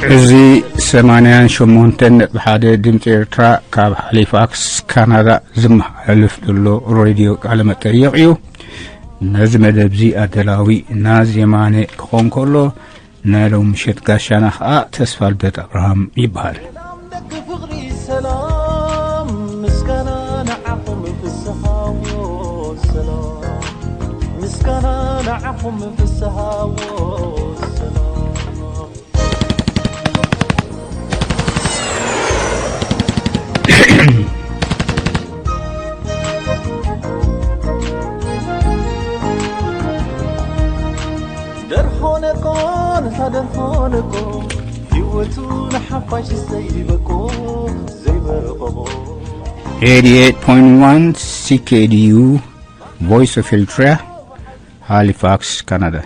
እዚ ሰማንያን ሸሞንተን ነጥቢ ሓደ ድምፂ ኤርትራ ካብ ሃሊፋክስ ካናዳ ዝመሓላለፍ ዘሎ ሬድዮ ቃለ መጠይቕ እዩ። ነዚ መደብ እዚ ኣደላዊ ናዝ የማነ ክኾን ከሎ፣ ናይ ሎም ምሸት ጋሻና ኸኣ ተስፋ ልደት ኣብርሃም ይበሃል። ሰላም ደቂ ፍቕሪ ሰላም፣ ምስጋና ንዓኹም ፍስሃዎ ሰላም፣ ምስጋና ንዓኹም ፍስሃዎ ሰላም። ደርሆነቆ ነታ ደርሆነቆ፣ ህይወቱ ንሓፋሽ ዘይበቆ ዘይበቆ። Eighty-eight point one C K D U, Voice of Eritrea, Halifax, Canada.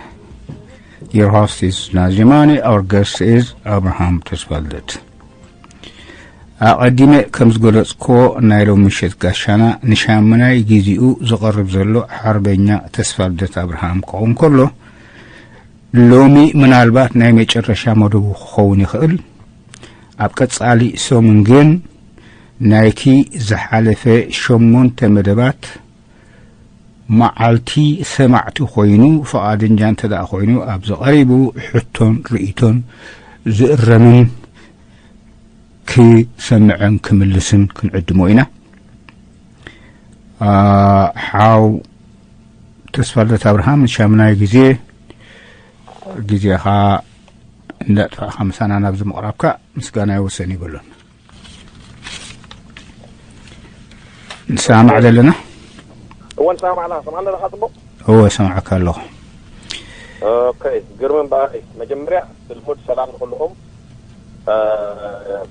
Your host is Nazimani, our guest is Abraham Tesvaldet. ኣቐዲመ ከም ዝገለጽክዎ፣ ናይ ሎም ምሸት ጋሻና ንሻምናይ ግዜኡ ዝቐርብ ዘሎ ሓርበኛ ተስፋልደት ኣብርሃም ክኸውን ከሎ፣ ሎሚ ምናልባት ናይ መጨረሻ መደቡ ክኸውን ይኽእል። ኣብ ቀጻሊ ሰሙን ግን ናይቲ ዝሓለፈ ሸሞንተ መደባት መዓልቲ ሰማዕቲ ኮይኑ፣ ፍቓደኛ እንተ ደኣ ኮይኑ፣ ኣብዚ ቀሪቡ ሕቶን ርእይቶን ዝእረምን ክሰምዕን ክምልስን ክንዕድሞ ኢና። አ፣ ሓው ተስፋልደት ኣብርሃም፣ ንሻምናይ ግዜ ግዜኻ እንዳጥፋእኻ ምሳና ናብዚ ምቕራብካ ምስጋና ይወሰን ይብሉን። ንሰማማዕ ዘለና? እወ፣ ንሰማማዕ ኣለና። ሰማዕና ኣለኻ ጽቡቕ? እወ፣ ሰማዕካ ኣለኹ። ኦኬ፣ ግርም እምበኣር፣ መጀመርያ ብልሙድ ሰላም ንኹልኹም። እ፣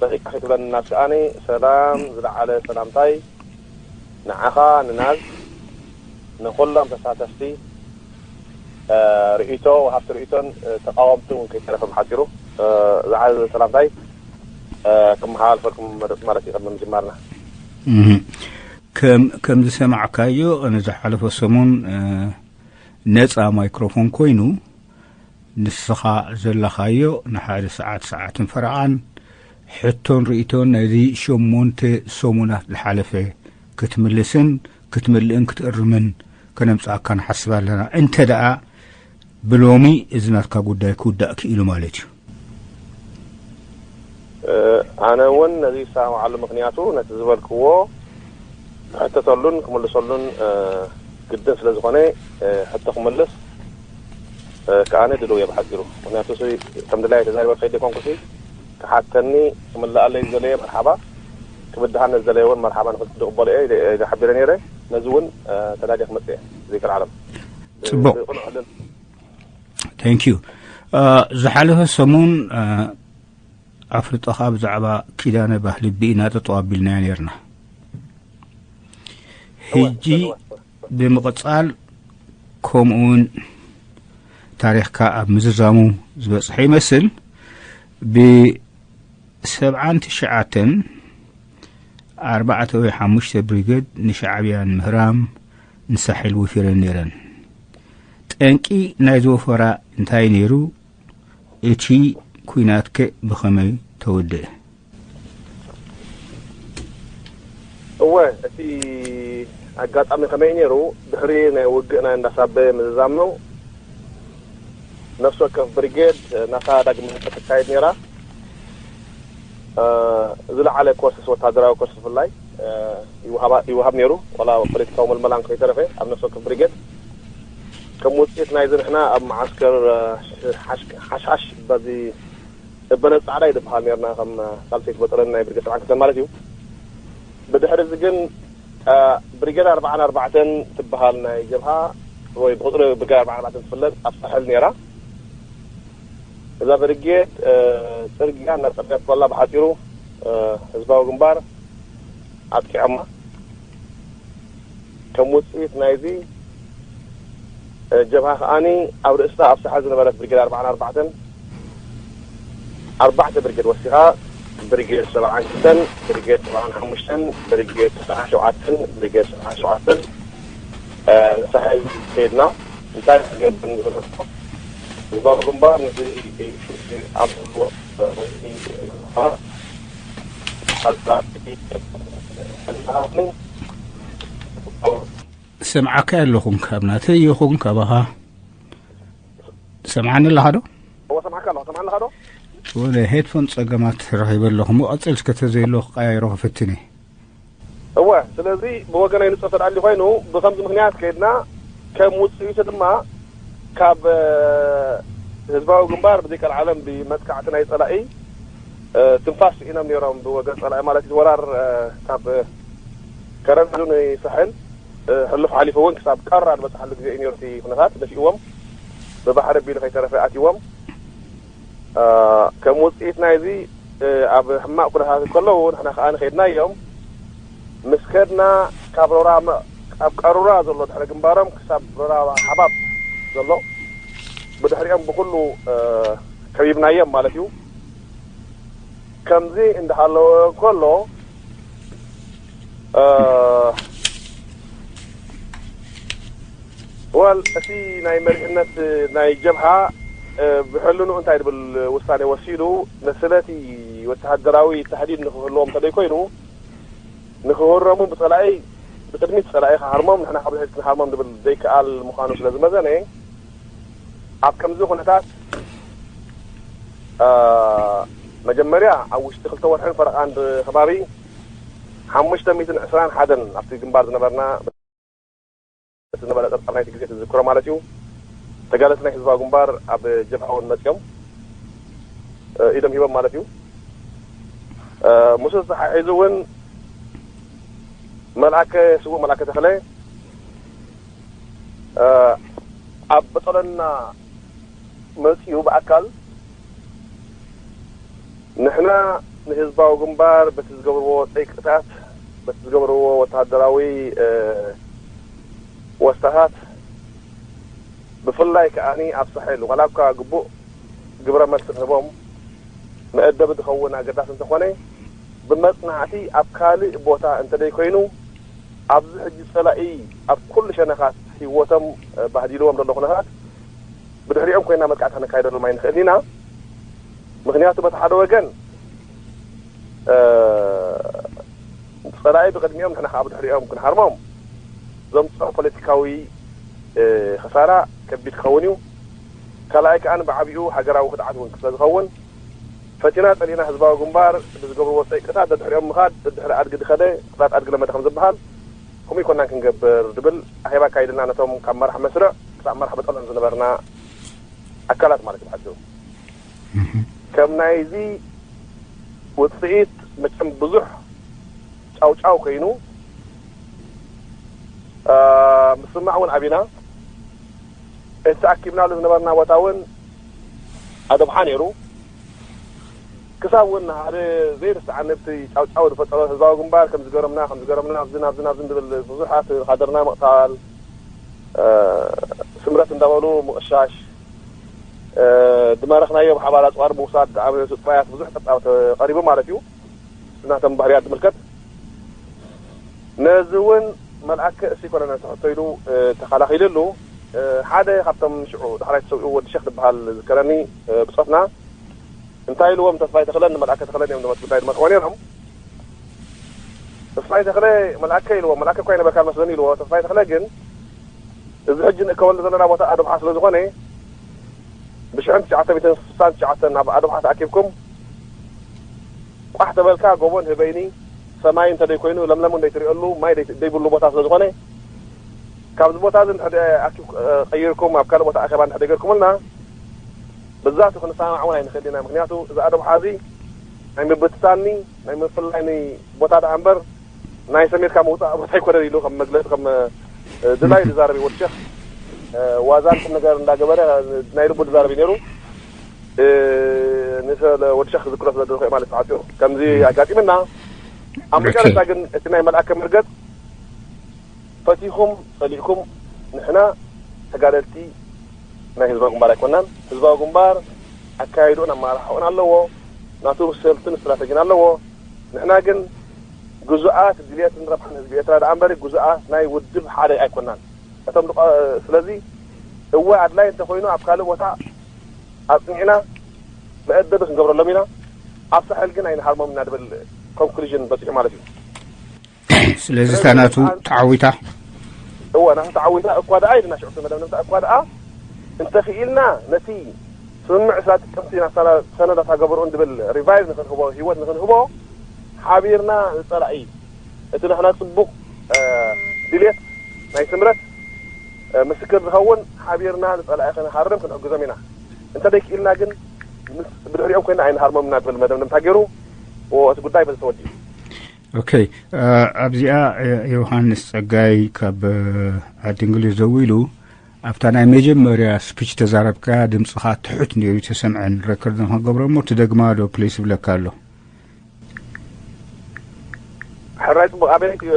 ደቂቃ ከይትብለኒ ናት ከኣኒ፣ ሰላም ዝለዓለ ሰላምታይ ንዓኻ፣ ንናዝ፣ ንኹሎም ተሳተፍቲ፣ እ፣ ርእይቶ ወሃብቲ ርእይቶን፣ እ፣ ተቃወምቲ እውን ከይተረፈ ብሓጺሩ፣ እ፣ ዝዓዘዘ ሰላምታይ፣ እ፣ ክመሓላልፈልኩም መረጽ ማለት እዩ ቅድሚ ምጅማርና። እህ። ከም፣ ከም ዝሰማዕካዮ፣ ንዝሓለፈ ሰሙን፣ እ፣ ነጻ ማይክሮፎን ኮይኑ፣ ንስኻ ዘለኻዮ ንሓደ ሰዓት፣ ሰዓትን ፈረቓን ሕቶን ርእይቶን ናይዚ ሸሞንተ ሰሙናት ዝሓለፈ ክትምልስን ክትምልእን ክትእርምን ከነምጽኣካ ንሓስብ ኣለና። እንተ ደኣ ብሎሚ እዚ ናትካ ጉዳይ ክውዳእ ክኢሉ ማለት እዩ። እ፣ ኣነ እውን ነዚ ይሰማማዓሉ፣ ምኽንያቱ ነቲ ዝበልክዎ ክሕተተሉን ክምልሰሉን፣ እ፣ ግድን ስለ ዝኾነ፣ እ፣ ሕቶ ክምልስ፣ እ፣ ከኣነ ድልው እየ ብሓጺሩ። ምኽንያቱ እሱ ከም ድላየ ተዛሪበ ክኸይድ ዘይኮንኩሲ፣ ክሓተኒ ክምልኣለይ ዝደለየ መርሓባ፣ ክብድሃኒ ዝደለየ እውን መርሓባ ንኽድቕበሎ እየ ኢለ፣ ኢለ ሓቢረ ነይረ። ነዚ እውን፣ እ፣ ተዳልየ ክመጽእ እየ። ዘይከልዓለም። ጽቡቕ። ብቕኑዕ ዕድል። Thank you። እ፣ ዝሓለፈ ሰሙን፣ እ፣ ኣፍልጦኻ ብዛዕባ ኪዳነ ባህልቢ ኢና ጠጠው ኣቢልናዮ ነይርና። ሕጂ እወ፣ እወ። ብምቕጻል፣ ከምኡውን ታሪኽካ ኣብ ምዝዛሙ ዝበጽሐ ይመስል፣ ብሰብዓን ትሽዓተን ኣርባዕተ ወይ ሓሙሽተ ብሪገድ ንሻዕብያ ንምህራም ንሳሕል ወፊረን ነይረን። ጠንቂ ናይዚ ወፈራ እንታይ ነይሩ? እቲ ኲናትከ ብኸመይ ተወድአ? እወ፣ እቲ ኣጋጣሚ ከመይ ነይሩ? ድሕሪ ናይ ውግእ ናይ እንዳሳበ ምዝዛም ነው። ነፍሲ ወከፍ ብሪጌድ ናታ ዳግመ ህንጸት ተካይድ ነይራ። እ፣ ዝለዓለ ኮርስስ፣ ወታደራዊ ኮርስ ብፍላይ፣ እ፣ ይወሃባ-፣ ይወሃብ ነይሩ። ዋላ ፖለቲካዊ መልመላ እንከይተረፈ ኣብ ነፍሲ ወከፍ ብሪጌድ ከም ውጽኢት ናይዚ ንሕና ኣብ መዓስከር፣ እ፣ ሓሽ-፣ ሓሽሓሽ በዚ እበነ ጻዕዳ እዩ ዝበሃል ነርና፣ ከም ሳልሰይቲ በጠለን ናይ ብርጌድ ሰብዓን ክልተን ማለት እዩ። ብድሕሪ እዚ ግን፣ እ፣ ብሪጌድ ኣርብዓን ኣርባዕተን ትበሃል ናይ ጀብሃ ወይ ብቁጽሪ ብሪጌድ ኣርብዓን ኣርባዕተን ትፍለጥ ኣብ ሳሕል ነይራ። እዛ ብርጌድ፣ እ፣ ጽርግያ እናጸረገት ከላ ብሓጺሩ፣ እ፣ ህዝባዊ ግንባር ኣጥቂዖማ። ከም ውጽኢት ናይዚ፣ እ፣ ጀብሃ ከኣኒ ኣብ ርእስታ ኣብ ሳሕል ዝነበረት ብርጌድ ኣርብዓን ኣርባዕተን ኣርባዕተ ብርጌድ ወሲኻ፣ ብርጌድ ሰብዓን ክልተን፣ ብርጌድ ሰብዓን ሓሙሽተን፣ ብርጌድ ተስዓን ሸውዓተን፣ ብርጌድ ሰብዓን ሸውዓተን፣ እ፣ ሳሕል ከይድና እንታይ ክገብር ንዝበለቶ ህዝባዊ ግንባር ነዚ ኣብ ዘለዎ ስምዓካ ኣለኹም፣ ካብ ናተይ ይኹን ካባኻ። ሰምዓኒ ኣለኻ ዶ? እወ፣ ሰምዓካ ኣለኹ። ሰምዓኒ ኣለኻ ዶ? ወደ ሄድፎን ጸገማት ረኺበ ኣለኹ። እሞ ቀጽል እስከ፣ ተዘይሎ ክቀያይሮ ክፍትን እየ። እወ፣ ስለዚ ብወገነይ ንጽር ተዳልዩ ኮይኑ፣ ብኸምዚ ምኽንያት ከይድና፣ ከም ውጽኢቱ ድማ ካብ፣ እ፣ ህዝባዊ ግንባር ብዘይቀልዓለም ብመጥቃዕቲ ናይ ጸላኢ፣ እ፣ ትንፋስ ስኢኖም ነይሮም። ብወገን ጸላኢ ማለት እዩ። ወራር፣ እ፣ ካብ፣ እ፣ ከረን ሕዙ ንሳሕል፣ እ፣ ሕሉፍ ሓሊፉ እውን ክሳብ ቀራ ዝበጽሓሉ ግዜ እዩ ነይሩ እቲ ኩነታት። ደፊእዎም ብባሕሪ ኣቢሉ ከይተረፈ ኣትይዎም። እ፣ ከም ውጽኢት ናይዚ፣ እ፣ ኣብ ሕማቕ ኩነታት ከለዉ ንሕና ከኣ ንኸይድናዮም። ምስ ከድና ካብ ሮራ መ-፣ ካብ ቀሩራ ዘሎ ድሕሪ ግንባሮም ክሳብ ሮራ ሓባብ ዘሎ ብድሕሪኦም ብኹሉ፣ እ፣ ከቢብናዮም ማለት እዩ። ከምዚ እንዳሃለወ እንከሎ፣ እ፣ ወል እቲ ናይ መሪሕነት ናይ ጀብሃ፣ እ፣ ብሕልኑ እንታይ ድብል ውሳኔ ወሲዱ፣ ንስለቲ ወተሃደራዊ ተህዲድ ንክህልዎም እንተደይ ኮይኑ፣ ንክህረሙ ብጸላኢ፣ ብቅድሚት ጸላኢ ክሃርሞም፣ ንሕና ካብ ድሕሪት ክንሃርሞም ድብል ዘይከኣል ምዃኑ ስለ ዝመዘነ፣ ኣብ ከምዚ ኩነታት፣ እ፣ መጀመርያ ኣብ ውሽጢ ክልተ ወርሕን ፈረቓን ከባቢ ሓሙሽተ ሚእትን ዕስራን ሓደን ኣብቲ ግንባር ዝነበርና፣ እቲ ዝነበረ ጸብጻብ ናይቲ ግዜ ትዝክሮ ማለት እዩ። ተጋደልቲ ናይ ህዝባዊ ግንባር ኣብ ጀብሃ እውን መጺኦም፣ እ፣ ኢዶም ሂቦም ማለት እዩ። እ፣ ምስኡ ተተሓሒዙ እውን መልኣከ፣ ስዉእ መልኣከ ተኽለ፣ እ፣ ኣብ በጦለና መጺኡ ብኣካል ንሕና ንህዝባዊ ግንባር በቲ ዝገብርዎ ጸይቅታት፣ በቲ ዝገብርዎ ወተሃደራዊ፣ እ፣ ወስታታት፣ ብፍላይ ከኣኒ ኣብ ሳሕል፣ ዋላ እኳ ግቡእ ግብረ መልሲ ንህቦም፣ መእደቢ ዝኸውን ኣገዳሲ እንተኾነ፣ ብመጽናዕቲ ኣብ ካልእ ቦታ እንተደይ ኮይኑ፣ ኣብዚ ሕጂ ጸላኢ ኣብ ኩሉ ሸነኻት ህይወቶም፣ እ፣ ባህዲልዎም ዘሎ ኩነታት፣ ብድሕሪኦም ኮይና መጥቃዕቲ ከነካይደሎም ኣይንኽእልን ኢና። ምኽንያቱ በቲ ሓደ ወገን፣ እ፣ ጸላኢ ብቕድሚኦም ንሕና ከኣ ብድሕሪኦም ክንሃርሞም ዘምጽኦ ፖለቲካዊ፣ እ፣ ክሳራ ከቢድ ክኸውን እዩ። ካልኣይ ከኣ ብዓቢኡ ሃገራዊ ክድዓት እውን ስለ ዝኸውን፣ ፈቲና ጸሊእና ህዝባዊ ግንባር ብዝገብርዎ ጸይቅታት ደድሕሪኦም ምኻድ፣ ደድሕሪ ኣድጊ ዝኸደ ክሳድ ኣድጊ ለመደ ከም ዝበሃል፣ ከምኡ ኣይኮናን ክንገብር ዝብል ኣኼባ ኣካይድና ነቶም ካብ መራሕ መስርዕ ክሳብ መራሕ በጠሎም ዝነበርና ኣካላት ማለት እዩ ብሓጺሩ። ከም ናይዚ ውጽኢት መቸም ብዙሕ ጫውጫው ኮይኑ፣ አ፣ ምስማዕ እውን ኣቢና። እቲ ኣኪብናሉ ዝነበርና ቦታ እውን ኣደብሓ ነይሩ። ክሳብ እውን ሓደ ዘይርስዓኒ ኣብቲ ጫውጫው ዝፈጠሮ ህዝባዊ ግንባር ከም ዝገረምና፣ ከም ዝገረምና፣ ኣብዝን ኣብዝን ኣብዝን ዝብል ብዙሓት ካድርና ምቕታል፣ እ፣ ስምረት እንዳበሉ ምቕሻሽ፣ እ፣ ዝማረኽናዮ ብሓባር ኣፅዋር ምውሳድ ዝኣመሰሉ ጥራያት ብዙሕ ጸብጻብ ተቐሪቡ ማለት እዩ። ናቶም ባህርያት ዝምልከት ነዚ እውን መልኣከ እሱ ይኮነ ነቲ ሕቶ ኢሉ፣ እ፣ ተኸላኺሉሉ። እ፣ ሓደ ካብቶም ሽዑ ዳሕራይ ተሰዊኡ ወዲ ሸኽ ዝበሃል ዝከረኒ፣ እ፣ ብጾትና እንታይ ኢልዎም ተስፋይ ተኽለን ንመልኣከ ተኽለን እዮም ዝመት-፣ ጉዳይ ዝመርሕዎ ነይሮም። ተስፋይ ተኽለ መልኣከ ኢልዎም፣ መልኣከ እኳ ይነበርካ መስለኒ ኢልዎ። ተስፋይ ተኽለ ግን እዚ ሕጂ ንእከበሉ ዘለና ቦታ ኣዶብሓ ስለ ዝኾነ ብሽሕን ትሽዓተ ሚእትን ስሳን ትሽዓተን ናብ ኣዶብሓ ተኣኪብኩም ቋሕ ተበልካ ጎቦን ህበይኒ ሰማይ እንተደይ ኮይኑ ለምለም እንደይ ትሪኦሉ ማይ ደይ-፣ ደይብሉ ቦታ ስለ ዝኾነ ካብዚ ቦታ እዚ እንድሕር ኣኪብ-፣ ቀይርኩም ኣብ ካልእ ቦታ ኣኼባ እንድሕር ደይ ገርኩምልና ብዛቱ ክንሰማማዕ እውን ኣይንኽእል ኢና። ምኽንያቱ እዚ ኣዶብሓ እዚ ናይ ምብትታንኒ ናይ ምፍላይኒ ቦታ ደኣ እምበር ናይ ሰሜርካ መውፃእ ቦታ ኣይኮነን ኢሉ ከም መግለፂ ከም፣ እ፣ ድላዩ ዝዛረብ እዩ ወዲ ሸኽ። እ፣ ዋዛን ቁም ነገር እንዳገበረ ናይ ልቡ ዝዛረብ እዩ ነይሩ። እ፣ ንሰ-፣ ወዲ ሸኽ ክዝክሮ ስለ ዘለኹ እየ ማለት ተዓፅዮ። ከምዚ ኣጋጢምና። ኣብ መጨረሻ ግን እቲ ናይ መልኣከ መርገጽ ፈቲኹም ጸሊእኩም ንሕና ተጋደልቲ ናይ ህዝባዊ ግንባር ኣይኮናን። ህዝባዊ ግንባር ኣካያይድኡን ኣመራርሓኡን ኣለዎ። ናቱ ስልትን ስትራተጂን ኣለዎ። ንሕና ግን ግዙኣት ድልየትን ረብሓን ህዝቢ ኤርትራ ደኣ እምበሪ ግዙኣት ናይ ውድብ ሓደ ኣይኮናን። እቶም ድቐ-፣ ስለዚ እወ ኣድላይ እንተኾይኑ ኣብ ካልእ ቦታ ኣጽኒዕና መእደቢ ክንገብረሎም ኢና። ኣብ ሳሕል ግን ኣይንሃርሞም እናድብል ኮንክሉዥን በፂሑ ማለት እዩ። ስለዚ እታ ናቱ ተዓዊታ እወ ናቱ ተዓዊታ እኳ ደኣ ኢልና ሽዑ መደምደምታ እኳ ደኣ እንተኽኢልና ነቲ ስምምዕ ስራ ጥቅምቲ ናብታ ሰነዳት ሃገበርኡ እንድብል ሪቫይቭ ንክንህቦ ህይወት ንክንህቦ ሓቢርና ንፀላኢ እቲ ንሕና ፅቡቅ ድልየት ናይ ስምረት ምስክር ዝኸውን ሓቢርና ንፀላኢ ክንሃርም ክንሕግዞም ኢና። እንተደይክኢልና ግን ብድሕሪኦም ኮይና ኣይንሃርሞም እናብል መደምደምታ ገይሩ እቲ ጉዳይ በዚ ተወዲኡ። ኦኬ ኣብዚኣ ዮሃንስ ጸጋይ ካብ ዓዲ እንግሊዝ ደዊሉ ኣብታ ናይ መጀመርያ ስፒች ተዛረብካ ድምፅኻ ትሑት ነይሩ ተሰምዐን ረከርድ ንክንገብሮ እሞ ትደግማ ዶ ፕሊስ ይብለካ ኣሎ። ሕራይ ፅቡቅ ኣበይ እዩ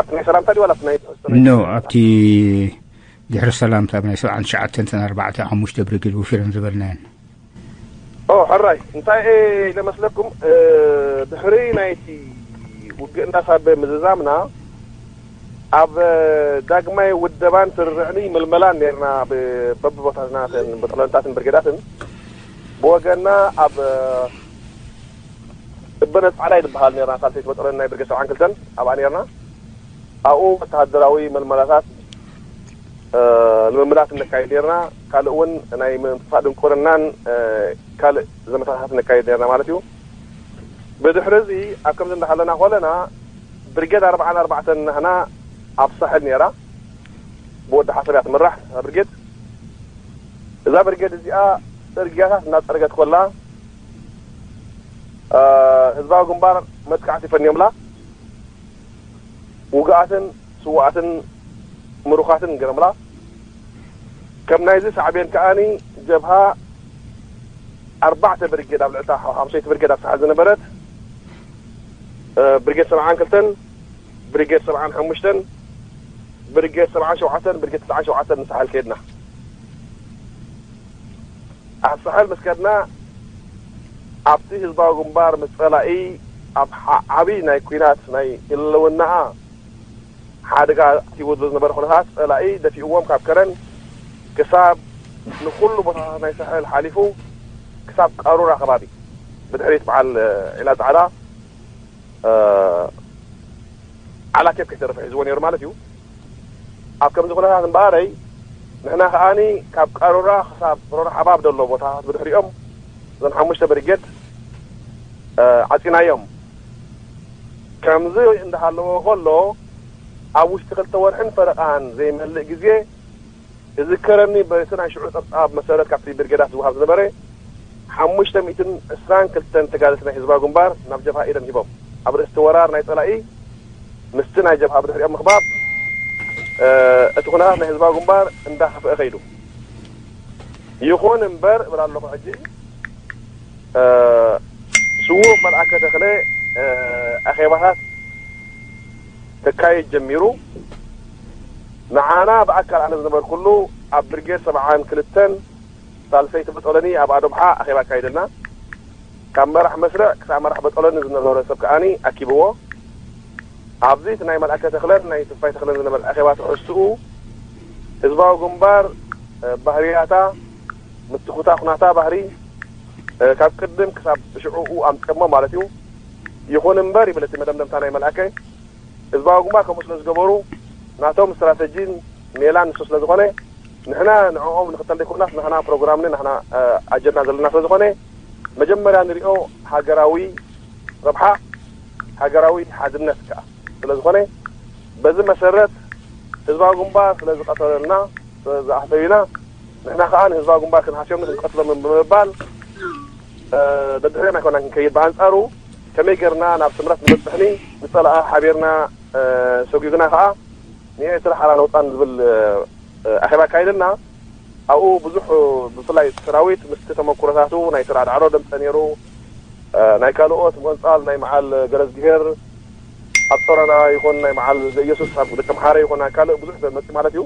ኣብቲ ናይ ሰላምታ ድዩ ዋላ ናይ ትሕዝቶ ናይ ኖ ኣብቲ ድሕሪ ሰላምታ ናይ ሰብዓን ትሽዓተን ተን ኣርባዕተ ሓሙሽተ ብርጌድ ወፊረን ዝበልናየን ኦ ሕራይ እንታይ ኢለ መስለኩም ድሕሪ ናይቲ ውግእ እንዳሳበ ምዝዛምና ኣብ ዳግማይ ውደባን ስርርዕን ምልመላን ነርና በብቦታትናትን ብጥለንታትን ብርጌዳትን ብወገና ኣብ እበነ ጻዕዳ ይድበሃል ነርና ሳልሰይቲ በጠሎን ናይ ብርጌድ ሰብዓን ክልተን ኣብኣ ነርና ኣብኡ ወተሃደራዊ መልመላታት ልምምዳት ነካይድ ነርና ካልእ እውን ናይ ምንጥፋእ ድንቁርናን ካልእ ዘመታታት ነካይድ ነርና ማለት እዩ ብድሕሪ እዚ ኣብ ከምዚ እንዳሃለና ኮለና ብርጌድ ኣርባዓን ኣርባዕተን ናህና ኣብ ሳሕል ነራ ብወዲ ሓሰብ እያ ትምራሕ እዛ ብርጌድ እዛ ብርጌድ እዚኣ ፅርግያታት እናፀረገት ኮላ ህዝባዊ ግንባር መጥቃዕቲ ፈንዮምላ ውግኣትን ስዋኣትን ምሩኻትን ገረምላ ከም ናይዚ ሳዕቤን ከኣኒ ጀብሃ ኣርባዕተ ብርጌድ ኣብ ልዕታ ሓምሰይቲ ብርጌድ ኣብ ሳሕል ዝነበረት ብርጌድ ሰብዓን ክልተን ብርጌድ ሰብዓን ሓሙሽተን ብርጌድ ሰብዓን ሸውዓተን ብርጌድ ትስዓን ሸውዓተን ንሳሕል ከድና ኣብ ሳሕል ምስ ከድና ኣብቲ ህዝባዊ ግንባር ምስ ፀላኢ ኣብ ዓብይ ናይ ኩናት ናይ ህልውናኣ ሓደጋ ኣትይዎ ዝነበረ ኩነታት ፀላኢ ደፊእዎም ካብ ከረን ክሳብ ንኩሉ ቦታታት ናይ ሳሕል ሓሊፉ ክሳብ ቃሩራ ከባቢ ብድሕሪት በዓል ዒላ ፃዕዳ ዓላኬብ ከይተረፈ ሒዝዎ ነይሩ ማለት እዩ። ኣብ ከምዚ ኩነታት እምበኣረይ ንሕና ከኣኒ ካብ ቃሩራ ክሳብ ሮራ ሓባብ ዘሎ ቦታታት ብድሕሪኦም እዞን ሓሙሽተ ብርጌድ ዓፂናዮም። ከምዚ እንዳሃለዎ ከሎ ኣብ ውሽጢ ክልተ ወርሕን ፈረቓን ዘይመልእ ግዜ እዝከረኒ በቲ ናይ ሽዑ ፀብፃብ መሰረት ካብቲ ብርጌዳት ዝወሃብ ዝነበረ ሓሙሽተ ሚእትን ዕስራን ክልተን ተጋደልቲ ናይ ህዝባዊ ግንባር ናብ ጀብሃ ኢደን ሂቦም ኣብ ርእስቲ ወራር ናይ ፀላኢ ምስቲ ናይ ጀብሃ ብድሕሪኦም ምኽባብ እቲ ኩነታት ናይ ህዝባዊ ግንባር እንዳኸፍአ ከይዱ ይኹን እምበር እብል ኣለኹ ሕጂ ስዉእ መልኣከ ተኽለ ኣኼባታት ክካየድ ጀሚሩ ንዓና ብኣካል ኣነ ዝነበርኩሉ ኣብ ብርጌድ ሰብዓን ክልተን ሳልሰይቲ በጦሎኒ ኣብ ኣዶብሓ ኣኼባ ኣካይደልና ካብ መራሕ መስርዕ ክሳብ መራሕ በጦሎኒ ዝነበረ ሰብ ከኣኒ ኣኪብዎ ኣብዚ እቲ ናይ መልኣከ ተኽለን ናይ ትንፋይ ተኽለን ዝነበረ ኣኼባ ትሕዝትኡ ህዝባዊ ግንባር ባህርያታ ምትኩታ ኩናታ ባህሪ ካብ ቅድም ክሳብ ሽዑኡ ኣምፅኦሞ ማለት እዩ። ይኹን እምበር ይብል እቲ መደምደምታ ናይ መልኣከ ህዝባዊ ግንባር ከምኡ ስለ ዝገበሩ ናቶም ስትራተጂን ሜላን ንሱ ስለ ዝኾነ ንሕና ንዕኦም ንኽተል ዘይኮናስ ንሕና ፕሮግራምኒ ንሕና ኣጀንዳ ዘለና ስለ ዝኾነ መጀመርያ ንሪኦ ሃገራዊ ረብሓ ሃገራዊ ሓድነት ከዓ ስለ ዝኾነ በዚ መሰረት ህዝባዊ ግንባር ስለ ዝቐተለልና ስለ ዝኣሰዩና ንሕና ከዓ ንህዝባዊ ግንባር ክንሃስዮም ክንቀትሎም ብምባል ደድሕሪኦም ኣይኮናን ክንከይድ ብኣንፃሩ ከመይ ጌርና ናብ ስምረት ንበፅሕኒ ንፀላኣ ሓቢርና ሰጒግና ከዓ ንኤርትራ ሓራ ነውፃን ዝብል ኣኼባ ኣካይደና ኣብኡ ብዙሕ ብፍላይ ሰራዊት ምስቲ ተመኩሮታቱ ናይ ስራ ዳዕሮ ደምፀ ነይሩ ናይ ካልኦት ምቕንፃል ናይ መዓል ገረዝግሄር ኣብ ጾረና ይኹን ናይ መዓል ዘኢየሱስ ኣብ ደቂ ኣምሓረ ይኹን ኣብ ካልእ ብዙሕ መፂ ማለት እዩ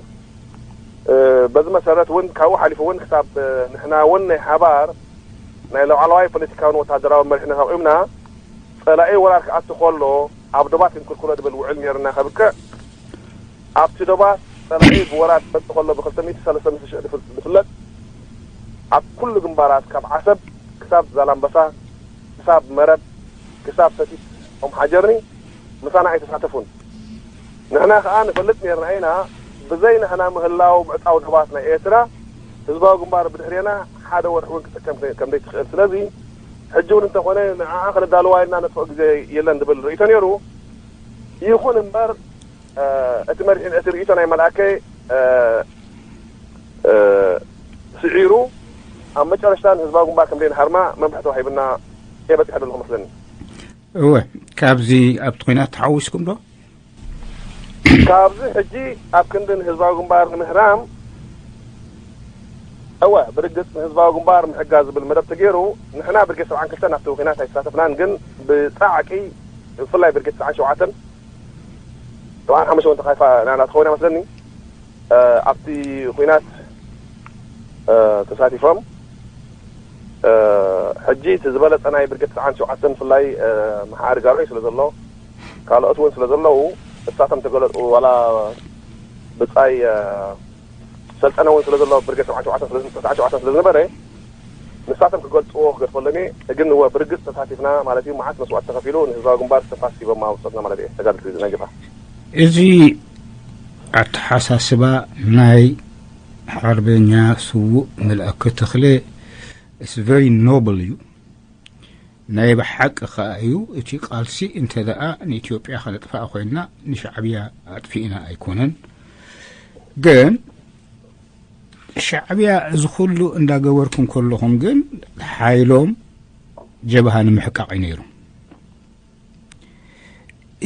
በዚ መሰረት እውን ካብኡ ሓሊፉ እውን ክሳብ ንሕና እውን ናይ ሓባር ናይ ላዕለዋይ ፖለቲካውን ወታደራዊ መሪሕነት ኣቑምና ጸላኢ ወራር ክኣቱ ከሎ ኣብ ዶባት ክንክልክሎ ዝብል ውዕል ነይርና ከብቅዕ ኣብቲ ዶባት ጸላኢ ብወራር ክመጽእ ከሎ ብ235 ዝፍለጥ ኣብ ኩሉ ግንባራት ካብ ዓሰብ ክሳብ ዛላምበሳ፣ ክሳብ መረብ፣ ክሳብ ሰቲት ኦም ሓጀርኒ ምሳና ኣይተሳተፉን። ንሕና ከኣ ንፈልጥ ነርና ኢና፣ ብዘይ ንሕና ምህላው ምዕጻው ዶባት ናይ ኤርትራ ህዝባዊ ግንባር ብድሕሬና ሓደ ወርሒ እውን ክጥቀም ከም ዘይትኽእል። ስለዚ ሕጂ እውን እንተኾነ ንዓኣ ከነዳልዋ ኢልና ነጥፍኦ ግዜ የለን ዝብል ርእይቶ ነይሩ። ይኹን እምበር እቲ መሪሕ እቲ ርእይቶ ናይ መልኣከ ስዒሩ ኣብ መጨረሽታ ንህዝባዊ ግንባር ከም ዘይንሃርማ መምርሒ ተዋሂብና እየ በፂሐ ዘለኹ መስለኒ። እወ፣ ካብዚ ኣብቲ ኲናት ተሓዊስኩም ዶ? ካብዚ ሕጂ ኣብ ክንዲ ንህዝባዊ ግንባር ንምህራም እወ ብርግፅ ንህዝባዊ ግንባር ምሕጋዝ ዝብል መደብ ተገይሩ። ንሕና ብርጌድ ሰብዓን ክልተን ኣብቲ ኲናት ኣይተሳተፍናን፣ ግን ብፃዕቂ ብፍላይ ብርጌድ ሰብዓን ሸውዓተን ሰብዓን ሓሙሽተ እውን ተኻይፋ ናና ትኸውን መስለኒ ኣብቲ ኲናት ተሳቲፎም። ሕጂ እቲ ዝበለፀ ናይ ብርጌድ ሰብዓን ሸውዓተን ብፍላይ መሓሪ ጋሮይ ስለ ዘሎ ካልኦት እውን ስለ ዘለዉ እሳቶም ተገለፁ ዋላ ብፃይ ሰልጠነ እውን ስለ ዘሎ ብርጌድ ሰብዓን ሸውዓተን ስለ ዝነበረ ንሳቶም ክገልፅዎ ክገድፈሎም እየ። ግን እወ ብርግፅ ተሳቲፍና ማለት እዩ። መዓት መስዋእቲ ተኸፊሉ ንህዝባዊ ግንባር ዝተፋስ ሂቦማ ውፅኦትና ማለት እየ። ተጋድልቲ ዝነግፋ እዚ ኣተሓሳስባ ናይ ሓርበኛ ስዉእ መልኣከ ተኽለ is very noble እዩ። ናይ ብሓቂ ከኣ እዩ። እቲ ቃልሲ እንተ ደኣ ንኢትዮጵያ ከነጥፍኣ ኮይንና ንሻዕብያ ኣጥፊእና ኣይኮነን። ግን ሻዕብያ እዚ ኩሉ እንዳገበርኩም ከለኹም ግን ሓይሎም ጀብሃ ንምሕቃቕ እዩ ነይሩ።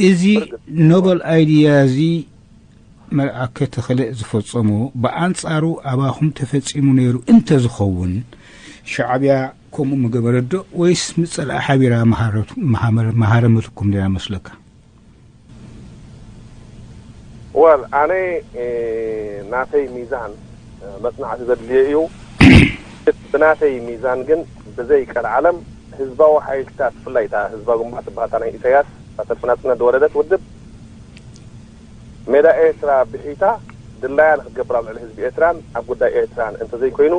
እዚ ኖበል ኣይድያ እዚ መልኣከ ተኽለ ዝፈጸሞ ብኣንጻሩ ኣባኹም ተፈጺሙ ነይሩ እንተዝኸውን ሻዕብያ ከምኡ ምገበረ ዶ ወይስ ምጸልኣ ሓቢራ መሃረምትኩም ነይራ መስለካ? ወል ኣነ ናተይ ሚዛን መጽናዕቲ ዘድልዮ እዩ። ብናተይ ሚዛን ግን ብዘይ ቀልዓለም ህዝባዊ ሓይልታት ብፍላይ እታ ህዝባዊ ግንባር ትበሃል እታ ናይ ኢሳያስ እታ ሰልፊ ናጽነት ዝወረደት ውድብ ሜዳ ኤርትራ ብሒታ ድላያ ንክትገብር ኣብ ልዕሊ ህዝቢ ኤርትራን ኣብ ጉዳይ ኤርትራን እንተዘይኮይኑ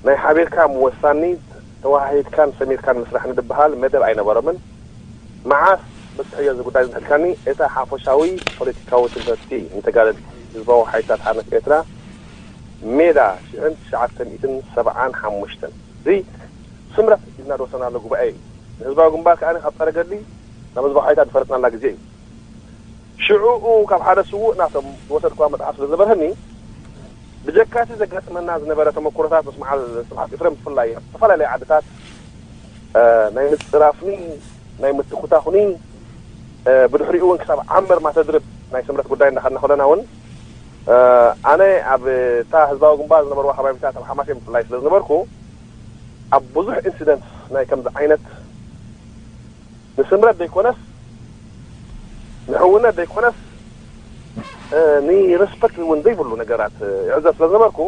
ናይ ሓቢርካ ምወሳኒ ተወሃሂድካን ሰሚርካን ምስራሕ ንድበሃል መደብ ኣይነበሮምን። መዓስ በጽሕዮ እዚ ጉዳይ እንተልካኒ እታ ሓፈሻዊ ፖለቲካዊ ትምህርቲ ንተጋደልቲ ህዝባዊ ሓይልታት ሓርነት ኤርትራ ሜዳ ሽሕን ትሽዓተ ሚእትን ሰብዓን ሓሙሽተን እዚ ስምረት ኢልና ዝወሰናሉ ጉባኤ እዩ። ንህዝባዊ ግንባር ከኣ ካብ ጸረ ገድሊ ናብ ህዝባዊ ሓይልታት ዝፈረጥናላ ግዜ እዩ። ሽዑኡ ካብ ሓደ ስዉእ ናቶም ዝወሰድኩዋ መጽሓፍ ስለ ዝነበርህኒ ብጀካ እቲ ዘጋጥመና ዝነበረ ተመኩሮታት ምስ መዓል ስብሓት ኤፍሬም ብፍላይ ኣብ ዝተፈላለዩ ዓድታት ናይ ምጽራፍኒ ናይ ምትኩታኹኒ ብድሕሪኡ እውን ክሳብ ዓምበር ማተድርብ ናይ ስምረት ጉዳይ እንዳኸድና ከለና እውን ኣነ ኣብ እታ ህዝባዊ ግንባር ዝነበርዋ ከባቢታት ኣብ ሓማሴን ብፍላይ ስለ ዝነበርኩ ኣብ ብዙሕ ኢንሲደንት ናይ ከምዚ ዓይነት ንስምረት ዘይኮነስ ንሕውነት ዘይኮነስ ንረስፐክት እውን ዘይብሉ ነገራት ይዕዘብ ስለ ዝነበርኩ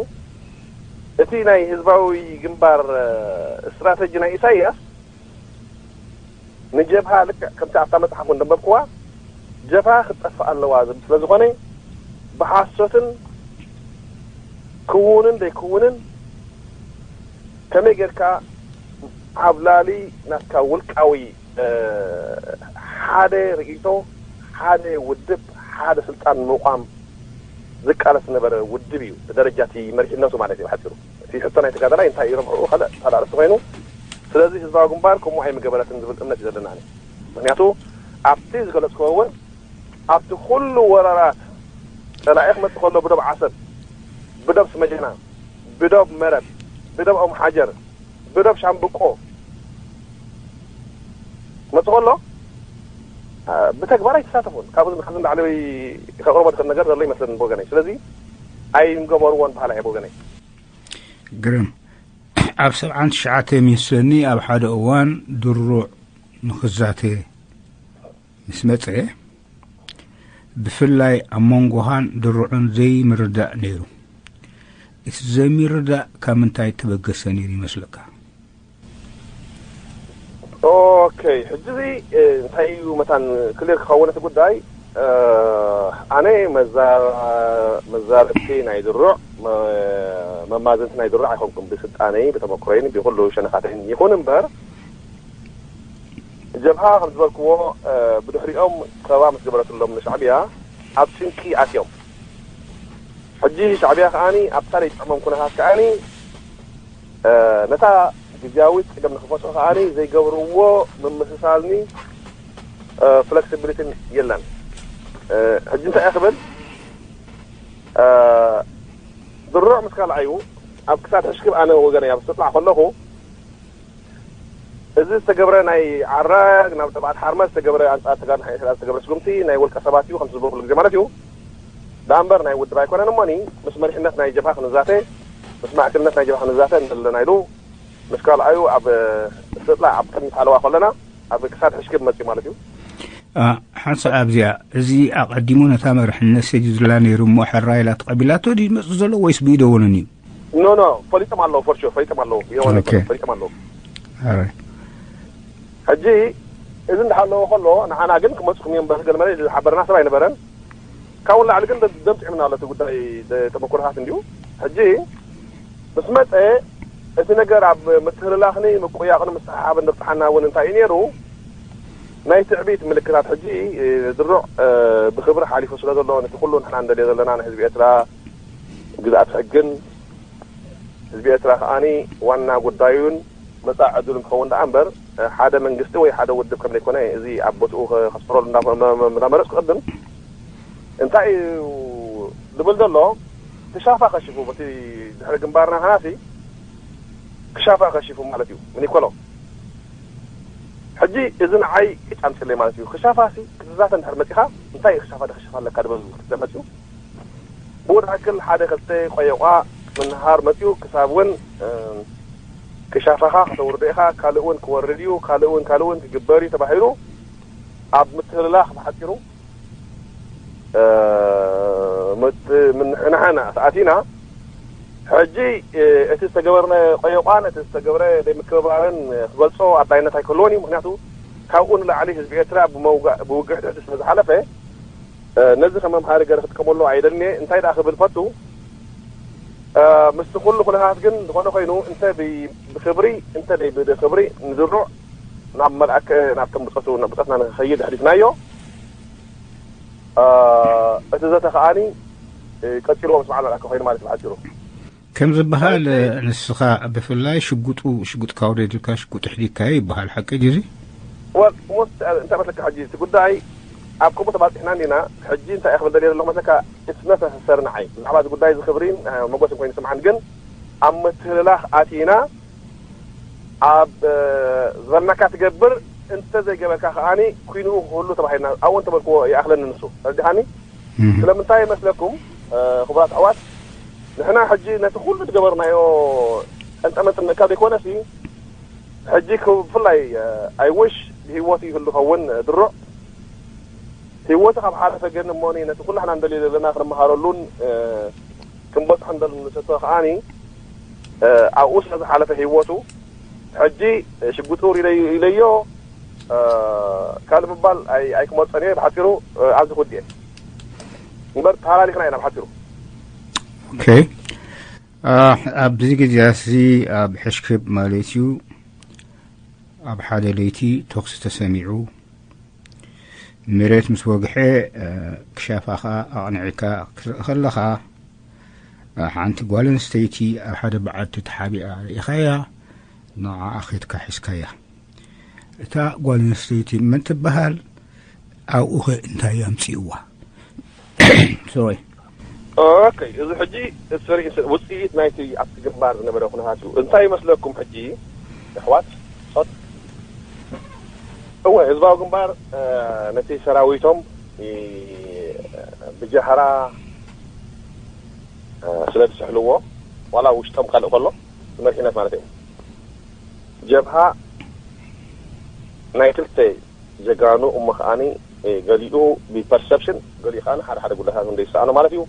እቲ ናይ ህዝባዊ ግንባር ስትራተጂ ናይ ኢሳያስ ንጀብሃ ልክዕ ከምቲ ኣብታ መፅሓፍ እውን ዘንበብክዋ ጀብሃ ክትጠፍእ ኣለዋ ዝብል ስለ ዝኾነ ብሓሶትን ክውንን ዘይክውንን ከመይ ጌርካ ዓብላሊ ናትካ ውልቃዊ ሓደ ርእይቶ ሓደ ውድብ ሓደ ስልጣን ምቋም ዝቃለስ ዝነበረ ውድብ እዩ። ብደረጃ እቲ መሪሕነቱ ማለት እዩ ብሓፂሩ። እቲ ሕቶ ናይ ተጋዳላይ እንታይ እዩ ረብሕኡ ካልእ ካልእ ኣርእስቲ ኮይኑ ስለዚ ህዝባዊ ግንባር ከምኡ ኣይምገበረትን ዝብል እምነት እዩ ዘለና። ምክንያቱ ኣብቲ ዝገለፅክዎ እውን ኣብቲ ኩሉ ወረራት ፀላኢ ክመፅእ ከሎ ብዶብ ዓሰብ፣ ብዶብ ስመጀና፣ ብዶብ መረብ፣ ብዶብ ኦም ሓጀር፣ ብዶብ ሻምብቆ ክመፅእ ከሎ ብተግባር ኣይተሳተፉን። ካብዚ ንላዕሊ ከቕርቦ ዝኽእል ነገር ዘሎ ይመስለኒ ብወገነይ። ስለዚ ኣይምገበርዎን በሃላይ እየ ብወገነይ። ግርም ኣብ ሰብዓን ትሽዓተ ሚስለኒ ኣብ ሓደ እዋን ድሩዕ ንኽዛተ ምስ መጸ ብፍላይ ኣብ መንጎኻን ድሩዕን ዘይምርዳእ ነይሩ። እቲ ዘይምርዳእ ካብ ምንታይ ተበገሰ ነይሩ ይመስለካ? ኦኬ፣ ሕጂ እዚ እንታይ እዩ መታን ክሊር ክኸውን እቲ ጉዳይ ኣነ መዛረብቲ ናይ ድሩዕ፣ መማዘንቲ ናይ ድሩዕ ኣይኮንኩም። ብስልጣነይ፣ ብተመክሮይን ብኩሉ ሸነኻተይን ይኹን እምበር፣ ጀብሃ ከም ዝበልክዎ፣ ብድሕሪኦም ከበባ ምስ ገበረትሎም ንሻዕብያ፣ ኣብ ጭንቂ ኣትዮም። ሕጂ ሻዕብያ ከኣኒ ኣብታ ዘይጥዕሞም ኩነታት ከኣኒ፣ ነታ ግዝያዊ ጸገም ንኽፈትሑ ከኣኒ ዘይገብርዎ ምምስሳልኒ፣ ፍለክሲቢሊቲን የለን። ሕጂ እንታይ እየ ክብል? ድሩዕ ምስ ካልኣዩ ኣብ ክሳድ ሕሽክብ ኣነ ወገነይ ኣብ ስጥላዕ ከለኹ፣ እዚ ዝተገብረ ናይ ዓራግ ናብ ተባዕት ሓርማዝ ዝተገብረ፣ ኣንጻር ተጋሩ ሓይሊ ዝተገብረ ስጉምቲ ናይ ውልቀ ሰባት እዩ፣ ከምቲ ዝበሉ ኩሉ ግዜ ማለት እዩ። ደኣ እምበር ናይ ውድብ ኣይኮነን። እሞኒ ምስ መሪሕነት ናይ ጀብሃ ክንዛተ፣ ምስ ማእከልነት ናይ ጀብሃ ክንዛተ ንደለና ኢሉ ምስ ካልኣዩ ኣብ ስጥላ ኣብ ቅድሚት ሓለዋ ከለና ኣብ ክሳድ ሕሽክብ መጽዩ ማለት እዩ። ሓንሳ ኣብዚኣ፣ እዚ ኣቐዲሙ ነታ መርሕነት ሰዲዱላ ነይሩ እሞ፣ ሕራይ ኢላ ተቐቢላቶ ድዩ ዝመጽእ ዘሎ ወይስ ብኢደ ወነን እዩ? ኖ፣ ኖ፣ ፈሊጦም ኣለዉ፣ ፎር ሹር፣ ፈሊጦም ኣለዉ። የሆነ ኦኬ። ፈሊጦም ኣለዉ። ኦራይት። ሕጂ እዚ እንዳሃለወ ከሎ፣ ንዓና ግን ክመጽኩም እዮም በቲ ገለ መለ ዝሓበረና ሰብ ኣይነበረን። ካብኡ ንላዕሊ ግን ደምፂዕምና ኣሎ እቲ ጉዳይ፣ ደ-፣ ተመኩሮታት እንዲሁ። ሕጂ ምስ መፀ እቲ ነገር ኣብ ምትህልላኽኒ፣ ምቁያቕን ምስሕሓብን ዘብፅሓና እውን እንታይ እዩ ነይሩ? ናይ ትዕቢት ምልክታት። ሕጂ፣ እ፣ ድሩዕ፣ እ፣ ብክብሪ ሓሊፉ ስለ ዘሎ፣ ነቲ ኩሉ ንሕና እንደልዮ ዘለና ንህዝቢ ኤርትራ ግዝኣት ሕግን ህዝቢ ኤርትራ ከኣኒ ዋና ጉዳዩን መጻኢ ዕድሉን ክኸውን ደኣ እምበር፣ ሓደ መንግስቲ ወይ ሓደ ውድብ ከም ዘይኮነ እዚ ኣብ ቦትኡ ከ-፣ ከስፍረሉ እንዳ-፣ መ-፣ መ-፣ እንዳመረጽኩ ቅድም እንታይ እዩ ዝብል ዘሎ? ክሻፋ ከሺፉ፣ በቲ ድሕሪ ግንባርና ከናሲ ክሻፋ ከሺፉ ማለት እዩ። ምን ይኮሎ? ሕጂ እዚ ንዓይ ቅጭ ኣምፅለይ ማለት እዩ። ክሻፋሲ ክትዛተ እንድሕር መፂኻ፣ እንታይ እዩ ክሻፋ ደክሸፋ ኣለካ ድበሉ ክትዘመፅኡ? ብኡ ዝኣክል ሓደ ክልተ ቆየቋ ምንሃር መፅኡ ክሳብ እውን፣ እ፣ ክሻፋኻ ከተውርዶ ኢኻ፣ ካልእ እውን ክወርድ እዩ፣ ካልእ እውን፣ ካልእ እውን ክግበር እዩ ተባሂሉ ኣብ ምትህልላኽ ብሓፂሩ፣ እ፣ ምት-፣ ምንሕንሓን ኣትኣቲና። ሕጂ፣ እ፣ እቲ ዝተገበረ ቆየቋን እቲ ዝተገብረ ዘይምክብባርን ክገልጾ ኣድላይነት ኣይክህልዎን እዩ። ምኽንያቱ ካብኡ ንላዕሊ ህዝቢ ኤርትራ ብመውጋ-፣ ብውግእ ትሕቲ ስለ ዝሓለፈ፣ እ፣ ነዚ ከም መምሃሪ ገይረ ክጥቀመሉ ኣይደልን እየ። እንታይ ደኣ ክብል ፈቱ፣ እ፣ ምስቲ ኩሉ ኩነታት ግን ዝኾነ ኮይኑ፣ እንተ ብ-፣ ብክብሪ፣ እንተ ደይ ብክብሪ ንድሩዕ ናብ መልኣከ፣ ናብ ከም ብጾቱ፣ ናብ ብጾትና ንክኸይድ ኣሕሊፍናዮ። እ፣ እቲ ዘተ ከኣኒ፣ እ፣ ቀጺልዎ ምስ በዓል መልኣከ ኮይኑ ማለት እዩ ብሓጺሩ። ከም ዝበሃል፣ ማለት ንስኻ ብፍላይ ሽጉጡ፣ ሽጉጥካ ወሪዱካ፣ ሽጉጡ ሒዝካዮ ይበሃል፣ ሓቂ ድዩ እዚ? ወል፣ ሞት፣ እንታይ መስለካ ሕጂ፣ እቲ ጉዳይ ኣብ ከምኡ ተባጺሕና እንዲና። ሕጂ እንታይ እየ ክብል ደልየ ዘለኹ መስለካ፣ it's necessary ንዓይ። ብዛዕባ እዚ ጉዳይ እዚ ክብሪን፣ እ፣ መጎስን ኮይኑ ይስምዓኒ፣ ግን ኣብ ምትህልላኽ ኣቲና፣ ኣብ፣ እ፣ ዝበልናካ ትገብር፣ እንተ ዘይገበርካ ከኣኒ፣ ኩይንኡ ክህሉ ተባሂልና። ኣብኡ እንተበልክዎ ይኣኽለኒ ንሱ። ተረዲኻኒ? እህ። ስለምንታይ ይመስለኩም፣ እ፣ ክቡራት ኣሕዋት፣ ንሕና ሕጂ ነቲ ኩሉ ዝገበርናዮ ቀንጠመንጢ ምእካብ ዘይኮነሲ፣ ሕጂ ክብ-፣ ብፍላይ፣ እ፣ I wish ብህይወቱ ይህሉ ኸውን፣ እ፣ ድሩዕ። ህይወቱ ካብ ሓለፈ ግን እሞኒ ነቲ ኩሉ ሕና እንደልዮ ዘለና ክንመሃረሉን፣ እ፣ ክንበጽሖ እንደልን ንሰቶ ከኣኒ፣ እ፣ ኣብኡ ስለ ዝሓለፈ ህይወቱ፣ ሕጂ፣ እ፣ ሽጉጡ ኢለዮ፣ ኢለዮ፣ እ፣ ካልእ ምባል ኣይ-፣ ኣይክመርጾን እየ። ብሓጺሩ፣ እ፣ ኣብዚ ክውድእ እየ። እምበር ተሃላሊኽና ኢና ብሓጺሩ። ኦኬ። ኣ፣ ኣብዚ ግዜ እዚ ኣብ ሕሽክብ ማለት እዩ፣ ኣብ ሓደ ለይቲ ተኹሲ ተሰሚዑ፣ መሬት ምስ ወግሐ፣ እ፣ ክሻፋኻ ኣቕኒዕካ ክትርኢ ከለኻ፣ እ፣ ሓንቲ ጓል ኣንስተይቲ ኣብ ሓደ በዓቲ ተሓቢኣ ርኢኻያ፣ ንዓኣ ኸድካ ሒዝካያ። እታ ጓል ኣንስተይቲ መን ትበሃል? ኣብኡ ኸ እንታይ ኣምጽእዋ? ሶሪ። ኦኬ፣ እዚ ሕጂ እቲ ርእሲ ውጽኢት ናይቲ ኣብቲ ግንባር ዝነበረ ኩነታት እዩ። እንታይ ይመስለኩም ሕጂ፣ ኣሕዋት? ጾት? እወ፣ ህዝባዊ ግንባር፣ እ፣ ነቲ ሰራዊቶም፣ እ፣ ብጃህራ፣ እ፣ ስለ ዝስሕልዎ፣ ዋላ ውሽጦም ካልእ ከሎ፣ መሪሕነት ማለት እዩ። ጀብሃ ናይ ክልተ ጀጋኑ እሞ ከኣኒ፣ እ፣ ገሊኡ ብፐርሰፕሽን፣ ገሊኡ ከኣ ሓደ ሓደ ጉዳያት እንደ ይሰኣኖ ማለት እዩ።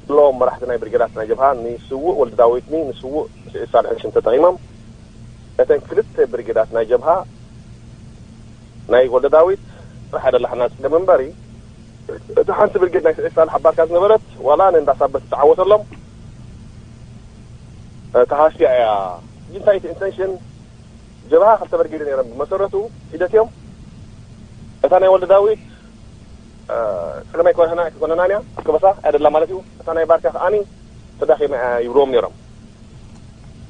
ኩሎም መራሕቲ ናይ ብሪጌዳት ናይ ጀብሃ ንስዉእ ወልደ ዳዊትኒ ንስዉእ ስዒድ ሳልሕን ሽም ተጠቒሞም፣ እተን ክልተ ብሪጌዳት ናይ ጀብሃ ናይ ወልደ ዳዊት ጥራሕ ኣይደላሕና ጸገም እምበሪ፣ እቲ ሓንቲ ብርጌድ ናይ ስዒድ ሳልሕ ኣባርካ ዝነበረት ዋላ ንእንዳ ሳበት ትዓወተሎም ተሃስያ እያ። ሕጂ እንታይ እቲ ኢንቴንሽን? ጀብሃ ክልተ በርጌድ ነይሮም ብመሰረቱ ሒደት እዮም። እታ ናይ ወልደ ዳዊት ጸገም ኣይኮነና ኣይኮነናን እያ፣ ኣብ ከበሳ ኣይደላ ማለት እዩ። እታ ናይ ባርካ ከዓኒ ተዳኺማ እያ ይብልዎም ነይሮም።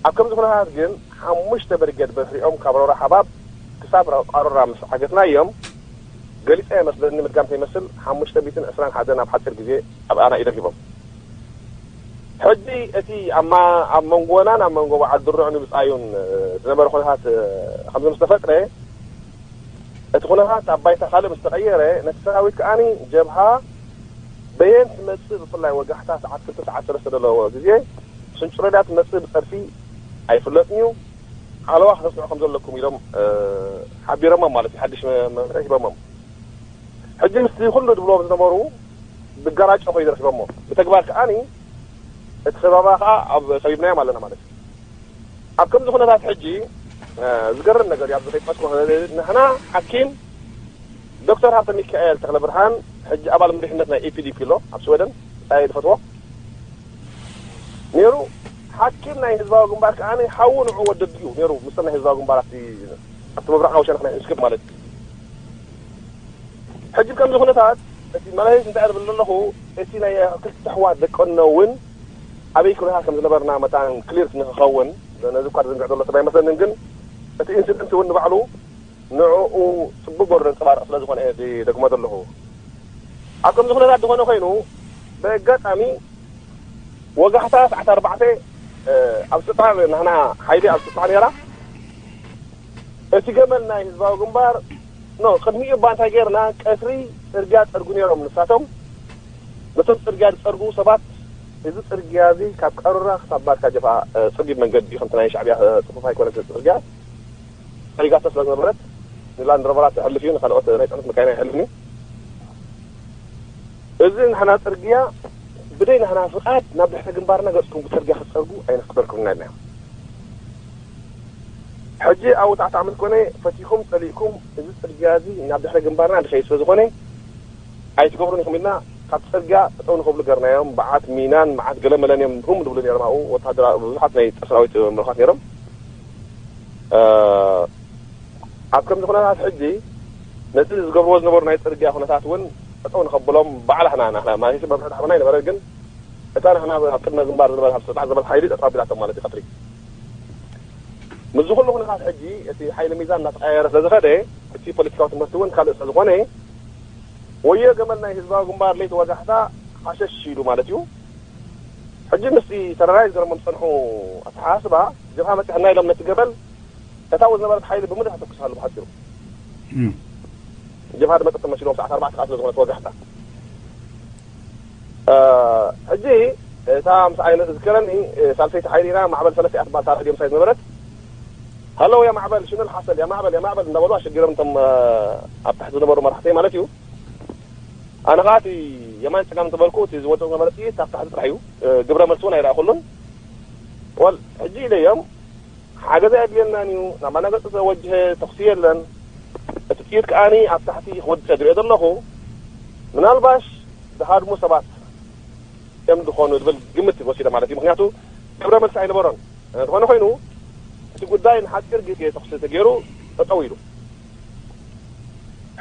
ኣብ ከምዚ ኩነታት ግን ሓሙሽተ ብርጌድ በስሪኦም ካብ ሮራ ሓባብ ክሳብ ቃሮራ ምስ ዓገትናዮም፣ ገሊፀ መስለኒ ምድጋም ከይመስል ሓሙሽተ ሚእትን ዕስራን ሓደን ኣብ ሓፂር ግዜ ኣብ ኣና ኢዶም ሂቦም። ሕጂ እቲ ኣብ መንጎናን ኣብ መንጎ በዓል ድሩዕን ብፃዩን ዝነበረ ኩነታት ከምዚ ምስ ተፈጥረ፣ እቲ ኩነታት ኣብ ባይታ ካልእ ምስ ተቐየረ፣ ነቲ ሰራዊት ከኣኒ ጀብሃ በየን ትመጽእ፣ ብፍላይ ወጋሕታ ሰዓት ክልተ ሰዓት ሰለስተ ዘለዎ ግዜ ስንጭሮዳ ትመጽእ ብጸድፊ ኣይፍለጥን እዩ፣ ሓለዋ ክተስምዑ ከም ዘለኩም ኢሎም ሓቢሮሞም ማለት እዩ። ሓድሽ መምርሒ ሂቦሞም። ሕጂ ምስቲ ኩሉ ድብልዎም ዝነበሩ ብጋራጮ ኮይኑ ረኪቦሞ። ብተግባር ከኣኒ እቲ ከባባ ከዓ ኣብ ከቢብናዮም ኣለና ማለት እዩ። ኣብ ከምዚ ኩነታት ሕጂ ዝገርም ነገር ኣብዚ ከይጠቀስኩ ንሕና ሓኪም ዶክተር ሃብተ ሚካኤል ተክለ ብርሃን ሕጂ ኣባል ምሪሕነት ናይ ኢፒዲፒ ኣሎ ኣብ ስወደን ብጣይ ዝፈትዎ ነይሩ። ሓኪም ናይ ህዝባዊ ግንባር ከዓ ሓዉ ንዑ ወደድዩ ነይሩ። ምስ ናይ ህዝባዊ ግንባር ኣብቲ ኣብቲ ምብራቃዊ ሸነኽ ናይ እስክብ ማለት እዩ። ሕጂ ከምዚ ኩነታት እቲ መላሂስ እንታይ ዝብል ዘለኹ፣ እቲ ናይ ክልተ ኣሕዋት ደቀኖ እውን ኣበይ ኩነታት ከም ዝነበርና መታን ክሊር ንክኸውን፣ ነዚ እኳ ዝዝንግዕ ዘሎ ሰብ ኣይመስለንን፣ ግን እቲ ኢንሲደንት እውን ንባዕሉ ንዕኡ ጽቡቅ ገሩ ዘንጸባርቕ ስለ ዝኾነ እየ ዝደግሞ ዘለኹ። ኣብ ከምዚ ኩነታት ዝኾነ ኮይኑ ብኣጋጣሚ ወጋሕታ ሰዓት ኣርባዕተ ኣብ ስጣ ናህና ሓይሊ ኣብ ስጣ ነራ እቲ ገመል ናይ ህዝባዊ ግንባር ኖ ቅድሚኡ እባ እንታይ ገይርና ቀትሪ ጽርግያ ጸርጉ ነይሮም ንሳቶም። ነቶም ጽርግያ ዝጸርጉ ሰባት እዚ ጽርግያ እዚ ካብ ቀሩራ ክሳብ ባርካ ጀፋ ጽቢብ መንገዲ ከምቲ ናይ ሻዕብያ ጽፉፍ ኣይኮነን ጽርግያ ሪጋቶ ስለ ዝነበረት ንላንድ ሮቨራት የሕልፍ እዩ፣ ንካልኦት ናይ ጽዕነት መካይና የሕልፍን እዩ። እዚ ንሕና ጽርግያ ብደይ ንሕና ፍቓድ ናብ ድሕሪ ግንባርና ገጽኩም ብጽርግያ ክትጸርጉ ኣይነፍቅደልኩም ኢና ኢልና። ሕጂ ኣብ ውጣዕታ ምስ ኮነ ፈቲኹም ጸሊእኩም እዚ ጽርግያ እዚ ናብ ድሕሪ ግንባርና ድኸይ ስለ ዝኾነ ኣይትገብሩን ኢኹም ኢልና ካብ ጽርግያ ጠጠው ንኽብሉ ገርናዮም። በዓት ሚናን መዓት ገለመለን እዮም ሁም ዝብሉ ነይሮም። ኣብኡ ወታደራ ብዙሓት ናይ ሰራዊት መርኻት ነይሮም። ኣብ ከምዚ ኩነታት ሕጂ ነቲ ዝገብርዎ ዝነበሩ ናይ ጽርግያ ኩነታት እውን ጠጠው ንኸብሎም ባዕላህና ናህና ማለት መብርሒ ዳሕበና ይነበረ ግን እታ ንሕና ኣብ ቅድመ ግንባር ዝነበረ ኣብ ስጣዕ ዝበል ሓይሊ ጠጠው ኣቢላቶም ማለት እዩ። ቀትሪ ምስዚ ኩሉ ኩነታት ሕጂ እቲ ሓይሊ ሚዛን እናተቀያየረ ስለ ዝኸደ እቲ ፖለቲካዊ ትምህርቲ እውን ካልእ ስለ ዝኾነ ወዮ ገመል ናይ ህዝባዊ ግንባር ለይቲ ወጋሕታ ሓሸሽ ኢሉ ማለት እዩ። ሕጂ ምስቲ ተረራይ ዝረሞም ዝፀንሑ ኣተሓሳስባ ጀብሃ መፅሕና ኢሎም ነቲ ገመል እታ ዝነበረት ሓይሊ ብምሉእ ተተኩስ ኣሎ ብሓፂሩ። ጀብሃ ድመፀት ተመሲሎም ሰዓት ኣርባዕተ ከዓ ስለ ዝኾነት ወጋሕታ ሕጂ እታ ምስ ዓይነት ዝከረኒ ሳልሰይቲ ሓይሊ ኢና ማዕበል ሰለስተ እያ ትበሃል ሳራ ድዮም ሳይ ዝነበረት ሃለው ያ ማዕበል ሽኑል ሓሰል ያ ማዕበል ያ ማዕበል እንዳበሉ ኣሸጊሮም እቶም ኣብ ታሕቲ ዝነበሩ መራሕተይ ማለት እዩ። ኣነ ከዓ እቲ የማን ፀጋም እንተበልኩ እቲ ዝወደቕ ዝነበረ ጥይት ኣብ ታሕቲ ጥራሕ እዩ። ግብረ መልሲ እውን ኣይረኣኩሉን። ወል ሕጂ ኢለዮም ሓገዝ ኣየድልየናን እዩ፣ ናባና ገጹ ዝተወጅሀ ተኹሲ የለን። እቲ ጥይት ከኣኒ ኣብ ታሕቲ ክወድቀ ዝሪኦ ዘለኹ ምናልባሽ ዝሃድሙ ሰባት እዮም ዝኾኑ ዝብል ግምት ወሲደ ማለት እዩ። ምክንያቱ ግብረ መልሲ ኣይነበሮን። ዝኾነ ኮይኑ እቲ ጉዳይ ንሓፂር ግዜ ተኹሲ ተገይሩ ጠጠው ኢሉ።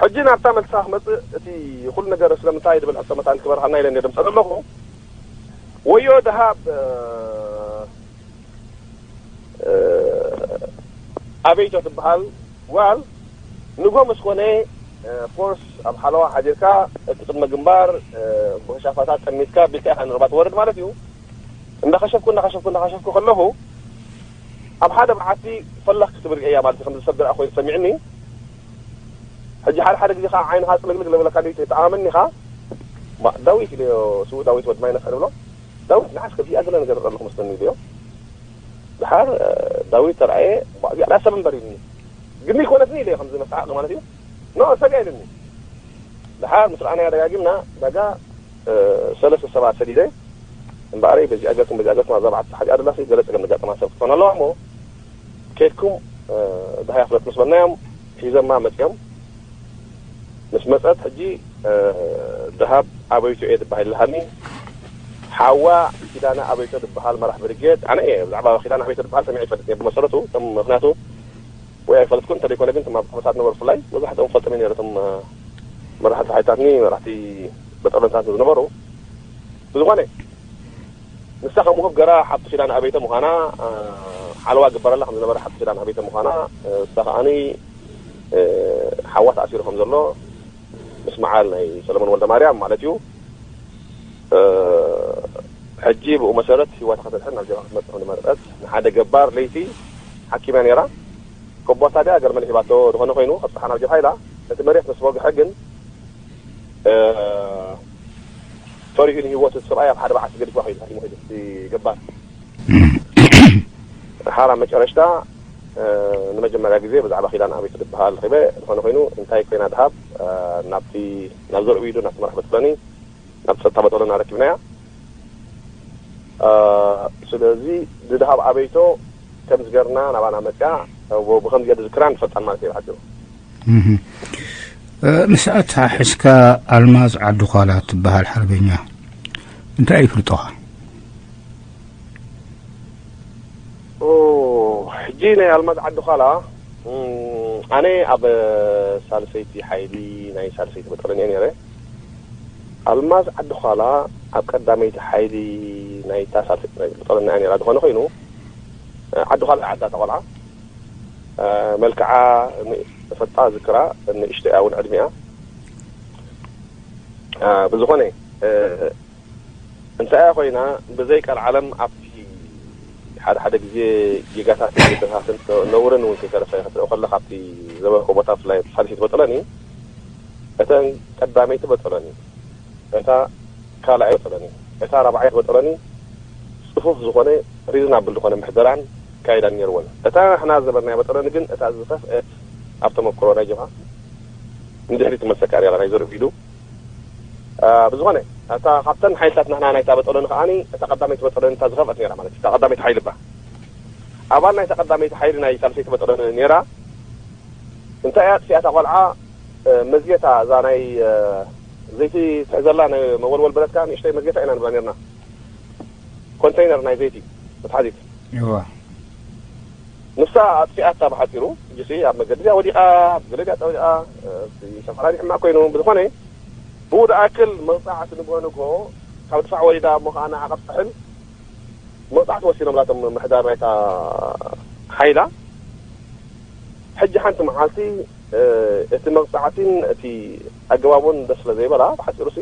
ሕጂ ናብታ መልስኻ ክመፅእ እቲ ኩሉ ነገር ስለምንታይ ዝብል ሕቶ መታን ክበርሃልና ኢለ ድምፀ ዘለኹ ወዮ ደሃብ ኣበይቶ ትበሃል ጓል ንጎ ምስ ኮነ ፎርስ ኣብ ሓለዋ ሓዲርካ እቲ ቅድመ ግንባር ብከሻፋታት ጠሚትካ ቢልካ ኢኻ ንርባ ትወርድ ማለት እዩ። እንዳኸሸፍኩ እንዳኸሸፍኩ እንዳኸሸፍኩ ከለኹ ኣብ ሓደ በዓቲ ፈለኽ ክትብል ርእያ ማለት እዩ። ከምዚ ሰብ ድርኣ ኮይኑ ሰሚዕኒ። ሕጂ ሓደ ሓደ ግዜ ከዓ ዓይንኻ ፅልግልግ ለብለካ ድዩ ተኣማመኒ ኢኻ። ዳዊት ኢለዮ ስዉእ ዳዊት ወዲ ማይነፍሕ ንብሎ ዳዊት ንዓስ ከዚኣ ገለ ነገር ኣለኹ መስለኒ ኢለዮ። ድሓር ዳዊት ተረኣየ እዚኣ ሰብ እምበር ኢልኒ። ግን ይኮነትኒ ኢለዮ ከምዚ መስተሓቂ ማለት እዩ። ኖ ሰብ ኢልኒ። ድሓር ምስ ረኣናያ ደጋጊምና ዳጋ ሰለስተ ሰባት ሰዲደ እምበኣረይ በዚኣ ገርኩም በዚኣ ገርኩም ኣብዛ በዓቲ ሓዲኣ ደላሲ ገለ ፀገም ዘጋጠማ ሰብ ክትኾን ኣለዋ እሞ ከድኩም ድሃይ ኣፍለጥ ምስ በልናዮም ሒዘማ መፅዮም። ምስ መፀት ሕጂ ድሃብ ኣበይቶ እየ ዝበሃል ይልሃኒ። ሓዋ ኪዳነ ኣበይቶ ዝበሃል መራሕ ብርጌድ ኣነ እየ። ብዛዕባ ኪዳነ ኣበይቶ ዝበሃል ሰሚዐ ይፈልጥ እየ ብመሰረቱ። ከም ምኽንያቱ ወይ ኣይፈልጥኩን እንተደይኮነ ግን፣ እቶም ኣብ ክፍልታት ዝነበሩ ብፍላይ መብዛሕትኦም ፈልጦም ነይረ። እቶም መራሕቲ ሓይልታትኒ፣ መራሕቲ በጠሎንታት ዝነበሩ። ብዝኾነ ንሳ ከም ውህብ ገራ ሓብቲ ኪዳነ ኣበይተ ምዃና፣ ሓለዋ ግበረላ ከም ዝነበረ ሓብቲ ኪዳነ ኣበይተ ምዃና፣ ንሳ ከዓኒ ሓዋ ተኣሲሩ ከም ዘሎ ምስምዓል ናይ ሰለሞን ወልደ ማርያም ማለት እዩ። ሕጂ ብኡ መሰረት ህይወታ ከተድሕን ናብ ጀብሃ ክትመጽእ ከም ዝመረጸት ንሓደ ገባር ለይቲ ሓኪማ ነይራ። ከቦታ ድያ ገርመል ሂባቶ ዝኾነ ኮይኑ ከብጽሓ ናብ ጀብሃ ኢላ። እቲ መሬት ምስ ወግሐ ግን ፈሪሁ ንህይወቱ እቲ ሰብኣይ ኣብ ሓደ በዓቲ ገዲፍዋ ከይዱ፣ ሃዲሙ ከይዱ እቲ ገባር። ሓራ መጨረሽታ ንመጀመርያ ግዜ ብዛዕባ ኪዳን ኣበይ ትድበሃል ረኺበ። ዝኾነ ኮይኑ እንታይ ኮይና ድሃብ ናብቲ ናብ ዘርኡ ኢዱ ናብቲ መራሕ በጥለኒ ናብ ጸጥታ በጠሎና ረኪብናያ። ስለዚ ንድሃብ ኣበይቶ ከም ዝገርና ናባና መጽያ ብከምዚ ገ ዝክራ ንፈልጣን ማለት እዩ ሓፂሩ። ምስኣታ ሕስካ ኣልማዝ ዓዲ ኳላ ትበሃል ሓርበኛ እንታይ ይፍልጦኻ? ሕጂ ናይ ኣልማዝ ዓዲ ኳላ ኣነ ኣብ ሳልሰይቲ ሓይሊ ናይ ሳልሰይቲ በጠለኒ እየ ነረ። ኣልማዝ ዓዲ ኳላ ኣብ ቀዳመይቲ ሓይሊ ናይታ ሳልሰይቲ ናይ በጠለኒ እያ ነራ። ዝኾነ ኮይኑ ዓዲ ኳላ ዓዳ ተቆልዓ መልክዓ ፈጣ ዝክራ ንእሽተያ እውን ዕድሚኣ ብዝኾነ እንታይ ኮይና ብዘይ ቀልዓለም ኣብቲ ሓደ ሓደ ግዜ ጌጋታት ግደታትን ነውርን እውን ከይተረፈ ክትርኢ ከለካ ኣብቲ ዘበርኮ ቦታ ብፍላይ ሳልሲት በጥለኒ እተን ቀዳመይቲ በጥለኒ እታ ካልኣይ በጥለኒ እታ ራብዓይ በጥለኒ ጽፉፍ ዝኾነ ሪዝናብል ዝኾነ ምሕደራን ካይዳን ነይርወን። እታ ንሕና ዝበርናያ በጥለኒ ግን እታ ዝኸፍአት ኣብ ተመክሮ ናይ ጀብሃ ንድሕሪት ትመልሰካ እያ ናይ ዘርኡ ኢዱ ብዝኾነ እታ ካብተን ሓይልታት ንሕና ናይታ በጠሎኒ ከዓኒ እታ ቀዳመይቲ በጠሎኒ እታ ዝኸፍአት ነይራ ማለት እዩ። እታ ቀዳመይቲ ሓይሊ እባ ኣባል ናይታ ቀዳመይቲ ሓይሊ ናይ ሳልሰይቲ በጠሎኒ ነይራ። እንታይ እያ ጥፊኣታ ቆልዓ መዝጌታ እዛ ናይ ዘይቲ ትሕዘላ ናይ መወልወል ብረትካ ንእሽተይ መዝጌታ ኢና ንብላ ነርና። ኮንተይነር ናይ ዘይቲ መትሓዚት እዋ ንሳ ኣጥፊኣታ ብሓፂሩ ሕጂሲ ኣብ መገዲ እዚኣ ወዲቓ ገለ እዚኣ ፀዊዓ ሰፈራ ሕማቅ ኮይኑ ብዝኾነ ብኡ ደኣክል መቕፃዕቲ ንግሆ ንግሆ ካብ ድፋዕ ወሪዳ እሞ ከዓ ንዓ ከብፅሕን መቕፃዕቲ ወሲኖም ላቶም ምሕዳር ናይታ ሓይላ ሕጂ ሓንቲ መዓልቲ እቲ መቕፃዕቲን እቲ ኣገባቡን ደስ ስለ ዘይበላ ብሓፂሩ ሲ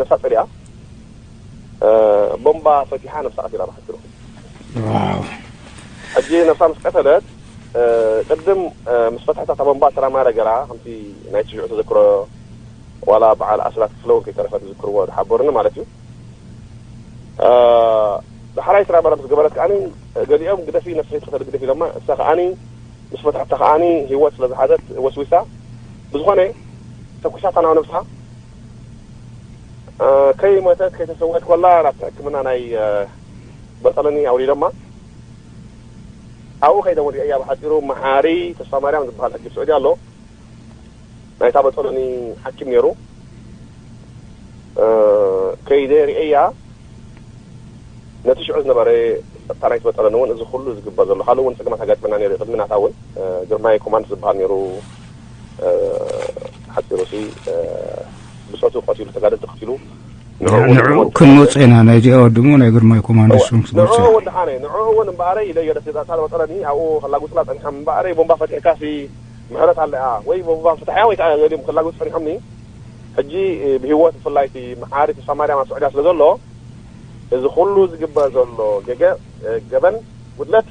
ነፍሳ ፀሊኣ ቦምባ ፈቲሓ ነብሳ ቀቲላ ብሓፂሩ ሕጂ ነብሳ ምስ ቀተለት ቅድም ምስ ፈትሐታ እታ ቦምባ ተራማረ ገራ ከምቲ ናይ ትሽዑ ተዘክሮ ዋላ በዓል ኣስራት ክፍለ እውን ከይተረፈ ዝዝክርዎ ዝሓበሩኒ ማለት እዩ ዳሕራይ ስራ መረብ ዝገበረት ከዓኒ ገሊኦም ግደፊ ነፍሲ ከይትቅተል ግደፊ ኢሎማ እሳ ከዓኒ ምስ ፈትሐታ ከዓኒ ህይወት ስለ ዝሓዘት ወስዊሳ ብዝኾነ ተኩሳታ ናብ ነብሳ ከይሞተት ከይተሰወት ኮላ ናብቲ ሕክምና ናይ በጠለኒ ኣውሪዶማ ኣብኡ ከይደ ወዲቀያ ብሓፂሩ መሓሪ ተስፋ ማርያም ዝበሃል ሕጂ ስዑዲ ኣሎ ናይታ በጠለኒ ሓኪም ነይሩ ከይደ ርእያ ነቲ ሽዑ ዝነበረ ጸጥታ ናይቲ በጠለኒ እውን እዚ ኩሉ ዝግበር ዘሎ ካልእ እውን ጸገማት ኣጋጥመና ነይሩ ቅድሚ ናታ እውን ግርማይ ኮማንድ ዝበሃል ነይሩ ሓፂሩ ሲ ብፀቱ ቀቲሉ ተጋደልቲ ቀቲሉ ንዑ ክንመፁ ኢና ናይዚኣ ወድሞ ናይ ግርማይ ኮማንድ እሱም ክትመፁ ንዑ እውን ደሓነ ንዑ እውን እምበኣረይ ኢለዮ ደስ ዛታ በጠለኒ ኣብኡ ከላጉፅላ ፀኒሖም እምበኣረይ ቦምባ ፈቲሕካ ሲ ምሕረት ኣለያ ወይ ቦምባ ፍትሕያ ወይ ከዓ ገሊኦም ከላጉፅ ፀኒሖምኒ ሕጂ ብህይወት ብፍላይ እቲ መሓሪ ተስፋ ማርያም ኣብ ስዑድያ ስለ ዘሎ እዚ ኩሉ ዝግበር ዘሎ ገገ ገበን ጉድለት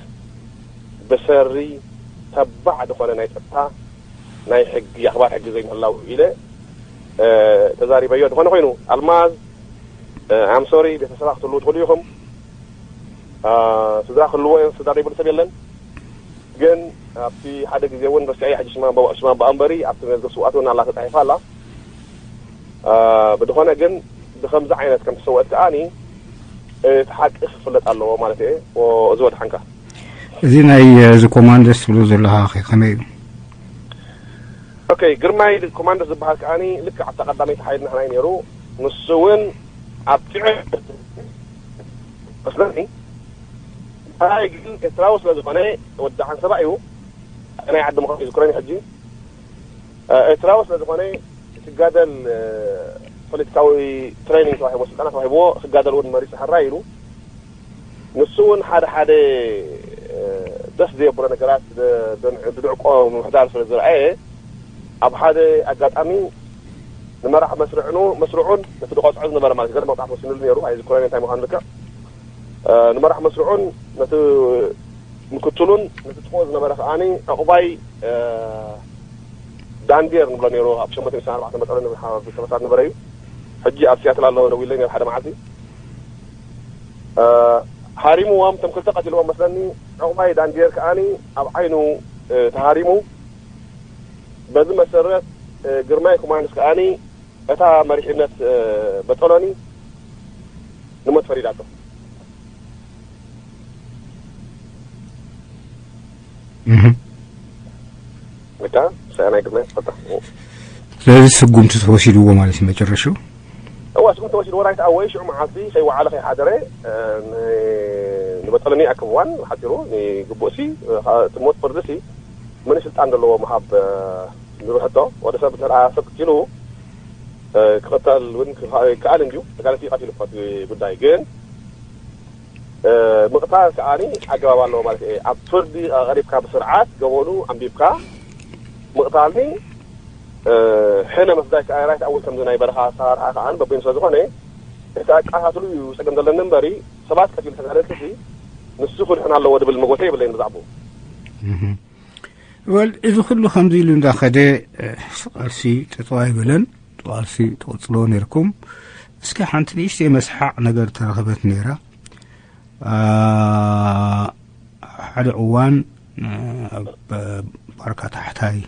ብሰሪ ተባዕ ዝኾነ ናይ ፀጥታ ናይ ሕጊ ኣኽባር ሕጊ ዘይምህላው ኢለ ተዛሪበዮ ዝኾነ ኮይኑ ኣልማዝ ኣም ሶሪ ቤተሰባ ክትህልዉ ትኽእሉ ኢኹም ስድራ ክህልዎ እዮም ስድራ ዘይብሉ ሰብ የለን ግን ኣብቲ ሓደ ግዜ እውን ረሲዐያ ሕጂ ሽማ ሽማ በኣንበሪ ኣብቲ መዝገብ ስውኣት እውን ኣላ ተፃሒፋ ኣላ ብድኾነ ግን ብከምዚ ዓይነት ከም ትሰውአት ከዓኒ እቲ ሓቂ ክፍለጥ ኣለዎ ማለት እየ እዚ ወድሓንካ እዚ ናይ እዚ ኮማንደስ ትብሎ ዘለኻ ከመይ እዩ ኦኬ፣ ግርማይ ኮማንደር ዝበሃል ከዓኒ ልክዕ ኣብታ ቀዳመይቲ ሓይሊ ንሕና እዩ ነይሩ። ንሱ እውን ኣብ ጥዑይ መስለኒ። እንታይ ግን ኤርትራዊ ስለ ዝኾነ፣ ወዲ ዓንሰባ እዩ። ናይ ዓዲ ምዃኑ ይዝክረኒ ሕጂ። እ፣ ኤርትራዊ ስለ ዝኾነ፣ ክጋደል፣ እ፣ ፖለቲካዊ ትሬኒንግ ተዋሂቦ፣ ስልጠና ተዋሂብዎ፣ ክጋደል እውን መሪጹ ሕራይ ኢሉ። ንሱ እውን ሓደ ሓደ፣ እ፣ ደስ ዘየብሎ ነገራት ደ-፣ ደ-፣ ድድዕቆ ምምሕዳር ስለ ዝረኣየ፣ ኣብ ሓደ ኣጋጣሚ ንመራሕ መስርዕኑ፣ መስርዑን ነቲ ድቆጽዖ ዝነበረ ማለት ገለ መቕጻዕቲ ወሲኑሉ ነይሩ፣ ኣይዝክሮን እንታይ ምዃኑ ልክዕ። እ፣ ንመራሕ መስርዑን ነቲ ምክትሉን ነቲ ጥቕኡ ዝነበረ ከዓኒ ዕቑባይ፣ እ፣ ዳንዴር ንብሎ ነይሩ፣ ኣብ ሸሞንተ ሚእቲ ኣርባዕተ መጠነ ንብል ሓ-፣ ዝተመሳት ነበረ እዩ። ሕጂ ኣብ ሲያትል ኣለዎ፣ ደዊለይ ነይሩ ሓደ መዓልቲ። እ፣ ሃሪምዎም፣ እቶም ክልተ ቀቲልዎም መስለኒ። ዕቑባይ ዳንዴር ከዓኒ ኣብ ዓይኑ፣ እ፣ ተሃሪሙ። በዚ መሰረት፣ እ፣ ግርማይ ኮማንድስ ከዓኒ እታ መሪሕነት፣ እ፣ በጠሎኒ ንሞት ፈሪዳቶ። እህ። በቃ፣ ሰናይ ግርማይ ተፈታ። ስለዚ ስጉምቲ ተወሲድዎ ማለት እዩ መጨረሻው? እዋ፣ ስጉምቲ ተወሲድዎ፣ ራይት ኣወይ፣ ሽዑ መዓልቲ ከይወዓለ ከይሓደረ፣ እ፣ ን-፣ ንበጠሎኒ ኣክብዋን ሓፂሩ፣ ንግቡእሲ፣ እ፣ ኻ-፣ እቲ ሞት ፍርድሲ መን ስልጣን ዘለዎ ምሃብ፣ እ፣ ዝብል ሕቶ፣ ወደ ሰብ እንተ ደኣ ሰብ ቅቲሉ፣ እ፣ ክቕተል እውን ክኸ-፣ ይከኣል እንድዩ። ተጋደልቲ ይቐቲሉ እኮ እቲ ጉዳይ። ግን፣ እ፣ ምቕታል ከኣኒ ኣገባብ ኣለዎ ማለት እየ። ኣብ ፍርዲ ኣቕሪብካ ብስርዓት ገበኑ ኣንቢብካ ምቕታልኒ፣ እ፣ ሕነ ምፍዳይ ከኣ ራይት ኣወል ከምዚ ናይ በረኻ ኣሰራርሓ ከኣ በበይኑ ስለ ዝኾነ፣ እቲ ኣቀታትሉ እዩ ጸገም ዘለኒ እምበሪ፣ ሰባት ቀቲሉ ተጋደልቲ ሲ ንሱ ክድሕን ኣለዎ ድብል መጎተ የብለይን ብዛዕባኡ። እህ። ወል፣ እዚ ኩሉ ከምዚ ኢሉ እንዳኸደ፣ እ፣ ቃልሲ ጠጠው ኣይበለን። ቃልሲ ትቕጽሎ ነርኩም። እስኪ ሓንቲ ንእሽተይ መስሓቕ ነገር ተረኸበት ነይራ። አ፣ ሓደ እዋን፣ እ፣ ኣብ ባርካ ታሕታይ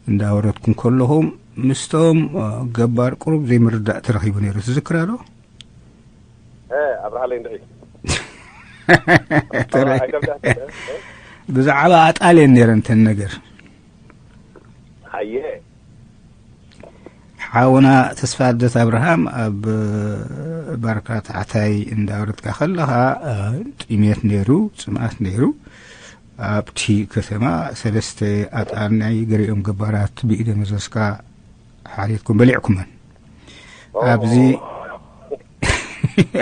እንዳወረድኩም ከለኹም ምስቶም፣ እ፣ ገባር ቁሩብ ዘይምርዳእ ተረኺቡ ነይሩ። ትዝክራ ዶ? እ፣ ኣብርሃለይ እንድዒ። ተረ-፣ ኣይከብዳን። እ፣ እ። ብዛዕባ ኣጣል እየን ነይረን እተን ነገር። ኣየ። ሓውና ተስፋ ልደት ኣብርሃም ኣብ ባርካ ታሕታይ እንዳወረድካ ከለኻ፣ እ፣ ጥሜት ነይሩ፣ ጽምኣት ነይሩ። ኣብቲ ከተማ ሰለስተ ኣጣል ናይ ገሪኦም ገባራት ብኢደ መዘዝካ ሓሪድኩም በሊዕኩመን። ኣብዚ፣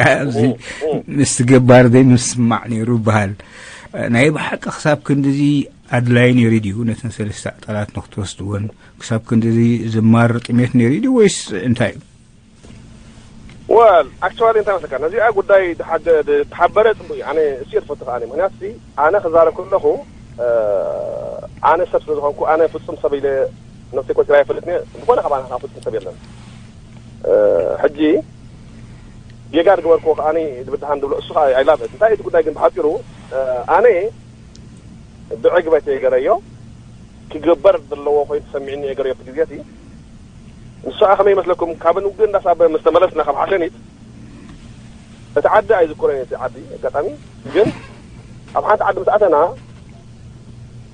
ኣብዚ እ፣ እ። ምስቲ ገባር ዘይምስማዕ ነይሩ ይበሃል። ናይ ብሓቂ ክሳብ ክንድዚ ኣድላይ ነይሩ ድዩ ነተን ሰለስተ ኣጣላት ንክትወስድወን? ክሳብ ክንድዚ ዝማር ጥሜት ነይሩ ድዩ ወይስ እንታይ እዩ? ወል፣ ኣክቹዋሊ እንታይ መስለካ፣ ነዚኣ ጉዳይ ድሓገ-፣ ድ-፣ ድሓበረ ጽቡቕ እዩ። ኣነ እሱ እየ ዝፈቱ ከኣ፣ ምኽንያቱ ሲ፣ ኣነ ክዛረብ ከለኹ፣ እ፣ ኣነ ሰብ ስለ ዝኾንኩ፣ ኣነ ፍጹም ሰብ ኢለ ነብሰይ ቆጺረ ኣይፈልጥን እየ። ዝኾነ ካባና ከኣ ፍጹም ሰብ የለን። እ፣ ሕጂ ጌጋ ዝገበርክዎ ከኣ ድብድሃን ድብሎ፣ እሱ ከኣ ኣይላበት። እንታይ እቲ ጉዳይ ግን ብሓጺሩ፣ እ፣ ኣነ ብዕግበት እየ ገረዮ። ክግበር ዘለዎ ኮይኑ ተሰሚዕኒ እየ ገረዮ ኣብቲ ግዜ እቲ። ንሱ ከኣ ከመይ ይመስለኩም? ካብ ንውግእ እንዳሳበ ምስ ተመለስና ካብ ሓሸኒት፣ እቲ ዓዲ ኣይዝክሮን እየ፣ እቲ ዓዲ ኣጋጣሚ። ግን ኣብ ሓንቲ ዓዲ ምስ ኣተና፣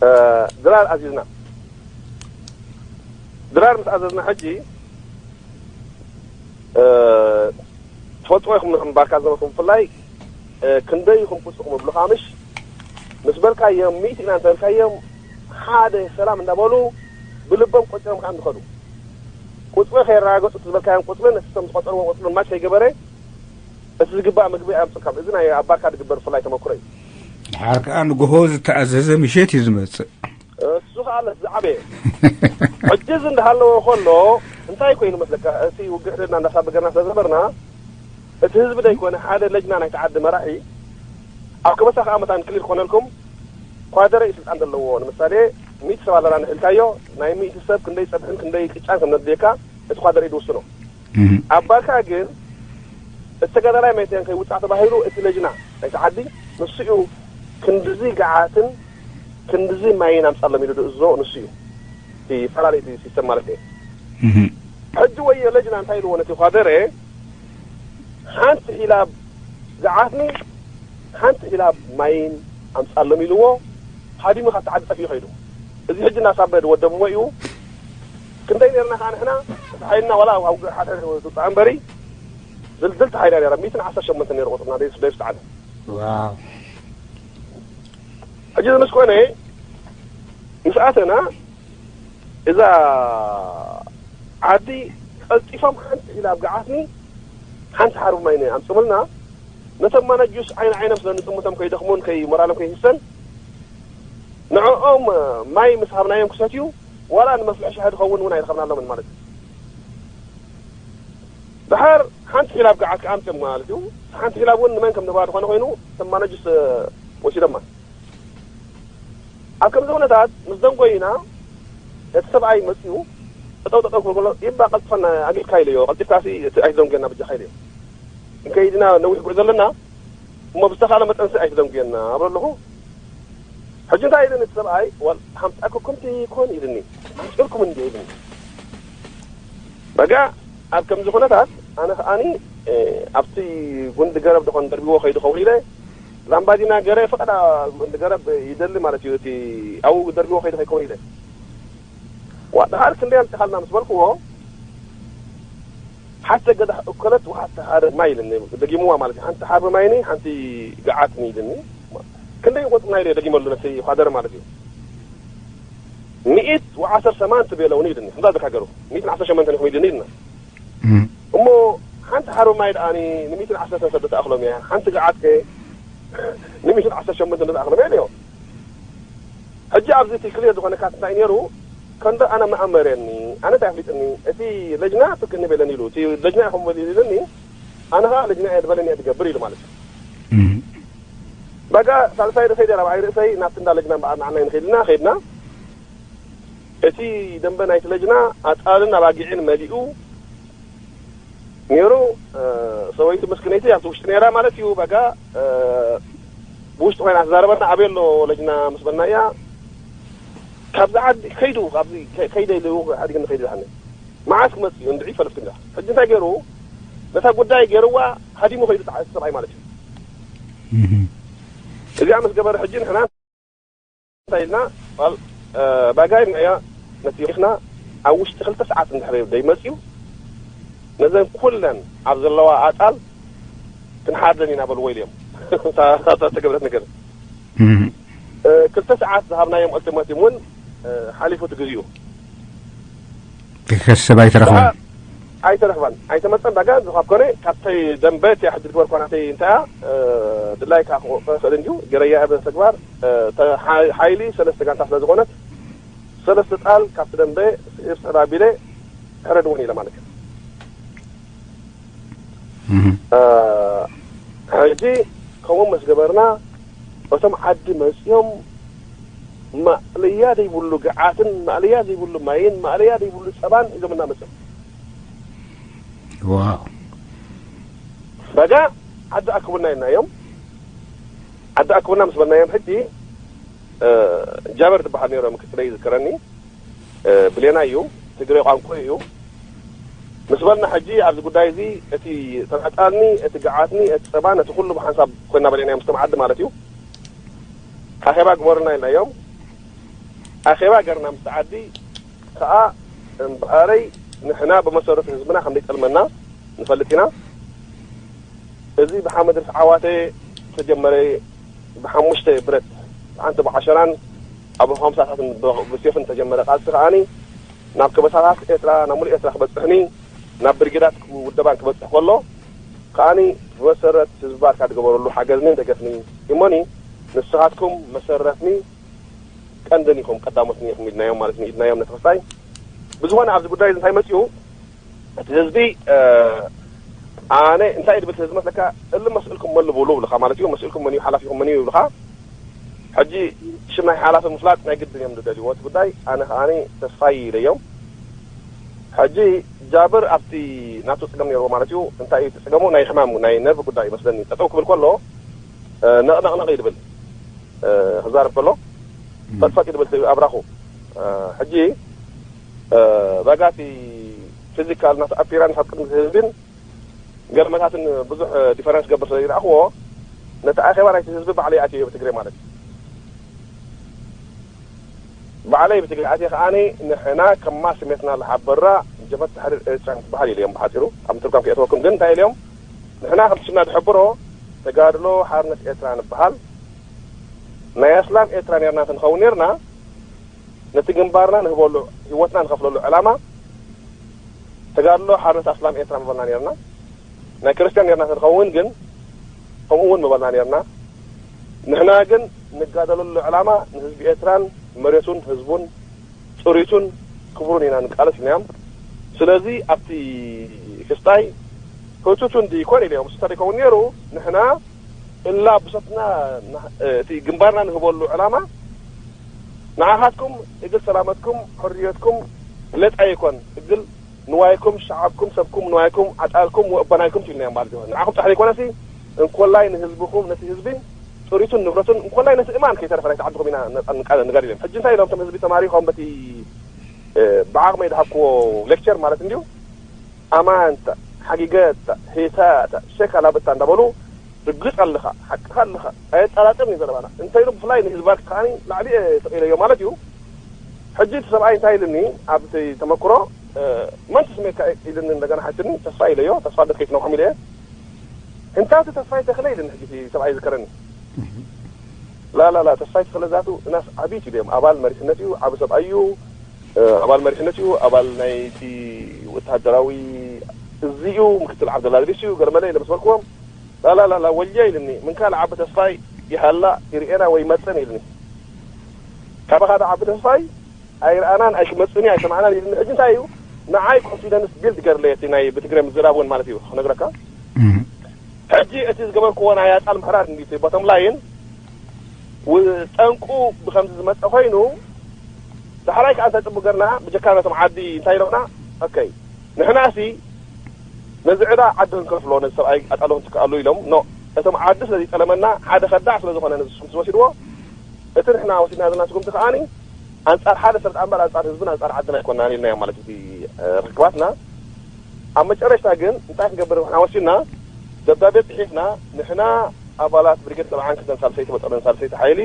እ፣ ድራር ኣዚዝና። ድራር ምስ ኣዘዝና ሕጂ፣ እ፣ ትፈልጥዎ ኢኹም፣ ንኹም ባርካ ዝነበርኩም ብፍላይ፣ እ፣ ክንደይ ኢኹም ቁጽርኹም ይብሉኻ፣ ምሽ? ምስ በልካዮም፣ ሚእቲ ኢና እንተበልካዮም፣ ሓደ ሰላም እንዳበሉ ብልቦም ቆጺሮም ከኣ እንድኸዱ። ቁጽሪ ከየረጋገጹ፣ እቲ ዝበልካዮም ቁጽርን እቲ እቶም ዝቆጸርዎ ቁጽርን ማች ከይገበረ፣ እቲ ዝግባእ ምግቢ ኣየምጽኡልካን። እዚ ናይ ኣብ ባርካ ዝግበር ብፍላይ ተመክሮ እዩ። ድሓር ከኣ ንግሆ ዝተኣዘዘ ምሸት እዩ ዝመጽእ። እሱ ከኣ ለስ ዝዓበየ። ሕጂ እዚ እንዳሃለወ ከሎ፣ እንታይ ኮይኑ መስለካ? እቲ ውግእ ሕደድና እንዳሳበገርና ስለ ዝነበርና፣ እቲ ህዝቢ ደይኮነ፣ ሓደ ለጅና ናይቲ ዓዲ መራሒ፣ ኣብ ከበሳ ከኣ መታን ክሊር ክኾነልኩም፣ ኳደረ እዩ ስልጣን ዘለዎ። ንምሳሌ፣ ሚእቲ ሰብ ኣለና ንሕልካዮ፣ ናይ ሚእቲ ሰብ ክንደይ ጸብሕን ክንደይ ቅጫን ከም ነድልየካ፣ እቲ ኳደረ እዩ ዝውስኖ። እህ። ኣብ ባርካ ግን፣ እቲ ተጋዳላይ መይተን ከይውጻእ ተባሂሉ፣ እቲ ለጅና ናይቲ ዓዲ፣ ንሱ እዩ ክንድዚ ገዓትን ክንድዚ ማይን ኣምጻሎም ኢሉ ዝእዝዞ ንሱ እዩ። እቲ ፈላለይ እቲ ሲስተም ማለት እዩ። እህ። ሕጂ ወዮ ለጅና እንታይ ኢልዎ ነቲ ኳደረ፣ ሓንቲ ሒላብ ገዓትኒ፣ ሓንቲ ሒላብ ማይን ኣምጻሎም ኢልዎ፣ ሃዲሙ ካብቲ ዓዲ ጠፊኡ ከይዱ። እዚ ሕጂ እናሳበ ዝወደብዎ እዩ። ክንደይ ነርና ከዓ ንሕና? እቲ ሓይልና ዋላ ኣብ ውግእ ሓደ ትውፃእ እምበሪ፣ ድልድልቲ ሓይላ ነራ። ሚእትን ዓሰርተ ሸሞንተ ነይሩ ቁፅርና ደይስ ደይስ ተዓለ። ሕጂ እዚ ምስ ኮነ፣ ምስ ኣተና፣ እዛ ዓዲ ቀልጢፎም ሓንቲ ኢላ ኣብ ገዓትኒ፣ ሓንቲ ሓርብ ማይ ኣምፅሙልና። ነቶም ማነጁስ ዓይኒ ዓይኖም ስለ ንፅምቶም ከይደኽሙን ከይ ሞራሎም ከይህሰን፣ ንዕኦም ማይ ምስ ሃብናዮም ክሰትዩ፣ ዋላ ንመፍልሒ ሻሂ ዝኸውን እውን ኣይረኸብናሎምን ማለት እዩ። ድሓር ሓንቲ ሒላብ ገዓት ክኣምፅም ማለት እዩ። ሓንቲ ሒላብ እውን ንመን ከም ንህባ ዝኾነ ኮይኑ፣ እቶም ማነጅስ ወሲዶማ። ኣብ ከምዚ ኩነታት ምስ ደንጎይና፣ እቲ ሰብኣይ መፅኡ፣ ጠጠው ጠጠው ክብል ከሎ፣ ይባ ቀልጥፈና ኣጊድካ ኢለዮ። ቀልጢፍካ ሲ እቲ ኣይትደንጎየና ብጃኻ ኢለዮ። እንከይድና ነዊሕ ጉዕዞ ኣለና፣ እሞ ብዝተኻለ መጠንሲ ኣይትደንጉየና ኣብሎ ኣለኹ። ሕጂ እንታይ ኢሉኒ እቲ ሰብኣይ፣ ዋል ሓምጣኩኩም ትይኮን ኢሉኒ። ኣምፂርኩም እንዲ ኢሉኒ። በጋ ኣብ ከምዚ ኩነታት ኣነ ከኣኒ ኣብቲ ጉንዲ ገረብ ድኾን ደርቢዎ ከይዱ ኸውን ኢለ ላምባዲና ገረ ፈቐዳ ጉንዲ ገረብ ይደሊ ማለት እዩ። እቲ ኣብኡ ደርቢዎ ከይዱ ከይከውን ኢለ ዋድሓር ክንደይ ኣምፂኻልና ምስ በልክዎ ሓተ ገዳሕ እኮለት ውሓተ ሓደ ማይ ኢልኒ። ደጊምዋ ማለት እዩ። ሓንቲ ሓርቢ ማይኒ ሓንቲ ገዓትኒ ኢልኒ። ክንደይ ቆፅና ኢለ ደጊመሉ ነቲ ኳደር ማለት እዩ። ሚእት ወዓሰርተ ሰማን ትቤለውኒ ኢልኒ። ከምዛ ዝካገሩ ሚእትን ዓሰርተ ሸመንተን ኢኹም ኢልኒ ኢልና። እሞ ሓንቲ ሓርቢ ማይ ደኣኒ ንሚእትን ዓሰርተን ሰብ ተኣኽሎም እያ። ሓንቲ ገዓትከ ንሚእትን ዓሰርተ ሸመንተን ተኣኽሎም እያ ኢለዮ። ሕጂ ኣብዚ እቲ ክልኤ ዝኾነ ካት እንታይ ነይሩ? ከንዶ ኣነ መኣመረኒ፣ ኣነ እንታይ ኣፍሊጥኒ? እቲ ለጅና ትክኒ በለኒ ኢሉ፣ እቲ ለጅና ኢኹም በል ኢሉኒ፣ ኣነ ኸዓ ለጅና እየ ዝበለኒ እየ ትገብር ኢሉ ማለት እዩ። በጋ ሳልሳይ ርእሰይ ደራብዓይ ርእሰይ ናብቲ እንዳ ለጅና እምበኣር ንዓና ንኸይድና ኸይድና፣ እቲ ደንበ ናይቲ ለጅና ኣጣልን ኣባጊዕን መሊኡ፣ ነይሩ። ሰበይቱ ምስክነይቲ ኣብቲ ውሽጢ ነይራ ማለት እዩ። በጋ ብውሽጢ ኮይና ትዛረበና፣ ኣበይ ኣሎ ለጅና ምስ በልና እያ ካብዚ ዓዲ ከይዱ፣ ካብዚ ከይደ ኢሉ ሓዲግኒ ከይዱ ዝሓነ መዓስ ክመጽእ እዩ እንድዒ ፈለጥኩ እንዳ። ሕጂ እንታይ ገይሩ? ነታ ጉዳይ ገይርዋ ሃዲሙ ከይዱ፣ ሰብኣይ ማለት እዩ። እዚኣ ምስ ገበረ ሕጂ ንሕና እንታይ ኢልና? ባጋይ ንያ ነቲኽና ኣብ ውሽጢ ክልተ ሰዓት እንድሕር ደይመፅዩ ነዘን ኩለን ኣብ ዘለዋ ኣጣል ክንሓርደን ኢና በልዎ ኢልዮም። እታ ተገብረት ነገር ክልተ ሰዓት ዝሃብናዮም ኦልቲማቲም እውን ሓሊፉ እቲ ግዜኡ። ክከሰብ ኣይተረኽበን። ኣይተረኽባን ኣይተመፀን። ዳጋ ዝኻብ ኮነ ካብተይ ደንበ እቲ ሕድር ግበር ኮናተይ እንታያ ድላይ ካ ክኽእል እንዲዩ ገረያ እበ ተግባር ሓይሊ ሰለስተ ጋንታ ስለ ዝኾነት ሰለስተ ጣል ካብቲ ደንበ ስዕብ ስዕብ ኣቢለ ሕረድውን ኢለ ማለት እዩ። ሕጂ ከምኡ ምስ ገበርና እቶም ዓዲ መፅኦም ማእለያ ዘይብሉ ግዓትን ማእለያ ዘይብሉ ማይን ማእለያ ዘይብሉ ፀባን ሒዞምና መፅኦም። ዋው። በጋ ዓዲ ኣክቡና ኢልናዮም። ዓዲ ኣክቡና ምስ በልናዮም ሕጂ ጃበር ዝበሃል ነይሮ ምክትለይ ይዝከረኒ። ብሌና እዩ፣ ትግሬ ቋንቋ እዩ። ምስ በልና ሕጂ ኣብዚ ጉዳይ እዚ እቲ ተናጣልኒ እቲ ግዓትኒ እቲ ፀባን እቲ ኩሉ ብሓንሳብ ኮይና በሌና ምስቶም ዓዲ ማለት እዩ። ኣኼባ ግበሩና ኢልናዮም። ኣኼባ ገርና ምስ ዓዲ ከዓ እምበኣረይ ንሕና ብመሰረቱ ህዝብና ከም ዘይጠልመና ንፈልጥ ኢና። እዚ ብሓመድ ርስ ዓዋተ ዝተጀመረ ብሓሙሽተ ብረት ሓንቲ ብዓሸራን ኣብ ሀምሳታትን ብሴፍን ተጀመረ ቃልሲ ከዓኒ ናብ ከበሳታት ኤርትራ ናብ ሙሉእ ኤርትራ ክበፅሕኒ ናብ ብርጌዳት ውደባን ክበፅሕ ከሎ ከዓኒ ብመሰረት ህዝቢ ባርካ ዝገበረሉ ሓገዝኒ ደገፍኒ እሞኒ ንስኻትኩም መሰረትኒ ቀንድን ኢኹም ቀዳሞትኒ ኢኹም ኢድናዮም ማለት ኢድናዮም ነተፈሳይ ብዝኾነ ኣብዚ ጉዳይ እንታይ መፅኡ እቲ ህዝቢ ኣነ እንታይ ድብል ህዝቢ መስለካ እሉ መስእልኩም መን ብሉ ብልካ ማለት እዩ መስእልኩም መን ሓላፊኹም መን ይብልካ ሕጂ ሽም ናይ ሓላፊ ምፍላጥ ናይ ግድን እዮም ዝደልይዎ እቲ ጉዳይ ኣነ ከዓኒ ተስፋይ ኢለዮም ሕጂ ጃብር ኣብቲ ናቱ ፅገም ነይርዎ ማለት እዩ እንታይ እዩ ትፅገሙ ናይ ሕማም ናይ ነርቭ ጉዳይ ይመስለኒ ጠጠው ክብል ከሎ ነቕነቕነቕ ይድብል ክዛረብ ከሎ ፈጥፈጥ ይድብል ኣብራኹ ሕጂ በጋቲ ፊዚካል ናቱ ኣፒራንስ ኣብ ቅድሚ ህዝብን ገርመታትን ብዙሕ ዲፈረንስ ገብር ስለ ይረኣኽዎ ነቲ ኣኼባ ናይቲ ህዝቢ ባዕለይ ኣትዮ ብትግሬ ማለት እዩ ባዕለይ ብትግርኛ ኣትየ ከዓኒ፣ ንሕና ከማ ስሜትና ዝሓበራ ጀበህት ተሕሪር ኤርትራ ትበሃል ኢለዮም። ብሓፂሩ ኣብ ምትርጓም ክእተወኩም ግን እንታይ ኢለዮም? ንሕና ከምቲ ሽምና ዝሕብሮ ተጋድሎ ሓርነት ኤርትራ ንበሃል። ናይ ኣስላም ኤርትራ ነርና እንተንኸውን ነርና፣ ነቲ ግንባርና ንህበሉ፣ ህይወትና ንኸፍለሉ ዕላማ ተጋድሎ ሓርነት ኣስላም ኤርትራ ምበልና ነርና። ናይ ክርስትያን ነርና እንተንኸውን ግን ከምኡ እውን ምበልና ነርና። ንሕና ግን ንጋደለሉ ዕላማ ንህዝቢ ኤርትራን መሬቱን ህዝቡን ጥሪቱን ክብሩን ኢና ንቃለስ ኢልናዮም። ስለዚ ኣብቲ ክስታይ ህቱቱ እንዲ ይኮን ኢለዮም። ስታ ይከውን ነይሩ። ንሕና እላ ብሰትና ና-፣ እቲ ግንባርና ንህበሉ ዕላማ ንዓኻትኩም እግል ሰላመትኩም ሕርየትኩም ለጣ ይኮን፣ እግል ንዋይኩም፣ ሸዓብኩም፣ ሰብኩም፣ ንዋይኩም፣ ዓጣልኩም ወእበናይኩም ኢልናዮም ማለት እዩ። ንዓኹም ጥራሕ ዘይኮነሲ እንኮላይ ንህዝብኹም፣ ነቲ ህዝቢ ጥሪቱን ንብረቱን እንኮላይ ነቲ እማን ከይተረፈ ናይቲ ዓድኹም ኢና ነፃ ንቃ-፣ ንጋድል እዮም። ሕጂ እንታይ ኢሎም እቶም ህዝቢ ተማሪኾም በቲ፣ እ፣ ብዓቕመይ ዝሃብክዎ ሌክቸር ማለት እንድዩ። ኣማንታ፣ ሓጊገታ፣ ሄታታ፣ ሸካላብታ እንዳበሉ ርግጽ ኣለኻ፣ ሓቅኻ ኣለኻ፣ ኣየጠራጥርን እዩ ዘረባና። እንተይሉ ብፍላይ ንህዝባክ ከኣ ላዕሊ እየ ተቐኢለዮ ማለት እዩ። ሕጂ እቲ ሰብኣይ እንታይ ኢልኒ ኣብቲ ተመክሮ፣ እ፣ መን ትስመካ ኢልኒ እንደገና ሓትኒ፣ ተስፋ ኢለዮ፣ ተስፋ ደስ ከይትነውሖም ኢለ እየ። እንታ እቲ ተስፋይ ተኽለ ኢልኒ ሕጂ እቲ ሰብኣይ ይዝከረኒ። ላላላ ተስፋይ ተኽለ ዛቱ እናስ ዓብይቲ ድዮም ኣባል መሪሕነት እዩ፣ ዓቢ ሰብኣይ እዩ፣ እ፣ ኣባል መሪሕነት እዩ፣ ኣባል ናይቲ ወተሃደራዊ እዚ እዩ፣ ምክትል ዓብደላ ድሪስ እዩ፣ ገለመለ ኢለ ምስ በልክዎም፣ ላላላላ ወልየ ኢልኒ፣ ምን ካልእ ዓቢ ተስፋይ ይሃላ ይርኤና ወይ ይመጽእን ኢልኒ። ካባኻ ዶ ዓቢ ተስፋይ ኣይረኣናን ኣይክመጽእን እዩ ኣይሰማዕናን ኢልኒ። ሕጂ እንታይ እዩ ንዓይ ኮንፊደንስ ቢልድ ገርለየ እቲ ናይ ብትግረ ምዝራብ እውን ማለት እዩ ክነግረካ። ሕጂ እቲ ዝገበርክዎ ናይ ኣጣል ምሕራድ እንዲ ቦቶም ላይን ው-፣ ጠንቁ ብኸምዚ ዝመጸ ኮይኑ ዳሕራይ ከዓ እንታይ ጽቡቅ ገርና ብጀካ ነቶም ዓዲ እንታይ ኢሎምና? ኦኬ ንሕና ሲ ነዚ ዕዳ ዓዲ ክንከፍሎ ነዚ ሰብኣይ ኣጣሎ ክንትክኣሉ ኢሎም ኖ እቶም ዓዲ ስለ ዝጠለመና ሓደ ከዳዕ ስለ ዝኾነ ነዚ ስጉምቲ ዝወሲድዎ እቲ ንሕና ወሲድና ዘለና ስጉምቲ ከዓኒ ኣንጻር ሓደ ሰብ ደኣ እምበር ኣንጻር ህዝብን ኣንጻር ዓድን ኣይኮናን ኢልናዮም ማለት እቲ ርክባትና። ኣብ መጨረሽታ ግን እንታይ ክንገብር ንሕና ወሲድና ደብዳቤ ጽሒፍና ንሕና ኣባላት ብሪጌድ ሰብዓን ክልተን ሳልሰይቲ መጠንን ሳልሰይቲ ሓይሊ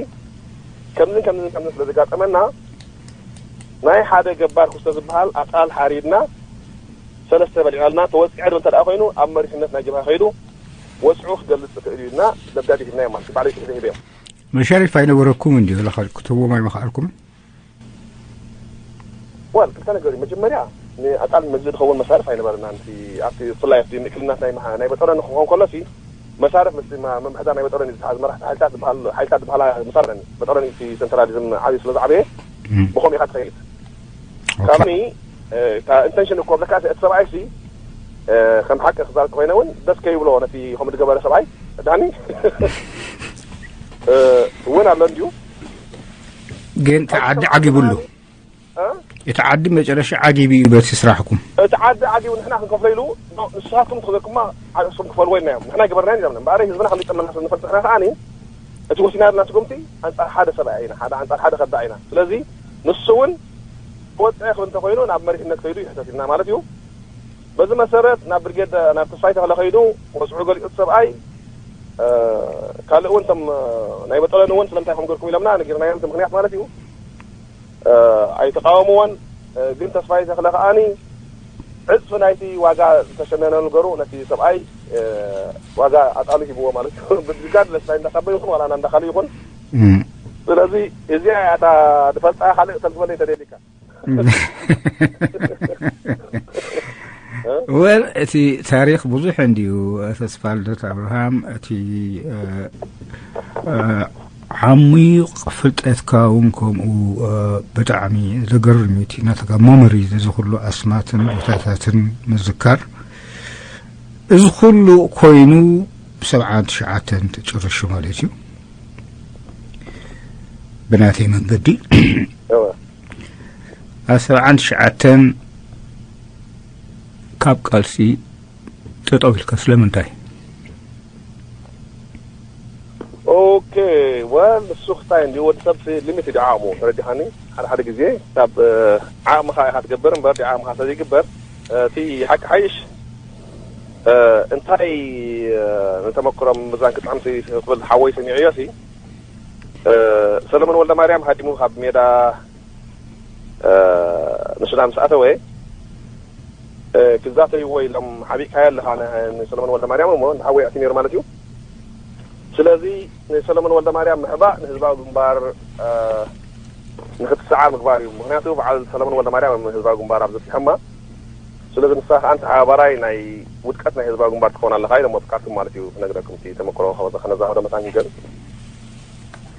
ከምዝን ከምዝን ከምዝን ስለ ዘጋጠመና ናይ ሓደ ገባር ክስቶ ዝበሃል ኣጣል ሓሪድና ሰለስተ በሊዕናልና ተወጺዐ ዶ እንተ ደኣ ኮይኑ ኣብ መሪሕነት ናይ ጀብሃ ከይዱ ወጽዑ ክገልጽ ይኽእል እዩ ኢልና ደብዳቤ ሂብናዮም ማለት እዩ። ባዕለይ ጽሒፈ ሂበዮም። መሻሪፍ ኣይነበረኩም እንዲ ክትህቦም ኣይመኽኣልኩምን? ወል ክልተ ነገር እዩ። መጀመርያ ንኣጣል መግዚ ዝኸውን መሳርፍ ኣይነበረናን። እቲ ኣብቲ ብፍላይ ኣብቲ ምእክልናት ናይ መሓ-፣ ናይ በጠረ ንክኸውን ከሎ ሲ መሳርፍ ምስ ማ-፣ ምምሕዳር ናይ በጠረ እዩ ዝሓዝ መራሕቲ ሓይልታት ዝበሃል ሓይልታት ዝበሃላ መሳርፍ እየን። በጠረ እዩ እቲ ሴንትራሊዝም ዓብዩ ስለ ዝዓበየ ብኸምኡ ኢኻ ትኸይድ። ካልኣኒ እታ ኢንተንሽን እኮ ብለካ እቲ ሰብኣይ ሲ ከም ሓቂ ክዛረብ ኮይነ እውን ደስ ከይብሎ ነቲ ከምኡ ዝገበረ ሰብኣይ ዳኒ እውን ኣሎ እንድዩ። ግን እቲ ዓዲ ዓጊቡሉ እቲ ዓዲ መጨረሻ ዓጊቡ እዩ በቲ ስራሕኩም። እቲ ዓዲ ዓጊቡ ንሕና ክንከፍሎ ኢሉ ንስኻትኩም ትኽዘልኩማ ዓርስኩም ክፈልዎ ኢልናዮም። ንሕና ይገበርና ኢና እምበኣር ህዝብና ከም ዝጠመና ስለ ንፈልጥ ንሕና ከዓኒ እቲ ወሲና ዘለና ስጉምቲ ኣንጻር ሓደ ሰብኣይ ኢና፣ ሓደ ኣንጻር ሓደ ከዳዕ ኢና። ስለዚ ንሱ እውን ክወጽዕ ክብል እንተኮይኑ ናብ መሪሕነት ከይዱ ይሕተት ኢልና ማለት እዩ። በዚ መሰረት ናብ ብርጌድ ናብ ተስፋይ ተኽለ ከይዱ ወጽዑ ገሊጹ እቲ ሰብኣይ ካልእ እውን እቶም ናይ በጠለን እውን ስለምንታይ ከም ገርኩም ኢሎምና ነጊርናዮም እቲ ምክንያት ማለት እዩ። ኣይተቃወምዎን። ግን ተስፋይ ተኽለ ከዓኒ ዕፅፊ ናይቲ ዋጋ ዝተሸነነ ነገሩ ነቲ ሰብኣይ ዋጋ ኣጣሉ ሂብዎ ማለት እዩ። ብጋድ ለስታይ እንዳካበ ይኹን ዋላ እንዳካሉ ይኹን ስለዚ እዚኣ እያ እታ ዝፈልጣ ካልእ ተልትበለ ተደሊካ ወል እቲ ታሪክ ብዙሕ እንድዩ። ተስፋ ልደት ኣብርሃም እቲ ዓሚቕ ፍልጠትካ እውን ከምኡ ብጣዕሚ ዘገርም እዩ። እቲ ናትካ መሞሪ እዚ ኩሉ ኣስማትን ቦታታትን ምዝካር እዚ ኩሉ ኮይኑ ብሰብዓን ትሽዓተን ተጨረሹ ማለት እዩ ብናተይ መንገዲ። ኣብ ሰብዓን ትሽዓተን ካብ ቃልሲ ጠጠው ኢልካ ስለምንታይ? ኦኬ ወል ንሱ ክስታይ እንዲ ወዲ ሰብ ሊሚት እዩ ዓቕሙ ተረዲኻኒ። ሓደ ሓደ ግዜ ካብ ዓቕምኻ ኢኻ ትገብር እምበር ዓቕምኻ ስለ ዘይግበር እቲ ሓቂ ሓይሽ እንታይ ንተመክሮም ምዛን ክጥዕምሲ ክብል ሓወይ ሰሚዕዮ ሲ ሰለሞን ወልደ ማርያም ሃዲሙ ካብ ሜዳ ንሱዳን ምስ ኣተወ ክዛተይዎ ኢሎም ሓቢእካዮ ኣለኻ ንሰለሞን ወልደ ማርያም እሞ ንሓወይ ኣቲ ነይሩ ማለት እዩ። ስለዚ ንሰለሞን ወልደ ማርያም ምሕባእ ንህዝባዊ ግንባር ንክትሰዓር ምግባር እዩ። ምክንያቱ በዓል ሰለሞን ወልደ ማርያም ህዝባዊ ግንባር ኣብ ዘስሐማ ስለዚ ንስኻ ከኣ ተሓባባራይ ናይ ውድቀት ናይ ህዝባዊ ግንባር ትኸውን ኣለኻ ኢሎም ወጥቃትኩም ማለት እዩ። ክነግረኩም እቲ ተመክሮ ከነዛኸዶ መታን ይገል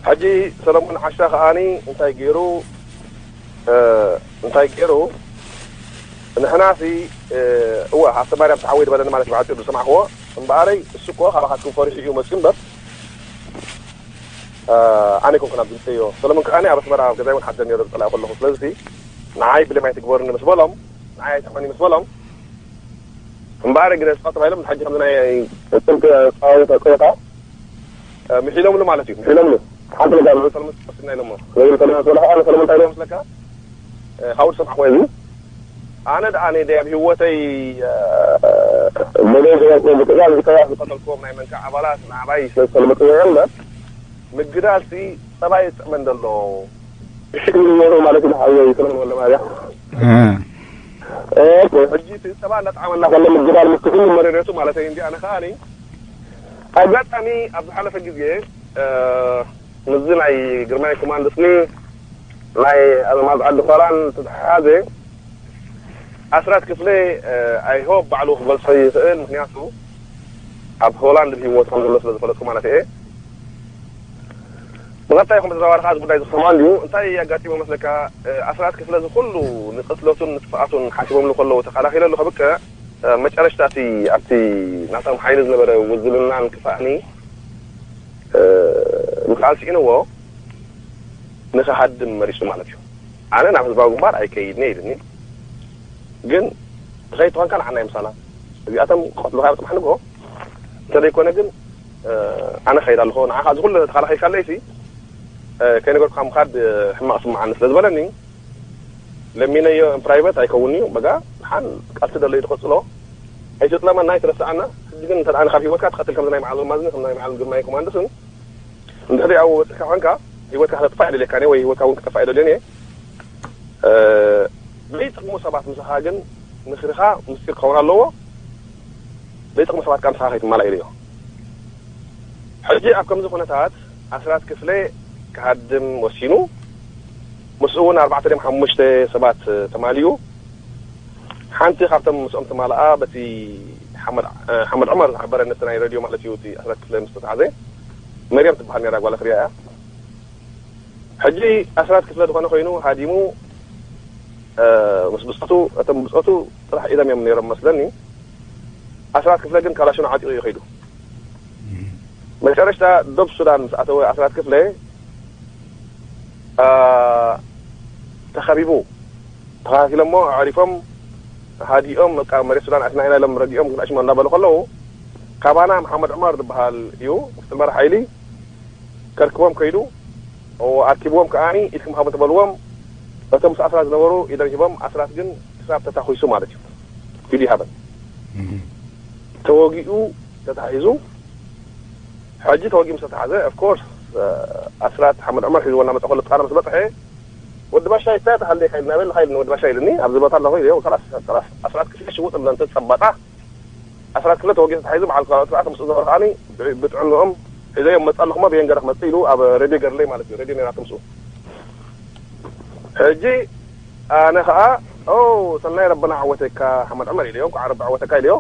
ሕጂ ሰለሞን ዓሻ ከኣኒ እንታይ ገይሩ እንታይ ገይሩ ንሕናሲ እወ ሃብተ ማርያም ተሓወይ ዝበለኒ ማለት ብዓፂኡ ዝሰማዕክዎ እምበኣረይ እሱ እኮ ካባኻትኩም ፈሪሑ እዩ መፅኡ እምበር ኣነ ይኮንኩን ኣብ ዝምፀዮ ሰለሞን ከኣኒ ኣብ ኣስመራ ኣብ ገዛይ እውን ሓደር ነይሩ ዝፀላእ ከለኹ ስለዚ ንዓይ ብሌም ኣይትግበሩኒ ምስ በሎም ንዓይ ኣይትሕመኒ ምስ በሎም እምበኣር እንግዲህ ስፋት ተባሂሎም ንሓጂ ከምዚ ናይ ጥልቂ ፃወታ ፃወታ ምሒሎምሉ ማለት እዩ ምሒሎምሉ ሓንቲ ነገር ንሰለሞን ወሲድና ኢሎሞ ስለዚ ሰለሞን ዝበለ ከዓ ንሰለሞን እንታይ ኢሎም መስለካ ካብኡ ዝሰማዕኩ እዚ ኣነ ደኣ ነደ ኣብ ህይወተይ መለይ ዝበልኩ ብትእዛዝ ዝተባዕ ዝቀተልክዎም ናይ መንካ ኣባላት ንዓባይ ስለ ዝሰለመ ፅውዑ እምበር ምግዳል ሲ ፀባይ ይጥዕመን ዘሎ ሽግር ይኖሩ ማለት እዩ ሓወይ ሰለሞን ወልደ ማርያም ሕጂ እቲ ፀባ እናጠዓመና ከሎ ምግዳል ምስ ኩሉ መረረቱ ማለት እዩ እንዲ ኣነ ከዓ ኣጋጣሚ ኣብ ዝሓለፈ ግዜ ምዚ ናይ ግርማይ ኮማንድስኒ ናይ ኣልማዝ ዓዲ ፋራን ዝተተሓሓዘ ኣስራት ክፍለ ኣይሆብ ባዕሉ ክገልጾ ይኽእል ምክንያቱ ኣብ ሆላንድ ብሂወት ከም ዘሎ ስለ ዝፈለጥኩ ማለት እየ ብቐጣይ ከም ተዛዋሪ ከዓ ጉዳይ ዝሰማሉ እዩ እንታይ ኣጋጢሞ መስለካ ኣስራት ክፍለ ዝኩሉ ንቅትለቱን ንጥፍኣቱን ሓሲቦምሉ ከለዉ ተኸላኺለሉ ከብቅዕ መጨረሽታ እቲ ኣብቲ ናቶም ሓይሊ ዝነበረ ውዝልናን ክፋእኒ ምኽኣል ስኢንዎ ንኽሃድም መሪጹ ማለት እዩ ኣነ ናብ ህዝባዊ ግንባር ኣይከይድን እየ ኢልኒ ግን ትኸይድ ተኾንካ ንዓና ይምሳና እዚኣቶም ክቐትሉኻ እዮም ፅባሕ ንግሆ እንተዘይኮነ ግን ኣነ ኸይድ ኣለኹ ንዓኻ እዚ ኩሉ ተኸላኺልካለይሲ ከይነገርኩኻ ምኻድ ሕማቕ ስምዓኒ ስለ ዝበለኒ ለሚነዮ ፕራይቨት ኣይከውን እዩ በጋ ሓን ቃልሲ ደሎ እዩ ትቐፅሎ ኣይትጥለመና ኣይትረስዓና ሕጂ ግን እንተ ካብ ሂወትካ ትቐትል ከምዚ ናይ መዓል ማዝኒ ከም ናይ መዓል ግርማይ ኮማንድስን እንድሕሪ ኣብኡ በፅሕካ ኮንካ ሂወትካ ክተጥፋእ ይደልየካ ወይ ሂወትካ እውን ክጠፋእ ይደልዮን እየ ዘይጥቕሙ ሰባት ምሳኻ ግን ምክርኻ ምስጢር ክኸውን ኣለዎ ዘይጥቕሙ ሰባት ከዓ ምሳኻ ከይትማላእ ኢልዮ ሕጂ ኣብ ከምዚ ኩነታት ኣስራት ክፍለ ክሃድም ወሲኑ ምስኡ እውን ኣርባዕተ ድም ሓሙሽተ ሰባት ተማልኡ ሓንቲ ካብቶም ምስኦም ተማልኣ በቲ ሓመድ ዑመር ዝሓበረ ነቲ ናይ ረድዮ ማለት እዩ እቲ ኣስራት ክፍለ ምስ ተታሓዘ መርያም ትበሃል ነራ ጓል ክሪያ እያ ሕጂ ኣስራት ክፍለ ዝኾነ ኮይኑ ሃዲሙ ምስ ብፆቱ እቶም ብፆቱ ጥራሕ ኢሎም እዮም ነይሮም መስለኒ ኣስራት ክፍለ ግን ካላሽኑ ዓጢቑ እዩ ከይዱ መጨረሽታ ዶብ ሱዳን ምስ ኣተወ ኣስራት ክፍለ ተኸቢቡ ተኸታቲሎሞ ኣዕሪፎም ሃዲኦም በቃ መሬት ሱዳን ኣትና ኢና ኢሎም ረዲኦም ክላሽሞ እናበሉ ከለዉ ካባና መሓመድ ዑመር ዝበሃል እዩ ጥመር ሓይሊ ከርክቦም ከይዱ ኣርኪብዎም ከዓኒ ኢድኩም ሃቡ ተበልዎም እቶም ምስ ኣስራት ዝነበሩ ኢዶም ሂቦም ኣስራት ግን ክሳብ ተታኺሱ ማለት እዩ ኢዱ ይሃበን ተወጊኡ ተታሒዙ ሕጂ ተወጊኡ ምስ ተታሓዘ ኦፍኮርስ ኣስራት ሓመድ ዑመር ሒዝዎ እናመፀ ከሎ ጥቃና ምስ በፅሐ ወዲ ባሻ ይታይ ተሃልካ ኢልና በል ኢልና ወዲ ባሻ ኢልኒ ኣብዚ ቦታ ኣለኹ ኢለ ኣስራት ክፍለ ሽውጥ እንተ ፀባጣ ኣስራት ክፍለ ተወጊኡ ተታሒዙ በዓል ካልኦት ስርዓት ምስኡ ዝነበሩ ከዓኒ ብጥዕንኦም ሒዘዮም መፃ ኣለኹሞ ብየን ገረ ክመፅእ ኢሉ ኣብ ሬድዮ ገርለይ ማለት እዩ ሬድዮ ነይራቶ ምስኡ ሕጂ ኣነ ከዓ ሰናይ ረበና ዓወተካ ሓመድ ዑመር ኢለዮ እንኳዓ ረቢ ዓወተካ ኢለዮ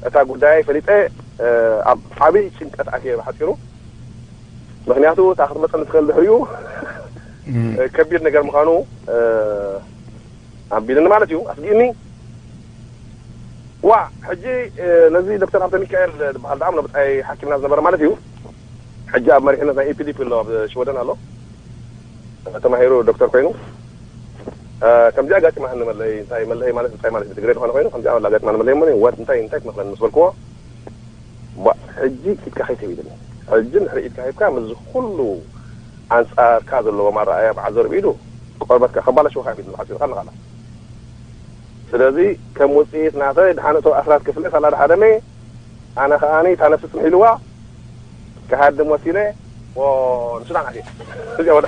እታ ጉዳይ ፈሊጠ ኣብ ዓብይ ጭንቀት ኣትየ ብሓፂሩ ምክንያቱ እታ ክትመፀኒ ትኽእል ድሕሪኡ ከቢድ ነገር ምዃኑ ኣቢልኒ ማለት እዩ ኣስጊእኒ ዋ ሕጂ ነዚ ዶክተር ሃብተ ሚካኤል ዝበሃል ዳኣ ነብጣይ ሓኪምና ዝነበረ ማለት እዩ ሕጂ ኣብ መሪሕነት ናይ ኢፒዲፒ ኣሎ ኣብ ሽወደን ኣሎ ተማሂሩ ዶክተር ኮይኑ ከምዚኣ ኣጋጢማ ንመለይ እንታይ መለይ ማለት እንታይ ማለት ትግሬ ዝኾነ ኮይኑ ከምዚኣ መላ ኣጋጢማ ንመለይ ሞ ወድ እንታይ እንታይ ክመክረኒ ምስ በልክዎ ሕጂ ኢድካ ከይትህብ ኢሉኒ ሕጂ ንድሕሪ ኢድካ ሂብካ ምስዚ ኩሉ ኣንፃርካ ዘለዎ ማረኣያ በዓል ዘርብ ኢዱ ቆርበትካ ከባላሽወካ ኢሉ ዓፂርካ ኣለካ ስለዚ ከም ውፅኢት ናተይ ድሓን እቶ ኣስራት ክፍለ ሳላ ድሓደመ ኣነ ከዓኒ እታ ነፍሲ ፅንሒልዋ ክሃድም ወሲነ ንሱዳን ኣትየ እዚኣ ወደ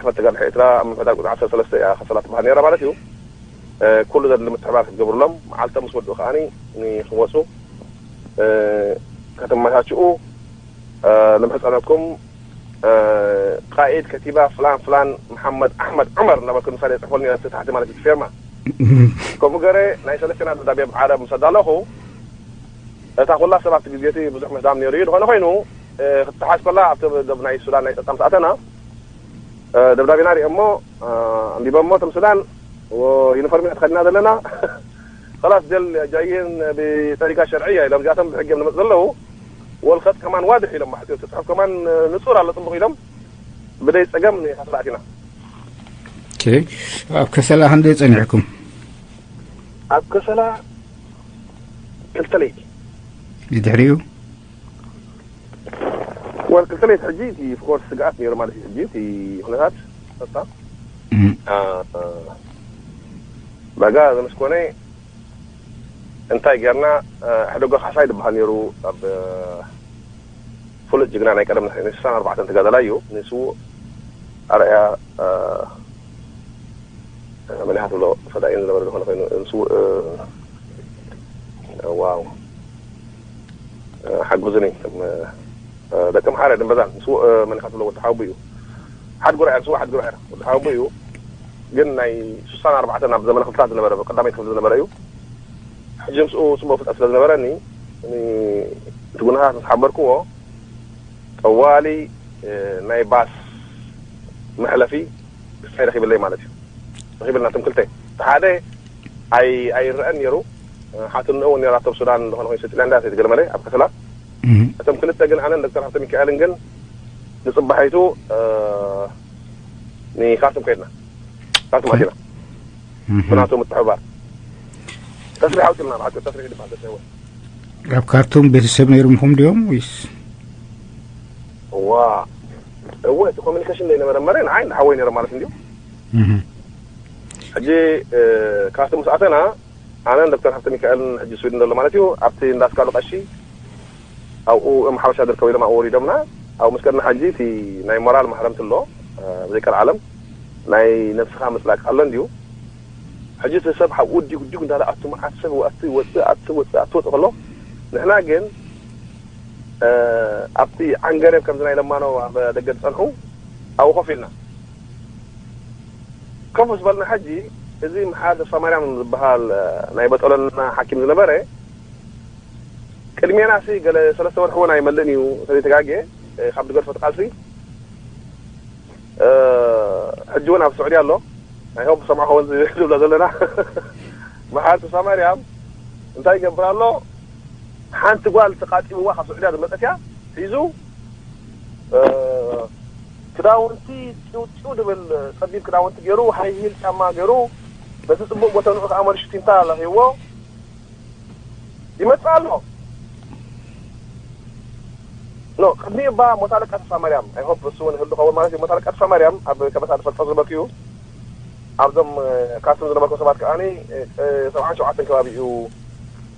ጽሕፈት ተጋድሎ ኤርትራ ኣብ ምምሕዳር ቁጽሪ ዓሰርተ ሰለስተ እያ ከሰላ ትበሃል ነይራ ማለት እዩ። ኩሉ ዘድሊ ምትሕባር ክትገብርሎም፣ መዓልቶም ምስ ወድኡ ከኣ ንክመጹ ከተመቻችኡ ንምሕጸነኩም። ቃኢድ ከቲባ ፍላን ፍላን መሓመድ ኣሕመድ ዑመር እናበልኩ ምሳሌ የጽሕፈልኒ ነቲ ታሕቲ ማለት እቲ ፌርማ። ከምኡ ገረ ናይ ሰለስቴና ደብዳቤ ብዓረብ ምስ ኣዳለኹ፣ እታ ኩላ ሰብ ኣብቲ ግዜ እቲ ብዙሕ ምህዳም ነይሩ እዩ። ዝኾነ ኮይኑ፣ እ፣ ክትሓዝ ከላ ኣብቲ ደብ ናይ ሱዳን ናይ ጸጥታ ምስ ኣተና፣ እ፣ ደብዳቤና ሪኦሞ፣ እ፣ ኣንቢቦሞ እቶም ሱዳን፣ ወ-፣ ዩኒፎርም ኢና ተኸዲና ዘለና። خلاص ديل جايين بطريقة شرعية ኢሎም፣ እዚኣቶም ብሕጊ እዮም ዝመጽኡ ዘለዉ። والخط كمان واضح ኢሎም፣ ብሓጺሩ እቲ ጽሑፍ ከማን ንጹር ኣሎ፣ ጽቡቕ ኢሎም። ብደይ ጸገም ንኸስላ ኣቲና። ኦኬ። ኣብ ከሰላ ክንደይ ጸኒሕኩም? ኣብ ከሰላ ክልተ ለይቲ። ድሕሪኡ ወል ክልተ ለይቲ ሕጂ እቲ ኦፍ ኮርስ ስግኣት ነይሩ ማለት እዩ። ሕጂ እቲ ኩነታት ጸጥታ፣ እ፣ እ፣ በጋ ዘመስኮነ እንታይ ጌርና፣ እ፣ ሕደጎ ካሕሳይ ዝበሃል ነይሩ፣ ኣብ፣ እ፣ ፍሉጥ ጅግና ናይ ቀደም ናይ ስሳን ኣርባዕተን ተጋዳላይ እዩ። ንስዉእ ኣርኣያ፣ እ፣ መን ኢኻ ትብሎ፣ ፈዳኢን ዝነበረ ዝኾነ ኮይኑ፣ ንስዉእ፣ እ፣ ዋው፣ እ፣ ሓግዙኒ፣ እቶም፣ እ፣ ደቂ ኣምሓራ ድምበዛን፣ ንስዉእ፣ እ፣ መን ኢኻ ትብሎ፣ ወዲ ሓወቦይ እዩ። ሓድጉ ራዕያ፣ ንስዉእ ሓድጉ ራዕያ፣ ወዲ ሓወቦይ እዩ። ግን ናይ ስሳን ኣርባዕተን ኣብ ዘመነ ክፍልታት ዝነበረ፣ ቀዳመይቲ ክፍሊ ዝነበረ እዩ። ሕጂ ምስኡ ጽቡቕ ፍልጠት ስለ ዝነበረኒ፣ ን-፣ እቲ ጉንሃት ምስ ሓበርክዎ፣ ጠዋሊ፣ እ፣ ናይ ባስ መሕለፊ ክሳይ ረኺብለይ ማለት እዩ። ረኺብልና እቶም ክልተ። እቲ ሓደ ኣይ-፣ ኣይረኣን ነይሩ። እ፣ ሓትንኡ እውን ነይራቶ ኣብ ሱዳን፣ ዝኾነ ኮይኑ ሰጢላ እንዳ ሰይቲ ገለመለ ኣብ ከሰላ። እም። እቶም ክልተ ግን ኣነን ዶክተር ሃብተ ሚካኤልን ግን ንጽባሒቱ፣ እ፣ ንካርቱም ከድና። ካርቱም ኣቲና። እም። ብናቱ ምትሕብባር። ተስሪሕ ኣውጺልና፣ ብሓጺር ተስሪሕ ይበሃል፣ ተስሪሕ እውን። ኣብ ካርቱም ቤተሰብ ነይሮምኹም ድዮም ወይስ? እዋ፣ እወ፣ እቲ ኮሚኒኬሽን ዘይነበረ እምበር ንዓይ ንሓወይ ነይሮም ማለት እንድዩ። እህ። ሕጂ፣ እ፣ ካርቱም ምስ ኣተና፣ ኣነን ዶክተር ሃብተ ሚካኤልን ሕጂ ስዊድን ዘሎ ማለት እዩ፣ ኣብቲ እንዳስካሉ ቀሺ፣ ኣብኡ እም ሓበሻ ዝርከቡ ኢሎም ኣብኡ ወሪዶምና። ኣብኡ ምስ ከድና ሕጂ እቲ ናይ ሞራል ማህረምቲ ኣሎ፣ እ፣ ብዘይ ቀልዓለም ናይ ነብስኻ ምጽላቅ ኣሎ እንድዩ። ሕጂ እቲ ሰብ ሓብኡ ዲጉ ዲጉ እንዳለ ኣቱ መዓት ሰብ ኣቱ ይወፅእ፣ ኣቱ ወፅእ፣ ኣቱ ወፅእ ከሎ፣ ንሕና ግን፣ እ፣ ኣብቲ ዓንገሬብ ከምዚ ናይ ለማኖ ኣብ ደገ ዝጸንሑ ኣብኡ ኮፍ ኢልና። ኮፍ ምስ በልና ሕጂ፣ እዚ መሓር ተስፋማርያም ዝበሃል፣ እ፣ ናይ በጦለና ሓኪም ዝነበረ፣ ቅድሜና ሲ ገለ ሰለስተ ወርሒ እውን ኣይመልእን እዩ፣ እንተዘይተጋግየ፣ እ፣ ካብ ዝገድፎ እቲ ቃልሲ፣ እ፣ ሕጂ እውን ኣብ ስዑዲ ኣሎ። ኣይ ሆፕ ዝሰምዖ ክኸውን ዝብሎ ዘለና። መሓር ተስፋማርያም እንታይ ይገብር ኣሎ? ሓንቲ ጓል ተቃጢብዋ ካብ ስዑድያ ዝመጸት እያ። ሒዙ፣ እ፣ ክዳውንቲ ጭው ጭው ድብል ጸቢብ ክዳውንቲ ገይሩ፣ ሃይ ሂል ጫማ ገይሩ፣ ነቲ ጽቡቕ ቦተንኡ ከኣ መሪሹ ቲንታ ለኺዎ ይመጽእ ኣሎ። ኖ ቅድሚኡ እባ ሞት ኣለቃ ተስፋ ማርያም፣ I hope እሱ እውን ይህሉ ኸውን ማለት እዩ። ሞት ኣለቃ ተስፋ ማርያም ኣብ ከበሳ ዝፈልጦ ዝነበርኩ እዩ። ኣብዞም ካስም ዝነበርኩም ሰባት ከኣ ሰብዓን ሸውዓተን ከባቢ እዩ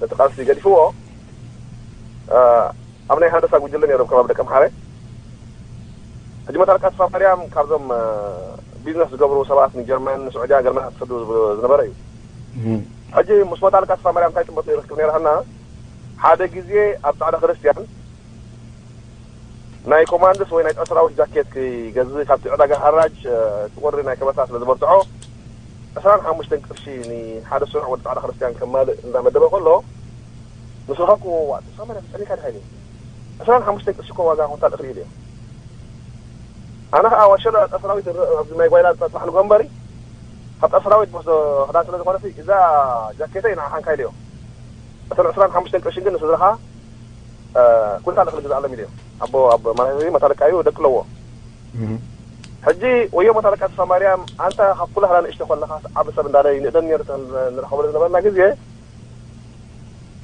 ነቲ ቃልሲ ገዲፍዎ። ኣብ ናይ ሃንደሳ ጉጅለ ነይሮም ከባቢ ደቀምሓረ። ሕጂ ሞት ኣለቃ ተስፋ ማርያም ካብዞም ቢዝነስ ዝገብሩ ሰባት ንጀርመን ንስዑድያ ገርመን ክሰዱ ዝነበረ እዩ። ሕጂ ምስ ሞት ኣለቃ ተስፋ ማርያም እንታይ ጥምረት ይረክብ ነይርና? ሓደ ግዜ ኣብ ጻዕዳ ክርስትያን ናይ ኮማንድስ ወይ ናይ ጸጥታ ሰራዊት ጃኬት ክገዝእ ካብቲ ዕዳጋ ሃራጅ እቲ ቁሪ ናይ ከበሳ ስለ ዝበርትዖ ዕስራን ሓሙሽተን ቅርሺ ንሓደ ስሩዕ ወዲ ጻዕዳ ክርስትያን ከማልእ እንዳመደበ ከሎ ምስ ረኸብኩዎ ዋእ ተስፋ ማርያም ጸኒካ ድካ ኢለ። ዕስራን ሓሙሽተን ቅርሺ እኮ ዋጋ ኮንታል እኽሊ ኢለዮ። ኣነ ከዓ ዋሸሎ ጸጥታ ሰራዊት ኣብዚ ናይ ጓይላ ጸጥታ ንጎ እምበሪ ካብ ጸጥታ ሰራዊት ወስዶ ክዳን ስለ ዝኾነ እዛ ጃኬተይ ንዓኻ ኢለዮ። እተን ዕስራን ሓሙሽተን ቅርሺ ግን ንስድራኻ ኩንታል እኽሊ ግዝኣሎም ኢለዮ። ኣቦ ኣብ ማለት እዚ መታለቃ እዩ ደቂ ኣለዎ። ሕጂ ወዮ መታለቃ ተስፋ ማርያም ኣንታ ካብ ኩላህና ንእሽቶ ከለኻ ዓቢ ሰብ እንዳለ ይንእደን ነይሩ ንረኸበሉ ዝነበርና ግዜ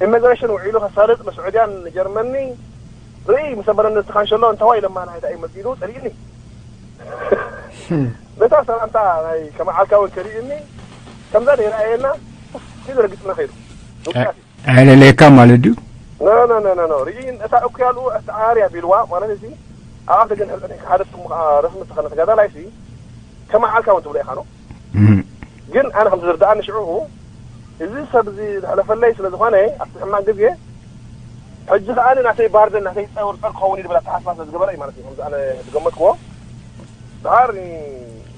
ኢሚግሬሽን ውዒሉ ከሳልጥ ንስዑድያን ንጀርመኒ ርኢ ምስ ኣበለኒ እቲ ካንሸሎ እንተዋይ ለማና እንታይ እዩ መጺኡ ጸሊእኒ ነታ ሰላምታ ናይ ከመዓልካ እውን ከርእዩኒ ከምዛ ደይረኣየና ኢሉ ረጊጽና ከይዱ። ኣይለለየካ ማለት ድዩ? ኖ ኖ ኖ ኖ ኖ ርኢ እታ እኩያሉ እታ ዓርያ ቢልዋ ማለት እዚ ኣብኣ ተገን ሕልጠን ሓደ ጥሙ ረስሚ ተኸነ ተጋዳላይ ሲ ከመዓልካ እውን ትብሎ ኢኻ ነው ግን ኣነ ከም ዝርዳእኒ ሽዑ እዚ ሰብ እዚ ዝሕለፈለይ ስለ ዝኾነ ኣብቲ ሕማቅ ግዜ ሕጂ ከኣ ናተይ ባርደን ናተይ ጸውርጸር ክኸውን እዩ ዝብል ኣተሓስባ ስለ ዝገበረ እዩ ማለት እዩ ከምዚ ኣነ ዝገመትክዎ ድሓር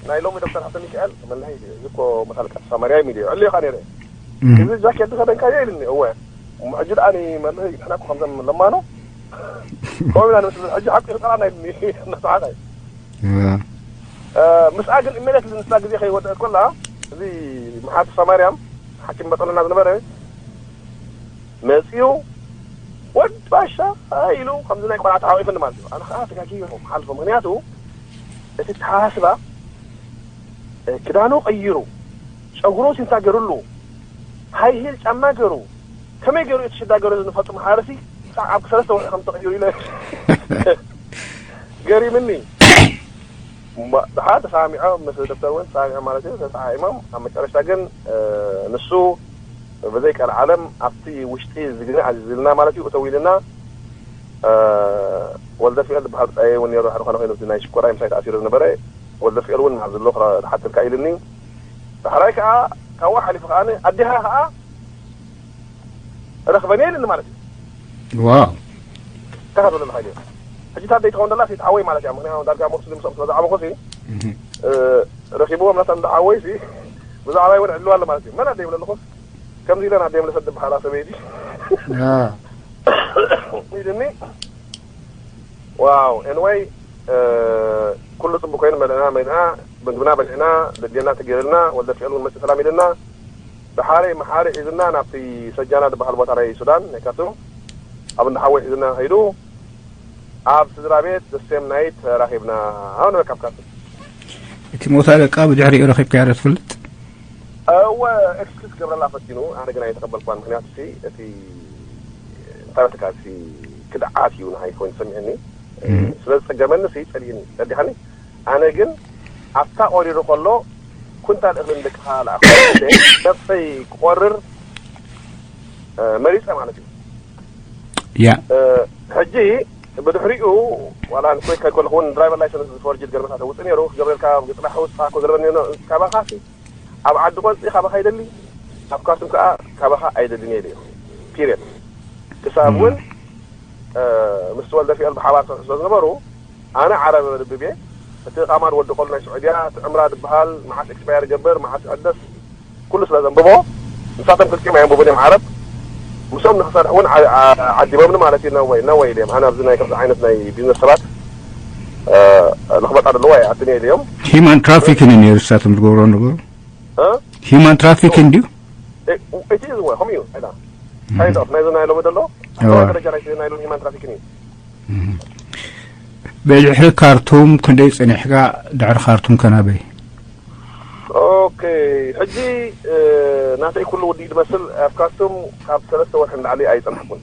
ናይ ሎሚ ዶክተር ሃብተ ሚካኤል መላሂ እዚ እኮ መታልቃ ተስፋ ማርያም ኢሉ ዕልዮ ከኣ ነይረ እዚ ጃኬት ዝኸደንካዮ ኢልኒ እወ እሞ ሕጂ ደኣ መላሂ ንሕና እኮ ከምዘም ለማኖ ከምኡ ኢና ንመስል ሕጂ ሓቂ ክጠራና ኢልኒ እናሰሓቀ ምስኣ ግን ኢሜድየትሊ ንሳ ግዜ ከይወደአት ኮላ እዚ መሓር ተስፋ ማርያም ሓኪም መጠለና ዝነበረ መፅዩ ወድ ባሻ ኢሉ ከምዚ ናይ ቆልዓ ተሓቂፍኒ ማለት እዩ ኣነ ከዓ ተጋጊ ሓልፎ ምክንያቱ እቲ ተሓሳስባ ክዳኑ ቀይሩ ጨጉሩ ሲንታ ገሩሉ ሃይሂል ጫማ ገሩ ከመይ ገሩ እቲ ሽዳ ገሩ ንፈጡ መሓረሲ ኣብ ሰለስተ ወርሒ ከም ተቀይሩ ኢለ ገሪምኒ ድሓር ተሰማሚዖም ምስ ዶክተር እውን ተሰማሚዖም ማለት እዩ ተሰሓኢሞም ኣብ መጨረሽታ ግን ንሱ ብዘይ ቀልዓለም ኣብቲ ውሽጢ ዝግነ ኣዚዝልና ማለት እዩ እተው ኢልና ወልደፍኤል ዝበሃል ብፃየ እውን ነሩ ሓደ ኮነ ኮይኑ ናይ ሽኮራይ ምሳይ ተኣሲሩ ዝነበረ ወልደፍኤል እውን ናብ ዘሎ ክሓትልካ ኢልኒ ዳሕራይ ከዓ ካብኡ ሓሊፉ ከዓ ኣዴኻ ከዓ ረኽበኒ ኢልኒ ማለት እዩ ዋው እንታይ ካብ ዘለካ ኢልዮ ሕጂ ታደይ ትኸውን ደላ ሴት ሓወይ ማለት እያ ምክንያቱ ዳርጋ ሞስሊም ሶም ስለ ዝዓበኹ ሲ ረኪብዎም ናታ እንዳ ሓወይ ሲ ብዛዕባ እውን ዕልዋ ኣሎ ማለት እዩ መን ኣደይ ይብለልኹስ ከምዚ ኢለን ኣደይ ምለሰት ዝበሃላ ሰበይቲ ኢልኒ ዋው ኤንወይ ኩሉ ፅቡቅ ኮይኑ በልዕና መሊና ምግብና በሊዕና ልድየና ተገይርልና ወልደ ፍቅር እውን መፅእ ሰላም ኢልና ብሓረይ መሓሪ ሒዝና ናብቲ ሰጃና ዝበሃል ቦታ ናይ ሱዳን ናይ ካርቱም ኣብ እንዳ ሓወይ ሒዝና ከይዱ ኣብ ስድራ ቤት ደሴም ናይት ተራኺብና ኣው ነበካ ኣብ ካርቱም እቲ ሞት ኣለቃ ብድሕሪኡ ረኺብካዮ ዶ ትፈልጥ እወ ኤክስኪዩዝ ክገብረላ ፈቲኑ ኣነ ግን ኣይተቀበልኳን ምክንያቱ እቲ እንታይ በልካ ክድዓት እዩ ንዓይ ኮይኑ ሰሚዕኒ ስለ ዝጸገመኒ ሲ ጸሊእኒ ተረዲኻኒ ኣነ ግን ኣብታ ቆሪሩ ከሎ ኩንታል እኽሊ ንደቅኻ ለኣኹ ነብሰይ ክቆርር መሪጸ ማለት እዩ ያ ሕጂ ብድሕሪኡ ዋላ ንኮይ ከይኮለኹ እውን ድራይቨር ላይሰንስ ዝፎርጅድ ገርመታት ውፅእ ነይሩ ክገብረልካ ግፅላሕ ውፅኻ ኮ ገርበ ካባኻ ኣብ ዓዲ ቆልፂ ካባኻ ይደሊ ኣብ ካርቱም ከዓ ካባኻ ኣይደልን እየ ኢለዮ ፒርየድ ክሳብ እውን ምስ ወልደ ፊኤል ብሓባር ሰርሑ ስለ ዝነበሩ ኣነ ዓረብ ልብብ እየ እቲ ቃማር ወዲ ቆሉ ናይ ስዑድያ እቲ ዕምራ ዝበሃል መዓስ ኤክስፓየር ይገብር መዓስ ይሕደስ ኩሉ ስለ ዘንብቦ ንሳቶም ክልቲኦም ኣየንብቡን እዮም ዓረብ ምስኦም ንክሰርሕ እውን ዓዲሞምኒ ማለት እዩ ነወይ ነወይ ኢለ ኣነ ኣብዚ ናይ ከምዚ ዓይነት ናይ ቢዝነስ ሰባት ንክመጣ ደለዎ ኣይኣትን እየ ኢለዮም ሂማን ትራፊኪን እዩ ነይሩ ንሳቶም ዝገብሮ ነበሩ ሂማን ትራፊኪን ድዩ እቲ ዝወ ከምኡ እዩ ዳ ካይንድ ኦፍ ናይዚ ናይ ሎሚ ዘሎ ደረጃ ናይ ናይ ሎሚ ሂማን ትራፊኪን እዩ ብድሕሪ ካርቱም ክንደይ ጸኒሕካ ድሕሪ ካርቱም ከናበይ ኦኬ፣ ሕጂ ናተይ ኩሉ ውዲ ዝመስል ኣብ ካርቱም ካብ ሰለስተ ወርሒ ንላዕሊ ኣይጸናሕኩን።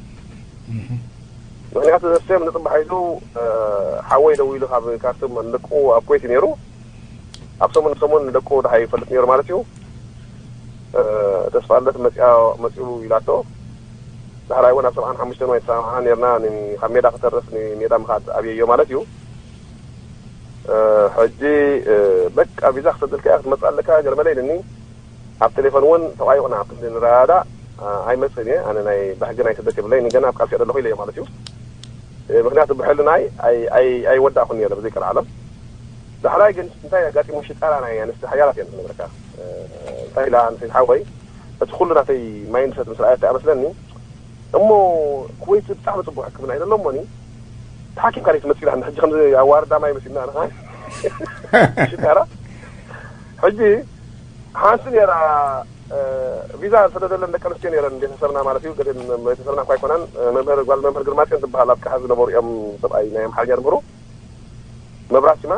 ምክንያቱ ዘስተም ንጽባሕ ኢሉ ሓወይ ደው ኢሉ ካብ ካርቱም ንደቁ ኣብ ኮይት ነይሩ። ኣብ ሰሙን ሰሙን ንደቁ ድሃይ ይፈልጥ ነይሩ ማለት እዩ። ተስፋለት መፅኡ ኢላቶ። ዳሕራይ እውን ኣብ ሰብዓን ሓሙሽተን ወይ ሰብዓ ነርና ካብ ሜዳ ክተርፍ ንሜዳ ምኻድ ኣብየዮ ማለት እዩ። ሕጂ በቃ ቪዛ ክሰደልካ ክትመፅእ ኣለካ ገለመለ ኢልኒ። ኣብ ቴሌፎን እውን ተቋይቑና ክንዲ ንረዳዳእ ኣይመፅእን እየ። ኣነ ናይ ብሕጊ ናይ ስደት የብለይ ንገና ኣብ ቃልሲ ኣለኹ ኢለዮ ማለት እዩ። ምክንያቱ ብሕልናይ ኣይወዳእኩን እየ ብዘይቀልዓለም። ዳሕራይ ግን እንታይ ኣጋጢሙ ሽጣራ ናይ ኣንስቲ ሓያላት እየን ዝነግረካ። እንታይ ኢላ ኣንስተይቲ ሓወይ እቲ ኩሉ ናተይ ማይንድሰት ምስ ረኣየት ኣመስለኒ እሞ ኩወይቲ ብጣዕሚ ፅቡቅ ሕክምና እዩ ዘሎ እሞኒ ተሓኪምካ ደ ትመፅእ ኢላኒ ሕጂ ከምዚ ኣዋርዳ ማይ መሲልና ንኻ ሽጣራ ሕጂ ሓንቲ ነራ ቪዛ ዝሰደደለን ደቂ ኣንስትዮ ነረን ቤተሰብና ማለት እዩ ገ ቤተሰብና እኳ ኣይኮናን መምህር ጓል መምህር ግርማፅዮን ትበሃል ኣብ ካሓ ዝነበሩ እዮም ሰብኣይ ናይ ኣምሓርኛ ዝምህሩ መብራቲማ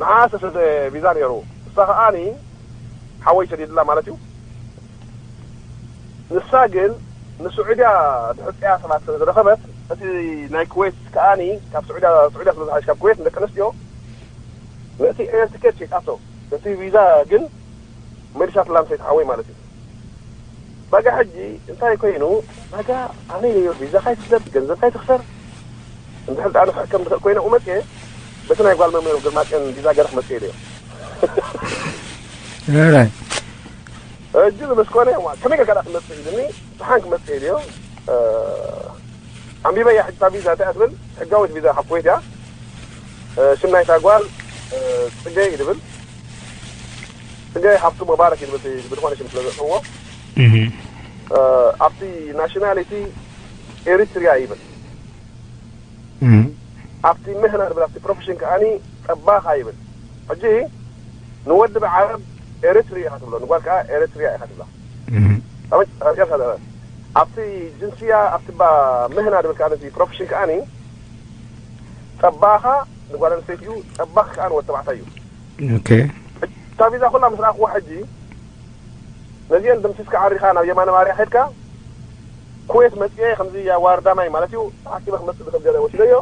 ንዓ ዝተሰደ ቪዛ ነይሩ እሳ ከዓኒ ሓወይ ሰዲድላ ማለት እዩ ንሳ ግን ንስዑድያ ድሕፅያ ሰባት ስለ ዝረኸበት እቲ ናይ ኩዌት ከዓኒ ካብ ስዑድያ ስዑድያ ስለ ዝሓሽ ካብ ኩዌት ንደቂ ኣንስትዮ ነቲ ኤር ትኬት ሸይጣቶ ነቲ ቪዛ ግን መሊሳትላ ንሰይቲ ሓወይ ማለት እዩ በጋ ሕጂ እንታይ ኮይኑ በጋ ኣነ ዮ ቪዛ ካይትስደድ ገንዘብ ካይትኽሰር እንድሕር ዳኣ ንክሕከም ዝኽእል ኮይነ መፅየ በቲ ናይ ጓል መምህር ግርማፅዮን ቪዛ ገረ ክመፅእ ኢለዮ ሕጂ ምስ ኮነ ከመይ ጌርካ ዳ ክመፅእ ኢሉኒ ብሓን ክመፅእ ኢለዮ ኣንቢበያ ሕጂ እታ ቪዛ እንታይ እያ ትብል ሕጋዊት ቪዛ ካብ ኩዌት እያ ሽም ናይታ ጓል ፅገ እዩ ዝብል ፅገ ሃብቱ መባረክ እዩ ዝብል ብዝኾነ ሽም ስለ ዘእተዎ ኣብቲ ናሽናሊቲ ኤሪትሪያ ይብል ኣብቲ ምህና ዝብል ኣብቲ ፕሮፌሽን ከዓኒ ጠባኻ ይብል ሕጂ ንወዲ ብዓረብ ኤሪትሪ ኢኻ ትብሎ ንጓል ከዓ ኤሪትሪያ ኢኻ ትብላ ኣብቲ ጅንስያ ኣብቲ ባ ምህና ዝብል ከዓ ነቲ ፕሮፌሽን ከዓኒ ጠባኻ ንጓል ኣንስተይቲ እዩ ጠባኽ ከዓ ንወዲ ተባዕታይ እዩ እታ ቪዛ ኩላ ምስ ረኣኽዋ ሕጂ ነዚአን ደምሲስካ ዓሪኻ ናብ የማነ ማርያ ኸድካ ኩዌት መፅአ ከምዚ ዋርዳማይ ማለት እዩ ተሓኪመ ክመፅእ ዝኽእል ገለ ወሲደዮ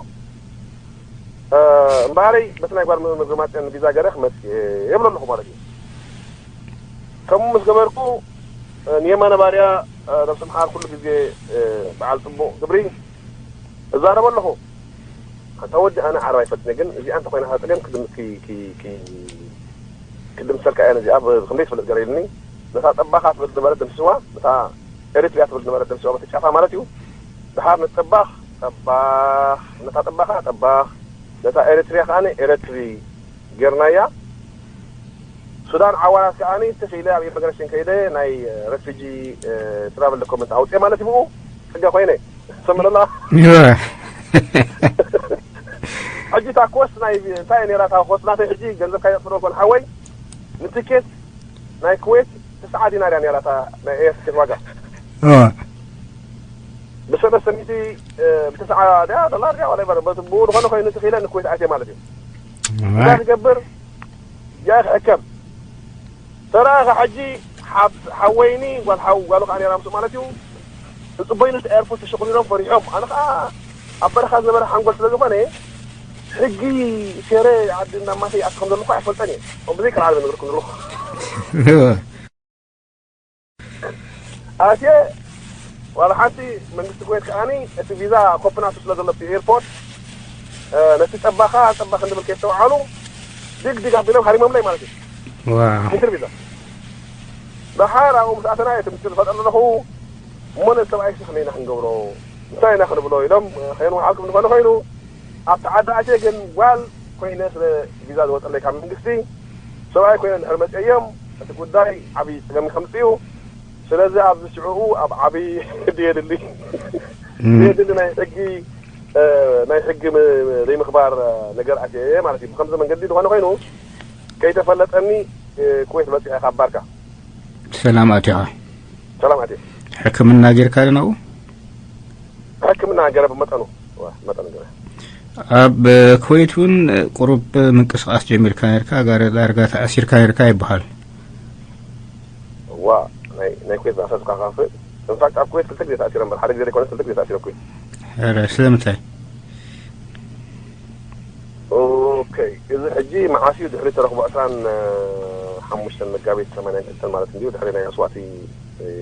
እምበኣረይ በቲ ናይ ጓል ምግርማፅአን ቪዛ ገለ ክመፅእ የብሎ ኣለኹ ማለት እዩ ከምኡ ምስ ገበርኩ ንየማነ ባርያ ነብሲ ምሓር ኩሉ ግዜ በዓል ፅቡቕ ግብሪ እዛረቦ ኣለኹ ኣንታ ወዲ ኣነ ዓረብ ኣይፈልጥን ግን እዚኣ እንተ ኮይና ፀገም ክድምሰልካ እያ ነዚኣ ክንደይ ትፈልጥ ገረ ኢልኒ ነታ ጠባኻ ትብል ነበረት ደምስዋ ነታ ኤሪትሪያ ትብል ነበረት ደምስዋ በቲ ጫፋ ማለት እዩ ድሓር ንጠባኽ ጠባኽ ነታ ጠባኻ ጠባኽ ነታ ኤሪትሪያ ከዓኒ ኤረትሪ ጌርናያ ሱዳን ዓዋራት ከዓኒ ትኽኢለ ኣብ ኢሚግሬሽን ከይደ ናይ ረፊጂ ትራቨል ዶኮመንት ኣውፅኤ ማለት ይብኡ ፅገ ኮይነ ሰምረላ ሕጂ እታ ኮስት ናይ እንታይ ነራ እታ ኮስት ናተይ ሕጂ ገንዘብ ካየጥፍሮ ኮን ሓወይ ንትኬት ናይ ኩዌት ትስዓ ዲናር እያ ነራ እታ ናይ ኤር ትኬት ዋጋ ብሰለስተ ሚእቲ ብትስዓ ድያ ዶላር ድያ ዋላ ይበረ ብኡ ዝኾነ ኮይኑ ትኽኢለ ንኩዌት ኣትየ ማለት እዩ እንታይ ትገብር ያ ክሕከም ተረኣኻ ሕጂ ሓወይኒ ጓል ሓው ጓሉ ከዓ ነራ ምስኡ ማለት እዩ ንፅበይኑ እቲ ኤርፖርት ተሸቑሊሎም ፈሪሖም ኣነ ከዓ ኣብ በረኻ ዝነበረ ሓንጎል ስለ ዝኾነ ሕጊ ሴረ ዓዲ እናማተ ይኣቲ ከም ዘለኹ ኣይፈልጠን እየ ብዘይ ከልዓለ ነገርኩም ዘለኹ ኣትየ ዋላ ሓንቲ መንግስቲ ኩዌት ከዓኒ እቲ ቪዛ ኮፕናቱ ስለ ዘሎ እቲ ኤርፖርት ነቲ ጠባኻ ጠባኽ እንድብል ከይተውዓሉ ድግ ድግ ኣቢሎም ሃሪሞምለይ ማለት እዩ ምክር ቪዛ ደሓር ኣብኡ ምስ ኣተና እቲ ምስል ፈጠር ኣለኹ እሞ ነዚ ሰብኣይ ከመይ ኢና ክንገብሮ እንታይ ኢና ክንብሎ ኢሎም ከየንውሓልኩም ዝኾነ ኮይኑ ኣብቲ ዓዲ ኣትየ ግን ጓል ኮይነ ስለ ቪዛ ዝወፀለይ ካብ መንግስቲ ሰብኣይ ኮይነ እንድሕር መፅኦም እቲ ጉዳይ ዓብዪ ፀገም ከምፅኡ ስለዚ ኣብዚ ሽዕኡ ኣብ ዓብዪ ድየድሊ ድየድሊ ናይ ሕጊ ናይ ሕጊ ዘይምኽባር ነገር ኣትየ ማለት እዩ ብከምዚ መንገዲ ዝኾነ ኮይኑ ከይተፈለጠኒ ኩዌት መፂኣ ካብ ባርካ ሰላም ኣትኻ ሰላም ኣትየ ሕክምና ጌርካ ዶ ናብኡ ሕክምና ገረ ብመጠኑ መጠኑ ገረ ኣብ ኩዌት እውን ቁሩብ ምንቅስቃስ ጀሚርካ ነርካ ጋረ ዳርጋ ተኣሲርካ ነርካ ይበሃል ዋ፣ ናይ ናይ ኩዌት ዝኣሰር ዝካፋፍእ። ኢንፋክት ኣብ ኩዌት ክልተ ግዜ ተኣሲረ እምበር፣ ሓደ ግዜ ዘይኮነ ክልተ ግዜ ተኣሲረ ኩዌት። ኧረ ስለምንታይ? ኦኬ፣ እዚ ሕጂ መዓስ እዩ ድሕሪ ተረኽቦ ዕስራን ሓሙሽተን መጋቢት ሰማንያን ክልተን ማለት እንድዩ፣ ድሕሪ ናይ መስዋእቲ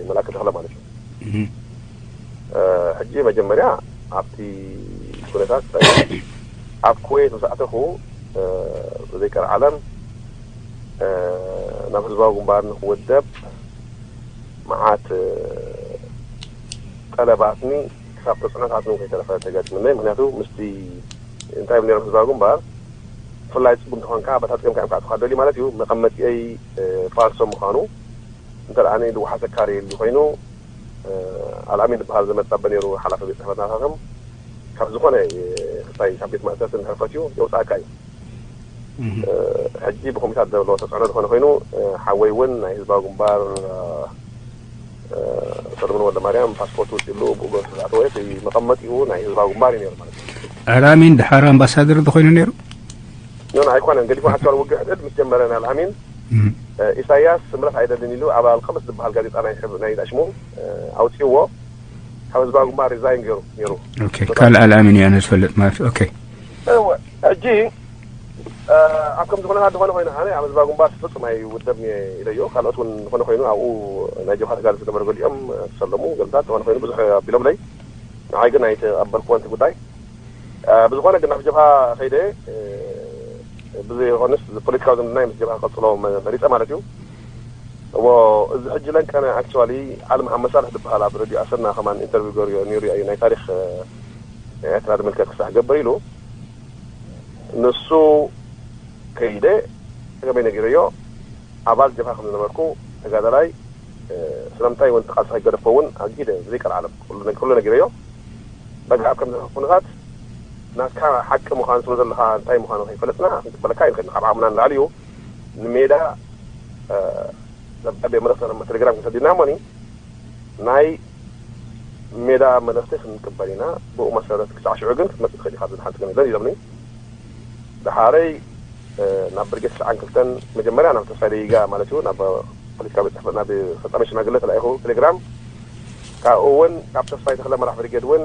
መልኣከ ተኽለ ማለት እዩ። ሕጂ መጀመርያ ኣብቲ ኩነታት ኣብ ኩዌት ምስ ኣተኹ፣ ብዘይ ቀልዓለም ናብ ህዝባዊ ግንባር ንክውደብ መዓት ጠለባትኒ ክሳብ ተፅዕኖታትኒ ከይተረፈ ተገጥምኒ። ምክንያቱ ምስቲ እንታይ ነሮም ህዝባዊ ግንባር ብፍላይ ፅጉም ተኾንካ በታ ፀምካ እዮም ካዕፅኻ ደልዩ ማለት እዩ። መቐመጢየይ ፋርሶ ምዃኑ እንተ ደኣ ልዋሓ ሰካሪ የሉ ኮይኑ ኣልኣሚን ዝበሃል ዘመድ ፃበ ነይሩ ሓላፊ ቤት ፅሕፈት ናታቶም ካብ ዝኾነ ክሳይ ካብ ቤት ማእሰርቲ እንድሕር ፈትዩ የውፅኣካ እዩ። ሕጂ ብኮሚታት ዘሎ ተፅዕኖ ዝኾነ ኮይኑ ሓወይ እውን ናይ ህዝባዊ ግንባር ሰለሙን ወልደ ማርያም ፓስፖርት ውፅሉ ብኡ ገርሱ ዝኣተወ እቲ መቐመጢኡ ናይ ህዝባዊ ግንባር እዩ ነይሩ ማለት እዩ። ኣልኣሚን ድሓር ኣምባሳደር ዝኾይኑ ነይሩ። ኖ ኣይኮነን ገዲፉ ኣክቹዋል ውግእ ሕድሕድ ምስ ጀመረ ናይ ኣልኣሚን ኢሳያስ ስምረት ኣይደልን ኢሉ ኣብ ኣልቀምስ ዝበሃል ጋዜጣ ናይ ናይ ዳሽሙ ኣውፅዎ ካብ ህዝባዊ ግንባር ሪዛይን ገይሩ ነይሩ። ካልእ ኣልኣሚን እዩ ኣነ ዝፈልጥ ማለት ኦኬ። ሕጂ ኣብ ከምዚ ኩነታት ዝኾነ ኮይኑ ኣነ ኣብ ህዝባዊ ግንባር ፍፁም ኣይውደብ ኢለዮ። ካልኦት እውን ዝኾነ ኮይኑ ኣብኡ ናይ ጀብሃ ተጋደልቲ ዝነበሩ ገሊኦም ተሰለሙ ገለታት ዝኾነ ኮይኑ ብዙሕ ኣቢሎምለይ። ንዓይ ግን ኣይተቐበልክዎ ነቲ ጉዳይ። ብዝኾነ ግን ናብ ጀብሃ ከይደ ብዘይኮነስ ፖለቲካዊ ዝምድናይ ምስ ጀብሃ ክቐፅሎ መሪፀ ማለት እዩ። እዎ እዚ ሕጂ ለንቀነ ኣክቹዋሊ ዓሊ መሓመድ ሳልሕ ዝበሃል ኣብ ረድዮ ኣሰና ከማን ኢንተርቪው ገይሩ ነይሩ እዩ ናይ ታሪክ ኤርትራ ዝምልከት ክሳዕ ክገብር ኢሉ ንሱ ከይደ ከመይ ነጊረዮ ኣባል ጀብሃ ከም ዝነበርኩ ተጋዳላይ ስለምንታይ እውን ተቃልሳ ይገደፎ እውን ኣጊደ ዘይቀልዓለም ኩሉ ነጊረዮ። በቃ ኣብ ከምዚ ኩነታት ናትካ ሓቂ ምዃኑ ስለ ዘለኻ እንታይ ምዃኑ ከይፈለጥና ክንቅበለካ ይንክእል ካብ ዓቕምና ንላዕሊ እዩ። ንሜዳ ደብዳቤ መልእኽቲ ቴሌግራም ክንሰዲና እሞኒ ናይ ሜዳ መልእኽቲ ክንቅበል ኢና። ብኡ መሰረት ክሳዕ ሽዑ ግን ክትመፅእ ትኽእል ኢኻ ኣብዚ ሓንቲ ገለ ኢሎምኒ። ደሓረይ ናብ ብርጌድ ትስዓን ክልተን መጀመርያ ናብ ተስፋይ ደይጋ ማለት እዩ ናብ ፖለቲካ ቤት ፅሕፈት ናብ ፈፃሚ ሽማግለ ተላኢኹ ቴሌግራም። ካብኡ እውን ካብ ተስፋይ ተኽለ መራሕ ብርጌድ እውን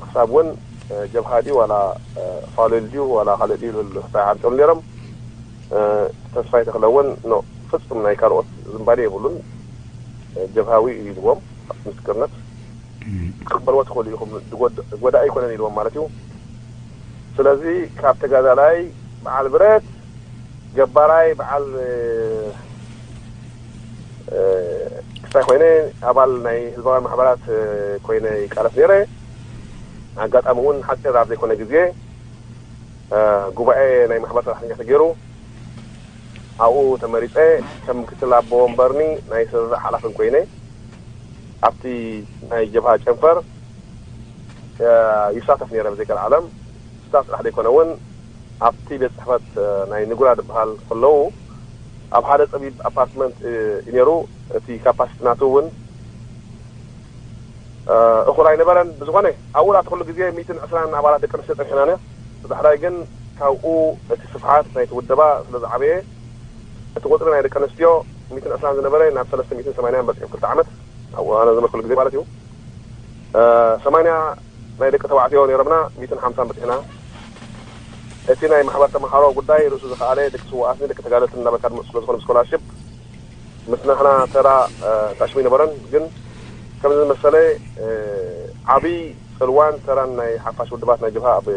ክሳብ እውን ጀብሃ ድዩ ዋላ ፋሉል ድዩ ዋላ ካልእ ድዩ ዝብል ሕቶ ይሓንፀሉ ነይሮም። ተስፋይ ተኽለ እውን ኖ ፍፁም ናይ ካልኦት ዝንባሌ የብሉን ጀብሃዊ እዩ ኢልዎም ምስክርነት ክትቅበልዎ ትኽእሉ ኢኹም። ዝጎድ- ጎዳኢ ኣይኮነን ኢልዎም ማለት እዩ። ስለዚ ካብ ተጋዳላይ በዓል ብረት ገባራይ በዓል ክስታይ ኮይነ ኣባል ናይ ህዝባውያን ማሕበራት ኮይነ ይቃለስ ነይረ። ኣጋጣሚ እውን ሓፂር ኣብ ዘይኮነ ግዜ ጉባኤ ናይ ማሕበር ሰራሕተኛ ተገይሩ ኣብኡ ተመሪፀ ከም ምክትል ኣቦ ወንበርኒ ናይ ስርርዕ ሓላፍን ኮይነ ኣብቲ ናይ ጀብሃ ጨንፈር ይሳተፍ ነይረ ብዘይ ቀልዓለም ስታፍ ጥራሕ ዘይኮነ እውን ኣብቲ ቤት ፅሕፈት ናይ ንጉራ ዝበሃል ከለዉ ኣብ ሓደ ፀቢብ ኣፓርትመንት እዩ ነይሩ። እቲ ካፓሲቲ ናቱ እውን እኹል ኣይነበረን። ብዝኾነ ኣብኡ ናትኩሉ ግዜ ሚእትን ዕስራን ኣባላት ደቂ ኣንስትዮ ፀኒሕና ኢና። ብዳሕራይ ግን ካብኡ እቲ ስፍሓት ናይቲ ውደባ ስለ ዝዓበየ እቲ ቁፅሪ ናይ ደቂ ኣንስትዮ ሚእትን ዕስራን ዝነበረ ናብ ሰለስተ ሚእትን ሰማንያን በፂሑ ክልተ ዓመት ኣብኡ ኣነ ዝነበርኩሉ ግዜ ማለት እዩ። ሰማንያ ናይ ደቂ ተባዕትዮ ነይሮምና ሚእትን ሓምሳን በፂሕና። እቲ ናይ ማሕበር ተምሃሮ ጉዳይ ርእሱ ዝኸኣለ ደቂ ስውኣትን ደቂ ተጋደልትን እናበልካ ድመፁ ስለ ዝኾነ ብስኮላርሽፕ ምስ ናህና ተራ ጣሽሙ ይነበረን ግን ከምዚ ዝመሰለ ዓብይ ፅልዋን ተራን ናይ ሓፋሽ ውድባት ናይ ጀብሃ ኣብ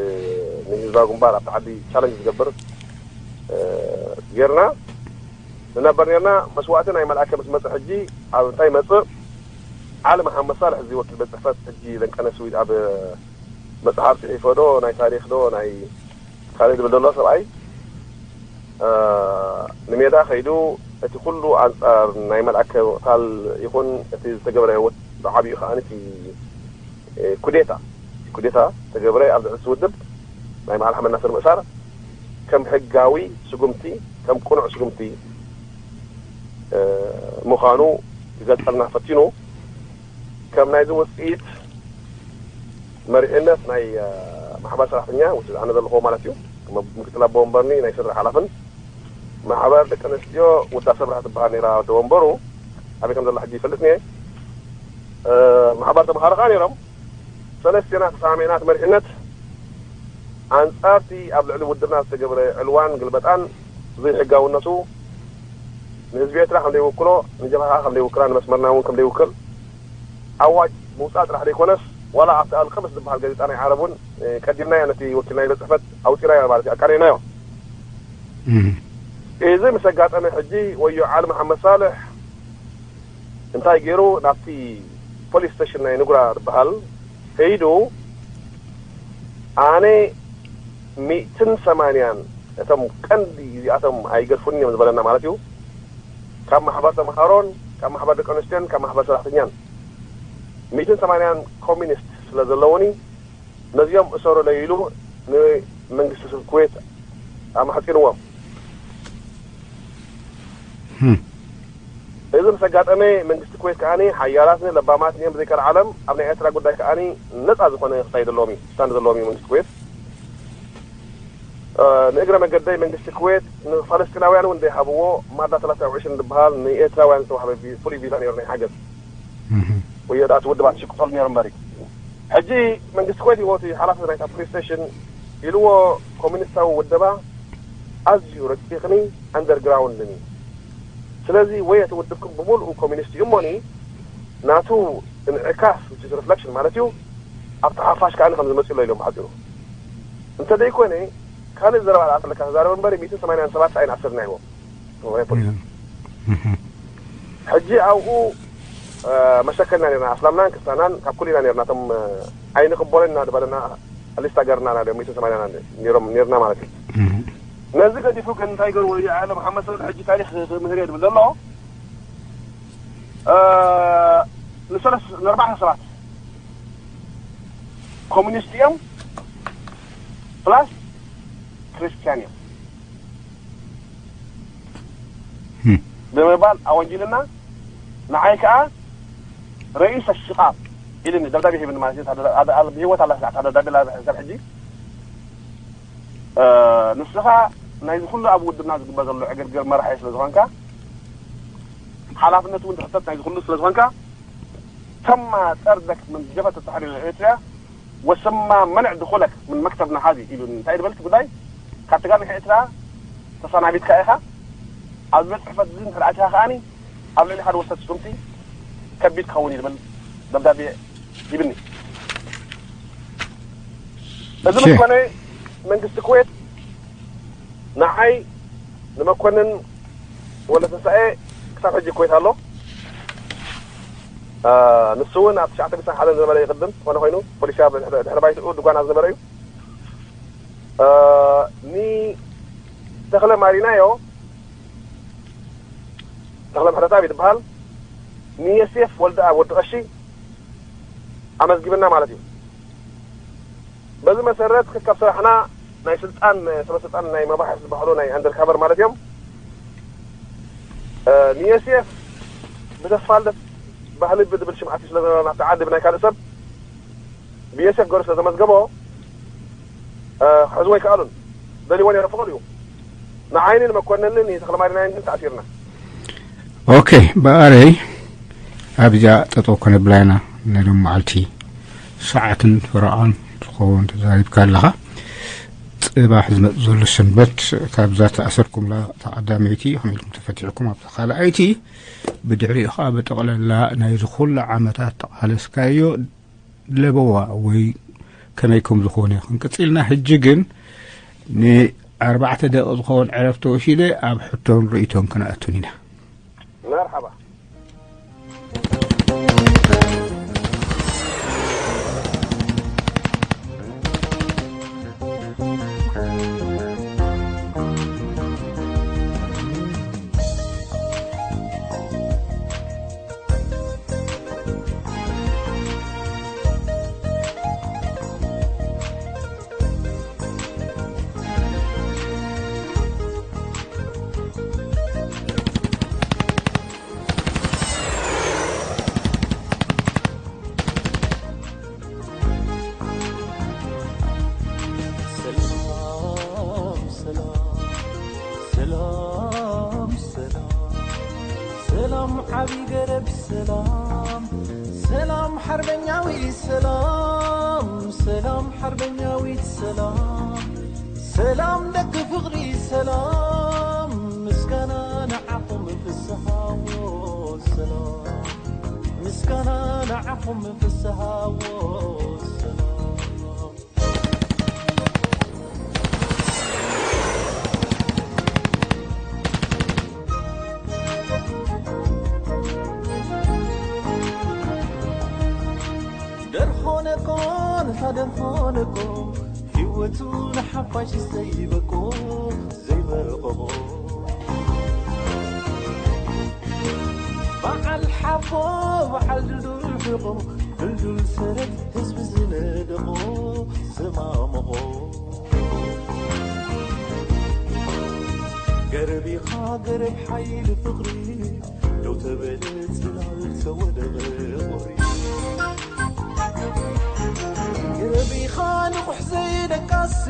ንህዝባዊ ግንባር ኣብቲ ዓዲ ቻለንጅ ዝገብር ጌርና ንነበር ኔርና። መስዋእቲ ናይ መልኣከ ምስ መፀ ሕጂ ኣብ እንታይ መፅእ ዓሊ መሓመድ ሳልሕ እዚ ወኪል ቤት ፅሕፈት ሕጂ ለንቀነ ስዊድ ኣብ መፅሓፍ ፅሒፎ ዶ ናይ ታሪክ ዶ ናይ ካልእ ዝብል ዘሎ ሰብኣይ ንሜዳ ከይዱ እቲ ኩሉ ኣንፃር ናይ መልኣከ ምቕታል ይኹን እቲ ዝተገበረ ብዓብዩ ከዓ እቲ ኩዴታ ኩዴታ ዝተገበረ ኣብዚ ሕዚ ውድብ ናይ በዓል ሓመድ ናስር ምእሳር ከም ሕጋዊ ስጉምቲ ከም ቅኑዕ ስጉምቲ ምዃኑ ክገልፀልና ፈቲኑ ከም ናይዚ ውፅኢት መሪሕነት ናይ ማሕበር ሰራሕተኛ ውፅኢት ኣነ ዘለኹዎ ማለት እዩ ምክትል ኣቦ ወንበርኒ ናይ ስድራ ሓላፍን ማሕበር ደቂ ኣንስትዮ ውዳሰ ብርሃ ትበሃል ነይራ ኣደ ወንበሩ ኣበይ ከም ዘሎ ሕጂ ይፈልጥኒ እየ። ማሕበር ተምሃሮ ከዓ ነይሮም። ሰለስቴና ተሰማሚዕና እቲ መሪሕነት ኣንጻርቲ ኣብ ልዕሊ ውድብና ዝተገብረ ዕልዋን ግልበጣን ዘይሕጋውነቱ ንህዝቢ ኤርትራ ከም ዘይውክሎ፣ ንጀብሃ ከም ዘይውክላ፣ ንመስመርና እውን ከም ዘይውክል ኣዋጅ ምውፃእ ጥራሕ ዘይኮነስ ዋላ ኣብቲ ኣልቀምስ ዝበሃል ጋዜጣ ናይ ዓረብ እውን ቀዲምናዮ፣ ነቲ ወኪል ናይ ቤት ፅሕፈት ኣውፂናዮ ማለት እዩ፣ ኣቃኒዕናዮ። እዚ ምስ ኣጋጠመ ሕጂ ወዮ ዓሊ መሓመድ ሳልሕ እንታይ ገይሩ፣ ናብቲ ፖሊስ ስቴሽን ናይ ንጉራ ዝበሃል ከይዱ፣ ኣነ ሚእትን ሰማንያን እቶም ቀንዲ እዚኣቶም ኣይገድፉን እዮም ዝበለና ማለት እዩ፣ ካብ ማሕበር ተምሃሮን ካብ ማሕበር ደቂ ኣንስትዮን ካብ ማሕበር ሰራሕተኛን ሚእትን ሰማንያን ኮሚኒስት ስለ ዘለውኒ ነዚኦም እሰሩለይ ኢሉ ንመንግስቲ ኩዌት ኣማሕፂንዎም። እዚ ምስ ኣጋጠመ መንግስቲ ኩዌት ከኣ ሓያላትን ለባማትን እዮም ብዘይካል ዓለም ኣብ ናይ ኤርትራ ጉዳይ ከኣ ነፃ ዝኾነ ክሳይድ ዘለዎም እዩ፣ ስታንድ ዘለዎም እዩ መንግስቲ ኩዌት። ንእግረ መገደይ መንግስቲ ኩዌት ንፋለስጢናውያን እውን ዘይሃብዎ ማዳ ሰላሳ ዕሽርን ዝበሃል ንኤርትራውያን ዝተዋህበ ፍሉይ ቪዛ ነይሩ ናይ ሓገዝ ወይ ዳት ውድባት ሽቅጠሉ ነይሩ እምበሪ ሕጂ መንግስቲ ኮይት ይወቲ ሓላፊ ናይታ ፖሊስ ስቴሽን ኢልዎ ኮሚኒስታዊ ውደባ ኣዝዩ ረቂቕኒ ኣንደርግራውንድኒ። ስለዚ ወይ እቲ ውድብኩም ብምሉኡ ኮሚኒስት እዩ እሞኒ ናቱ እንዕካስ ሪፍሌክሽን ማለት እዩ ኣብቲ ሓፋሽ ከዓ ከም ዝመፅእ ኢሎም ሓፂሩ። እንተ ዘይኮነ ካልእ ዘረባ ኣልዓልካ ተዛረበ እምበሪ ሚእትን ሰማንያን ሰባት ኣይንኣስርና ይዎም። ሕጂ ኣብኡ መሸከልና ነርና ኣስላምናን ክርስትያናን ካብ ኩሉ ኢና ነርና እቶም ኣይንቅበሎን ኢና ዝበለና ሊስታ ገርና ና ሚእትን ሰማንያና ነርና ማለት እዩ። ነዚ ገዲፉ ግን እንታይ ገርዎ እዩ ዓለ መሓመድ ሰብ ሕጂ ታሪክ ምህር እየ ዝብል ዘሎ። ንሰለስ ንኣርባዕተ ሰባት ኮሚኒስት እዮም ፕላስ ክርስትያን እዮም ብምባል ኣወንጅልና። ንዓይ ከዓ ረኢሰ ሽቃብ ኢልኒ ደብዳቤ ሂብኒ ማለት እዩ። ብህይወት ኣላ ስጋዕታ ደብዳቤ ላ ሰብ ሕጂ ንስኻ ናይዚ ኩሉ ኣብ ውድብና ዝግበር ዘሎ ዕግርግር መራሒ ስለ ዝኾንካ ሓላፍነት እውን ትሕተት ናይዚ ኩሉ ስለ ዝኾንካ ተማ ጠርደክ ምን ጀበተ ተሕሪር ኤርትርያ ወስማ መንዕ ድኹለክ ምን መክተብና ሀዚ ኢሉኒ። እንታይ ዝበልቲ ጉዳይ ካብ ትጋል ኤርትራ ተሰናቢትካ ኢኻ። ኣብዚ ቤት ጽሕፈት እዚ እንድሕር ኣቲኻ ከኣኒ ኣብ ልዕሊ ሓደ ወሰድ ስጉምቲ ከቢድ ክኸውን እዩ ዝብል ደብዳቤ ሂብኒ። እዚ ምስ ኮነ መንግስቲ ኩዌት ንዓይ ንመኮንን ወለትንሳኤ ክሳብ ሕጂ ኩዌት ኣሎ። ንሱ እውን ኣብ ትሽዓተ ሚእትን ሓደን ዝነበረ ይቕድም ዝኾነ ኮይኑ ፖሊስያ ድሕሪ ባይትኡ ድጓና ዝነበረ እዩ። ንተኽለ ማሪናዮ ተኽለ ምሕረትኣብ ይበሃል። ንየሴፍ ወልደኣብ ወዲ ቀሺ ኣመዝጊብና ማለት እዩ። በዚ መሰረት ከከብ ስራሕና ናይ ስልጣን ሰበ ስልጣን ናይ መባሕስ ዝበሃሉ ናይ ኣንደርካቨር ማለት እዮም። ንየሴፍ ብተስፋልደት ባህሊ ብድብል ሽምዓት ስለ ናብቲ ዓዲ ብናይ ካልእ ሰብ ብየሴፍ ገሩ ስለ ዘመዝገቦ ክሕዝዎ ኣይከኣሉን። ደልዎ ነይሮ ፍቕድ እዩ። ንዓይኒ ንመኮነንን ንተኽለማርያምን ተኣሲርና። ኦኬ፣ ብኣረይ ኣብዚኣ ጠጠው ከነብላ ኢና። ናይ ሎም መዓልቲ ሰዓትን ፍረቓን ዝኸውን ተዛሪብካ ኣለኻ። ጽባሕ ዝመጽእ ዘሎ ሰንበት ካብዛ ተኣሰርኩምላ ተቐዳመይቲ ከመይ ኢልኩም ተፈቲሕኩም ኣብታ ካልኣይቲ ብድሕሪኡ ከዓ ብጠቕለላ ናይዚ ኩሉ ዓመታት ተቓለስካዮ ለበዋ ወይ ከመይ ከም ዝኾነ ክንቅጽልና ሕጂ ግን ንኣርባዕተ ደቂ ዝኸውን ዕረፍቲ ወሲደ ኣብ ሕቶን ርእይቶን ክንኣቱን ኢና። መርሓባ። ዓቢ ገረብ ሰላም፣ ሰላም ሓርበኛዊ ሰላም፣ ሰላም ሓርበኛዊት ሰላም፣ ሰላም ደቂ ፍቕሪ ሰላም፣ ምስጋና ንዓኹም ፍስሃዎ ሰላም፣ ምስጋና ንዓኹም ፍስሃዎ ሰላም። ደርሆነኮ፣ ንታ ደርሆነኮ፣ ህይወቱ ንሓፋሽ ዘይበቆ፣ ዘይበረቆ። በዓል ሓቦ፣ በዓል ድልዱል ሕቆ፣ ድልዱል ሰረት ህዝቢ ዝነደቆ፣ ዝማመቆ። ገረብ ኢኻ ገረብ ሓይሊ ፍቕሪ፣ ደው ተበለ ጽላል ተወደቐ ቁሪ። ገረብ ኢኻ ንቑሕ ዘይደቃሲ፣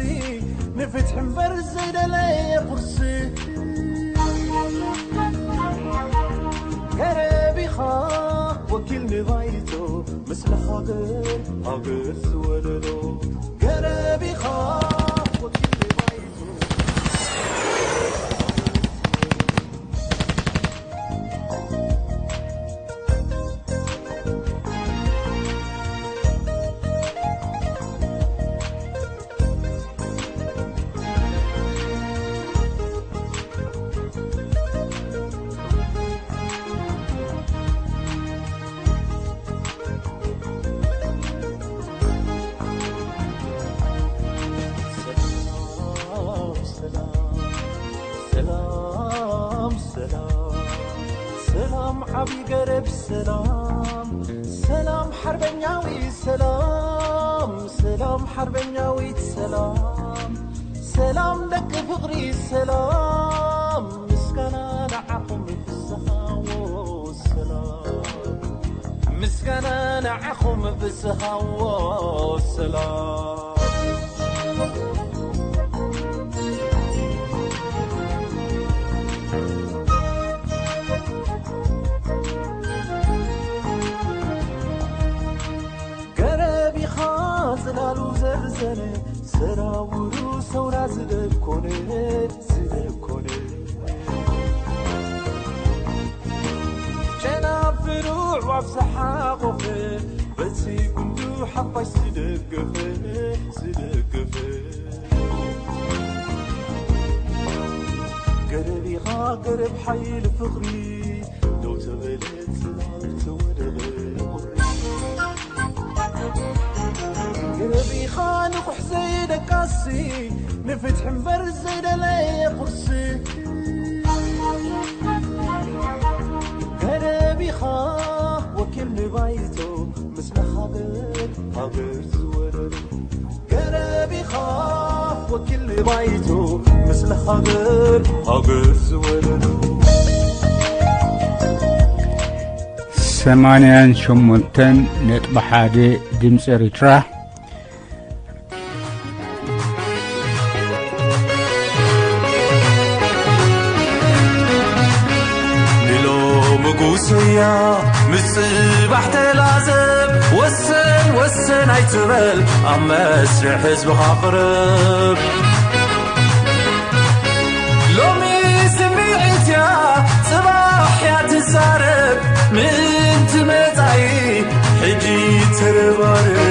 ንፍትሒ እምበር ዘይደለየ ቁርሲ። ገረብ ኢኻ ወኪል ንባይቶ፣ ምስለ ሃገር ሃገር ዝወለዶ። ገረብ ኢኻ ወኪል ንባይቶ። ሰላም፣ ሰላም፣ ሰላም፣ ሰላም፣ ሰላም፣ ዓቢ ገረብ ሰላም፣ ሰላም፣ ሓርበኛዊ ሰላም፣ ሰላም፣ ሓርበኛዊት ሰላም፣ ሰላም፣ ደቂ ፍቕሪ ሰላም፣ ምስጋና ንዓኹም ፍስሃዎ ሰላም፣ ምስጋና ንዓኹም ፍስሃዎ ሰላም። ገረብ ኢኻ ጽላሉ ዘርዘነ፣ ሰራውሩ ሰውራ ዝደኮነ፣ ዝደኮነ። ጨናፍሩ ኣዕዋፍ ዝሓቖፈ፣ በቲ ጉንዱ ሓፋሽ ዝደገፈ፣ ዝደገፈ። ገረብ ኢኻ ገረብ ሓይሊ ፍቕሪ፣ ደው ተበለ ጽላል ተወደቐ ቁሪ። ገረብ ኢኻ ንቑሕ ዘይደቃሲ፣ ንፍትሒ እምበር ዘይደለየ ቁርሲ። ገረብ ኢኻ ወኪል ንባይቶ፣ ምስለ ሃገር ሃገር ዝወለዶ። ገረብ ኢኻ ወኪል ንባይቶ፣ ምስለ ሃገር ሃገር ዝወለዶ። ሰማንያን ሸሞንተን ነጥቢ ሓደ ድምፂ ኤርትራ። ንሎሚ ጉስያ ምስ ጽባሕ ተላዘብ፣ ወሰን ወሰን ኣይትበል፣ ኣብ መስርሕ ህዝብኻ ቅረብ። ሎሚ ስምዒት እያ፣ ጽባሕ እያ ትዛረብ፣ ምእንቲ መጻኢ ሕጂ ተረባረብ።